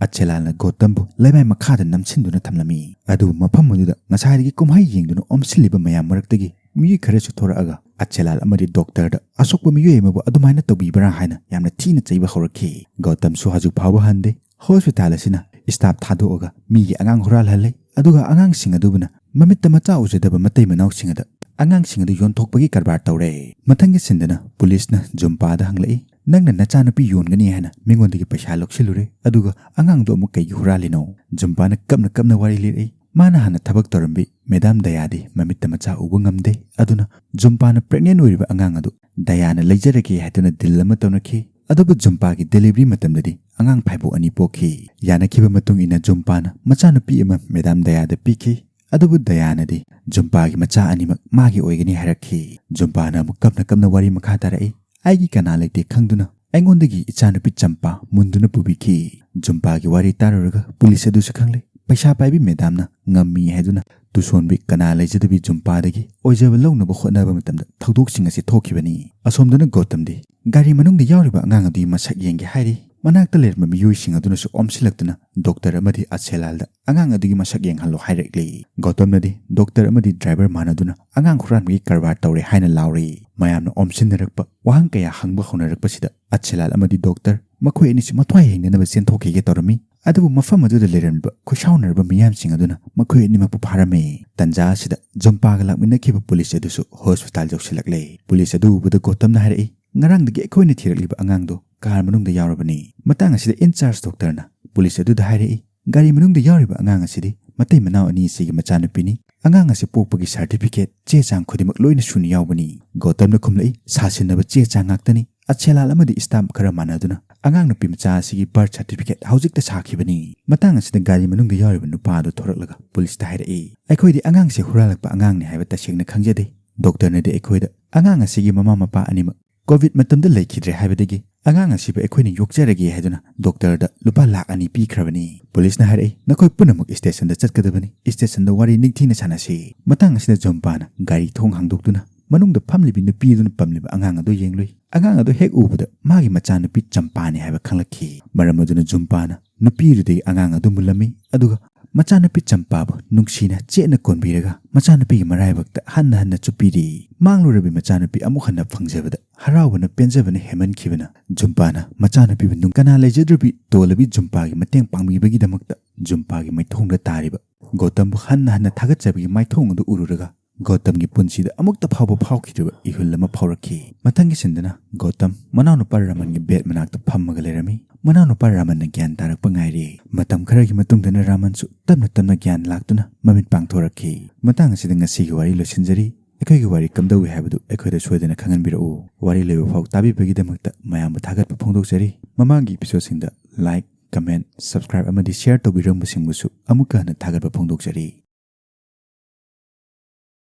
ꯑꯆꯦꯂꯥꯜꯅ ꯒꯣꯇꯝꯕꯨ ꯂꯩꯃꯥꯏ ꯃꯈꯥꯗ ꯅꯝꯁꯤꯟꯗꯨꯅ ꯊꯝꯂꯝꯃꯤ꯫ ꯑꯗꯨꯕꯨ ꯃꯐꯝ ꯑꯗꯨꯗ ꯉꯁꯥꯏꯗꯒꯤ ꯀꯨꯝꯍꯩ ꯌꯦꯡꯗꯨꯅ ꯑꯣꯝꯁꯤꯜꯂꯤꯕ ꯃꯌꯥꯝ ꯃꯔꯛꯇꯒꯤ ꯃꯤꯑꯣꯏ ꯈꯔꯁꯨ ꯊꯣꯔꯛꯑꯒ ꯑꯆꯦꯂꯥꯜ ꯑꯃꯗꯤ ꯗꯣꯛꯇꯔꯗ ꯑꯁꯣꯛꯄ ꯃꯤꯑꯣꯏ ꯑꯃꯕꯨ ꯑꯗꯨꯃꯥꯏꯅ ꯇꯧꯕꯤꯕ꯭ꯔꯥ ꯍꯥꯏꯅ ꯌꯥꯝꯅ ꯊꯤꯅ ꯆꯩꯕ ꯍꯧꯔꯛꯈꯤ꯫ ꯒꯧꯇꯝꯁꯨ ꯍꯧꯖꯤꯛ ꯐꯥꯎꯕ ꯍꯟꯗꯦ꯫ ꯍꯣꯁꯄꯤꯇꯥꯜ ꯑꯁꯤꯅ ꯁ꯭ꯇꯥꯐ ꯊꯥꯗꯣꯛꯑꯒ ꯃꯤꯒꯤ ꯑꯉꯥꯡ ꯍꯨꯔꯥꯜꯍꯜꯂꯦ, ꯑꯗꯨꯒ ꯑꯉꯥꯡꯁꯤꯡ ꯑꯗꯨꯕꯨꯅ ꯃꯃꯤꯠꯇ ꯃꯆꯥ ꯎꯖꯗꯕ ꯃꯇꯩ ꯃꯅꯥꯎꯁꯤꯡ ꯑꯗ ꯑꯉꯥꯡꯁꯤꯡ ꯑꯗꯨ ꯌꯣꯟꯊꯣꯛꯄꯒꯤ ꯀꯔꯕꯥꯔ ꯇꯧꯔꯦ꯫ ꯃꯊꯪꯒꯤ ꯁꯤꯟꯗꯅ ꯄꯨꯂꯤꯁꯅ ꯖꯨꯝꯄꯥꯗ ꯍꯪꯂꯛꯏ, "ꯅꯪꯅ ꯅꯆꯥꯅꯨꯄꯤ ꯌꯣꯟꯒꯅꯤ ꯍꯥꯏꯅ ꯃꯤꯉꯣꯟꯗꯒꯤ ꯄꯩꯁꯥ ꯂꯧꯁꯤꯜꯂꯨꯔꯦ, ꯑꯗꯨꯒ ꯑꯉꯥꯡꯗꯣ ꯑꯃꯨꯛ ꯀꯩꯒꯤ ꯍꯨꯔꯥꯜꯂꯤꯅꯣ?" ꯖꯨꯝꯄꯥꯅ ꯀꯞꯅ ꯀꯞꯅ ꯋꯥꯔꯤ ꯂꯤꯔꯛꯏ꯫ ꯃꯥꯅ ꯍꯥꯟꯅ ꯊꯕꯛ ꯇꯧꯔꯝꯕꯤ ꯃꯦꯗꯥꯝ ꯗꯌꯥꯗꯤ ꯃꯃꯤꯠꯇ ꯃꯆꯥ ꯎꯕ ꯉꯝꯗꯦ, ꯑꯗꯨꯅ ꯖꯨꯝꯄꯥꯅ ꯄ꯭ꯔꯦꯒꯅꯦꯟ ꯑꯣꯏꯔꯤꯕ ꯑꯉꯥꯡ ꯑꯗꯨ ꯗꯌꯥꯅ ꯂꯩꯖꯔꯒꯦ ꯍꯥꯏꯗꯨꯅ ꯗꯤꯜ ꯑꯃ ꯇꯧꯅꯈꯤ꯫ ꯑꯗꯨꯕꯨ ꯖꯨꯝꯄꯥꯒꯤ ꯗꯦꯂꯤꯚꯔꯤ ꯃꯇꯝꯗꯗꯤ ꯑꯉꯥꯡ ꯐꯥꯏꯕꯣꯛ ꯑꯅꯤ ꯄꯣꯛꯈꯤ꯫ ꯌꯥꯅꯈꯤꯕ ꯃꯇꯨꯡ ꯏꯟꯅ ꯖꯨꯝꯄꯥꯅ ꯃꯆꯥꯅꯨꯄꯤ ꯑꯃ ꯃꯦꯗꯥꯝ ꯗꯌꯥꯗ ꯄꯤꯈꯤ꯫ ꯑꯗꯨꯕꯨ ꯗꯌꯥꯅꯗꯤ ꯖꯨꯝꯄꯥꯒꯤ ꯃꯆꯥ ꯑꯅꯤꯃꯛ ꯃꯥꯒꯤ ꯑꯣꯏꯒꯅꯤ ꯍꯥꯏꯔꯛꯈꯤ꯫ ꯖꯨꯝꯄꯥꯅ ꯑꯃꯨꯛ ꯀꯞꯅ ꯀꯞꯅ ꯋꯥꯔꯤ ꯃꯈꯥ ꯇꯥꯔꯛꯏ, "ꯑꯩꯒꯤ ꯀꯅꯥ ꯂꯩꯇꯦ ꯈꯪꯗꯨꯅ ꯑꯩꯉꯣꯟꯗꯒꯤ ꯏꯆꯥꯅꯨꯄꯤ ꯆꯝꯄꯥ ꯃꯨꯟꯗꯨꯅ ꯄꯨꯕꯤꯈꯤ꯫" ꯖꯨꯝꯄꯥꯒꯤ ꯋꯥꯔꯤ ꯇꯥꯔꯨꯔꯒ ꯄꯨꯂꯤꯁ ꯑꯗꯨꯁꯨ ꯈꯪꯂꯦ꯫ ꯄꯩꯁꯥ ꯄꯥꯏꯕꯤ ꯃꯦꯗꯥꯝꯅ ꯉꯝꯃꯤ ꯍꯥꯏꯗꯨꯅ ꯇꯨꯁꯣꯟꯕꯤ ꯀꯅꯥ ꯂꯩꯖꯗꯕꯤ ꯖꯨꯝꯄꯥꯗꯒꯤ ꯑꯣꯏꯖꯕ ꯂꯧꯅꯕ ꯍꯣꯠꯅꯕ ꯃꯇꯝꯗ ꯊꯧꯗꯣꯛꯁꯤꯡ ꯑꯁꯤ ꯊꯣꯛꯈꯤꯕꯅꯤ꯫ ꯑꯁꯣꯝꯗꯅ ꯒꯧꯇꯝꯗꯤ ꯒꯥꯔꯤ ꯃꯅꯨꯡꯗ ꯌꯥꯎꯔꯤꯕ ꯑꯉꯥꯡ ꯑꯗꯨꯒꯤ ꯃꯁꯛ ꯌꯦꯡꯒꯦ ꯍꯥꯏꯔꯤ꯫ ꯃꯅꯥꯛꯇ ꯂꯩꯔꯝꯕ ꯃꯤꯑꯣꯏꯁꯤꯡ ꯑꯗꯨꯅꯁꯨ ꯑꯣꯝꯁꯤꯜꯂꯛꯇꯨꯅ ꯗꯣꯛꯇꯔ ꯑꯃꯗꯤ ꯑꯆꯦꯂꯥꯜꯗ ꯑꯉꯥꯡ ꯑꯗꯨꯒꯤ ꯃꯁꯛ ꯌꯦꯡꯍꯜꯂꯣ ꯍꯥꯏꯔꯛꯂꯤ꯫ ꯒꯧꯇꯝꯅꯗꯤ ꯗꯣꯛꯇꯔ ꯑꯃꯗꯤ ꯗ꯭ꯔꯥꯏꯚꯔ ꯃꯥꯟꯅꯗꯨꯅ ꯑꯉꯥꯡ ꯍꯨꯔꯥꯟꯕꯒꯤ ꯀꯔꯕꯥꯔ ꯇꯧꯔꯦ ꯍꯥꯏꯅ ꯂꯥꯎꯔꯤ꯫ ꯃꯌꯥꯝꯅ ꯑꯣꯝꯁꯤꯟꯅꯔꯛꯄ, ꯋꯥꯍꯪ ꯀꯌꯥ ꯍꯪꯕ ꯍꯧꯅꯔꯛꯄꯁꯤꯗ ꯑꯆꯦꯂꯥꯜ ꯑꯃꯗꯤ ꯗꯣꯛꯇꯔ ꯃꯈꯣꯏ ꯑꯅꯤꯁꯨ ꯃꯊ꯭ꯋꯥꯏ ꯍꯤꯡꯅꯅꯕ ꯆꯦꯟꯊꯣꯛꯈꯤꯒꯦ ꯇꯧꯔꯝꯃꯤ꯫ ꯑꯗꯨꯕꯨ ꯃꯐꯝ ꯑꯗꯨꯗ ꯂꯩꯔꯝꯂꯤꯕ ꯈꯣꯏꯁꯥꯎꯅꯔꯕ ꯃꯤꯌꯥꯝꯁꯤꯡ ꯑꯗꯨꯅ ꯃꯈꯣꯏ ꯑꯅꯤꯃꯛꯄꯨ ꯐꯥꯔꯝꯃꯤ꯫ ꯇꯟꯖꯥ ꯑꯁꯤꯗ ꯖꯨꯝꯄꯥꯒ ꯂꯥꯛꯃꯤꯟꯅꯈꯤꯕ ꯄꯨꯂꯤꯁ ꯑꯗꯨꯁꯨ ꯍꯣꯁꯄꯤꯇꯥꯜ ꯌꯧꯁꯤꯜꯂꯛꯂꯦ꯫ ꯄꯨꯂꯤꯁ ꯑꯗꯨ ꯎꯕꯗ ꯒꯣꯇꯝꯅ ꯍꯥꯏꯔꯛꯏ, "ꯉꯔꯥꯡꯗꯒꯤ ꯑꯩꯈꯣꯏꯅ ꯊꯤꯔꯛꯂꯤꯕ ꯑꯉꯥꯡꯗꯣ ꯀꯥꯔ ꯃꯅꯨꯡꯗ ꯌꯥꯎꯔꯕꯅꯤ꯫" ꯃꯇꯥꯡ ꯑꯁꯤꯗ ꯏꯟꯆꯥꯔꯖ ꯗꯣꯛꯇꯔꯅ ꯄꯨꯂꯤꯁ ꯑꯗꯨꯗ ꯍꯥꯏꯔꯛꯏ, "ꯒꯥꯔꯤ ꯃꯅꯨꯡꯗ ꯌꯥꯎꯔꯤꯕ ꯑꯉꯥꯡ ꯑꯁꯤꯗꯤ ꯃꯇꯩ ꯃꯅꯥꯎ ꯑꯅꯤ ꯑꯁꯤꯒꯤ ꯃꯆꯥꯅꯨꯄꯤꯅꯤ꯫ ꯑꯉꯥꯡ ꯑꯁꯤ ꯄꯣꯛꯄꯒꯤ ꯁꯥꯔꯇꯤꯐꯤꯀꯦꯠ, ꯆꯦ ꯆꯥꯡ ꯈꯨꯗꯤꯡꯃꯛ ꯂꯣꯏꯅ ꯁꯨꯅ ꯌꯥꯎꯕꯅꯤ꯫" ꯒꯣꯇꯝꯅ ꯈꯨꯝꯂꯛꯏ, "ꯁꯥꯁꯤꯟꯅꯕ ꯆꯦ ꯆꯥꯡ ꯉꯥꯛꯇꯅꯤ꯫ ꯑꯆꯦꯂꯥꯜ ꯑꯃꯗꯤ ꯁ꯭ꯇꯥꯝꯞ ꯈꯔ ꯃꯥꯟꯅꯗꯨꯅ ꯑꯉꯥꯡ ꯅꯨꯄꯤ ꯃꯆꯥ ꯑꯁꯤꯒꯤ ꯕꯥꯔꯊ ꯁꯥꯔꯇꯤꯐꯤꯀꯦꯠ ꯍꯧꯖꯤꯛꯇ ꯁꯥꯈꯤꯕꯅꯤ꯫" ꯃꯇꯥꯡ ꯑꯁꯤꯗ ꯒꯥꯔꯤ ꯃꯅꯨꯡꯗ ꯌꯥꯎꯔꯤꯕ ꯅꯨꯄꯥ ꯑꯗꯨ ꯊꯣꯔꯛꯂꯒ ꯄꯨꯂꯤꯁꯇ ꯍꯥꯏꯔꯛꯏ, "ꯑꯩꯈꯣꯏꯗꯤ ꯑꯉꯥꯡꯁꯦ ꯍꯨꯔꯥꯜꯂꯛꯄ ꯑꯉꯥꯡꯅꯤ ꯍꯥꯏꯕ ꯇꯁꯦꯡꯅ ꯈꯪꯖꯗꯦ꯫ ꯗꯣꯛꯇꯔꯅꯗꯤ ꯑꯩꯈꯣꯏꯗ ꯑꯉꯥꯡ ꯑꯁꯤꯒꯤ ꯃꯃꯥ ꯃꯄꯥ ꯑꯅꯤꯃꯛ ꯀꯣꯚꯤꯗ ꯃꯇꯝꯗ ꯂꯩꯈꯤꯗ꯭ꯔꯦ ꯍꯥꯏꯕꯗꯒꯤ ꯑꯉꯥꯡ ꯑꯁꯤꯕꯨ ꯑꯩꯈꯣꯏꯅ ꯌꯣꯛꯆꯔꯒꯦ ꯍꯥꯏꯗꯨꯅ ꯗꯣꯛꯇꯔꯗ ꯂꯨꯄꯥ ꯂꯥꯈ ꯑꯅꯤ ꯄꯤꯈ꯭ꯔꯕꯅꯤ꯫" ꯄꯨꯂꯤꯁꯅ ꯍꯥꯏꯔꯛꯏ, "ꯅꯈꯣꯏ ꯄꯨꯝꯅꯃꯛ ꯁ꯭ꯇꯦꯁꯟꯗ ꯆꯠꯀꯗꯕꯅꯤ꯫ ꯁ꯭ꯇꯦꯁꯟꯗ ꯋꯥꯔꯤ ꯅꯤꯡꯊꯤꯅ ꯁꯥꯟꯅꯁꯤ꯫" ꯃꯇꯥꯡ ꯑꯁꯤꯗ ꯖꯣꯝꯄꯥꯅ ꯒꯥꯔꯤ ꯊꯣꯡ ꯍꯥꯡꯗꯣꯛꯇꯨꯅ ꯃꯅꯨꯡꯗ ꯐꯝꯂꯤꯕꯤ ꯅꯨꯄꯤ ꯑꯗꯨꯅ ꯄꯝꯂꯤꯕ ꯑꯉꯥꯡ ꯑꯗꯨ ꯌꯦꯡꯂꯨꯏ꯫ ꯑꯉꯥꯡ ꯑꯗꯨ ꯍꯦꯛ ꯎꯕꯗ ꯃꯥꯒꯤ ꯃꯆꯥꯅꯨꯄꯤ ꯆꯝꯄꯥꯅꯤ ꯍꯥꯏꯕ ꯈꯪꯂꯛꯈꯤ꯫ ꯃꯔꯝ ꯑꯗꯨꯅ ꯖꯨꯝꯄꯥꯅ ꯅꯨꯄꯤ ꯑꯗꯨꯗꯒꯤ ꯑꯉꯥꯡ ꯑꯗꯨ ꯃꯨꯜꯂꯝꯃꯤ, ꯑꯗꯨꯒ ꯃꯆꯥꯅꯨꯄꯤ ꯆꯝꯄꯥꯕꯨ ꯅꯨꯡꯁꯤꯅ ꯆꯦꯠꯅ ꯀꯣꯟꯕꯤꯔꯒ ꯃꯆꯥꯅꯨꯄꯤꯒꯤ ꯃꯔꯥꯏꯕꯛꯇ ꯍꯟꯅ ꯍꯟꯅ ꯆꯨꯞꯄꯤꯔꯤ꯫ ꯃꯥꯡꯂꯨꯔꯕꯤ ꯃꯆꯥꯅꯨꯄꯤ ꯑꯃꯨꯛ ꯍꯟꯅ ꯐꯪꯖꯕꯗ ꯍꯔꯥꯎꯕꯅ ꯄꯦꯟꯖꯕꯅ ꯍꯦꯟꯃꯟꯈꯤꯕꯅ ꯖꯨꯝꯄꯥꯅ ꯃꯆꯥꯅꯨꯄꯤꯕꯨ ꯅꯨꯡ-, ꯀꯅꯥ ꯂꯩꯖꯗ꯭ꯔꯕꯤ ꯇꯣꯜꯂꯕꯤ ꯖꯨꯝꯄꯥꯒꯤ ꯃꯇꯦꯡ ꯄꯥꯡꯕꯤꯕꯒꯤꯗꯃꯛꯇ ꯖꯨꯝꯄꯥꯒꯤ ꯃꯥꯏꯊꯣꯡꯗ ꯇꯥꯔꯤꯕ ꯒꯧꯇꯝꯕꯨ ꯍꯟꯅ ꯍꯟꯅ ꯊꯥꯒꯠꯆꯕꯒꯤ ꯃꯥꯏꯊꯣꯡ ꯑꯗꯨ ꯎꯔꯨꯔꯒ ꯒꯧꯇꯝꯒꯤ ꯄꯨꯟꯁꯤꯗ ꯑꯃꯨꯛꯇ ꯐꯥꯎꯕ ꯐꯥꯎꯈꯤꯗ꯭ꯔꯤꯕ ꯏꯍꯨꯜ ꯑꯃ ꯐꯥꯎꯔꯛꯈꯤ꯫ ꯃꯊꯪꯒꯤ ꯁꯤꯟꯗꯅ ꯒꯧꯇꯝ ꯃꯅꯥꯎꯅꯨꯄꯥ ꯔꯥꯃꯟꯒꯤ ꯕꯦꯗ ꯃꯅꯥꯛꯇ ꯐꯝꯃꯒ ꯂꯩꯔꯝꯃꯤ꯫ ꯃꯅꯥꯎꯅꯨꯄꯥ ꯔꯥꯃꯟꯅ ꯒ꯭ꯌꯥꯟ ꯇꯥꯔꯛꯄ ꯉꯥꯏꯔꯤ꯫ ꯃꯇꯝ ꯈꯔꯒꯤ ꯃꯇꯨꯡꯗꯅ ꯔꯥꯃꯟꯁꯨ ꯇꯞꯅ ꯇꯞꯅ ꯒ꯭ꯌꯥꯟ ꯂꯥꯛꯇꯨꯅ ꯃꯃꯤꯠ ꯄꯥꯡꯊꯣꯔꯛꯈꯤ꯫ ꯃꯇꯥꯡ ꯑꯁꯤꯗ ꯉꯁꯤꯒꯤ ꯋꯥꯔꯤ ꯂꯣꯏꯁꯤꯟꯖꯔꯤ꯫ ꯑꯩꯈꯣꯏꯒꯤ ꯋꯥꯔꯤ ꯀꯝꯗꯧꯏ ꯍꯥꯏꯕꯗꯨ ꯑꯩꯈꯣꯏꯗ ꯁꯣꯏꯗꯅ ꯈꯪꯍꯟꯕꯤꯔꯛꯎ꯫ ꯋꯥꯔꯤ ꯂꯣꯏꯕ ꯐꯥꯎ ꯇꯥꯕꯤꯕꯒꯤꯗꯃꯛꯇ ꯃꯌꯥꯝꯕꯨ ꯊꯥꯒꯠꯄ ꯐꯣꯡꯗꯣꯛꯆꯔꯤ꯫ ꯃꯃꯥꯡꯒꯤ episodeꯁꯤꯡꯗ like, comment, subscribe ꯑꯃꯗꯤ share ꯇꯧꯕꯤꯔꯝꯕꯁꯤꯡꯕꯨꯁꯨ ꯑꯃꯨꯛꯀ ꯍꯟꯅ ꯊꯥꯒꯠꯄ ꯐꯣꯡꯗꯣꯛꯆꯔꯤ꯫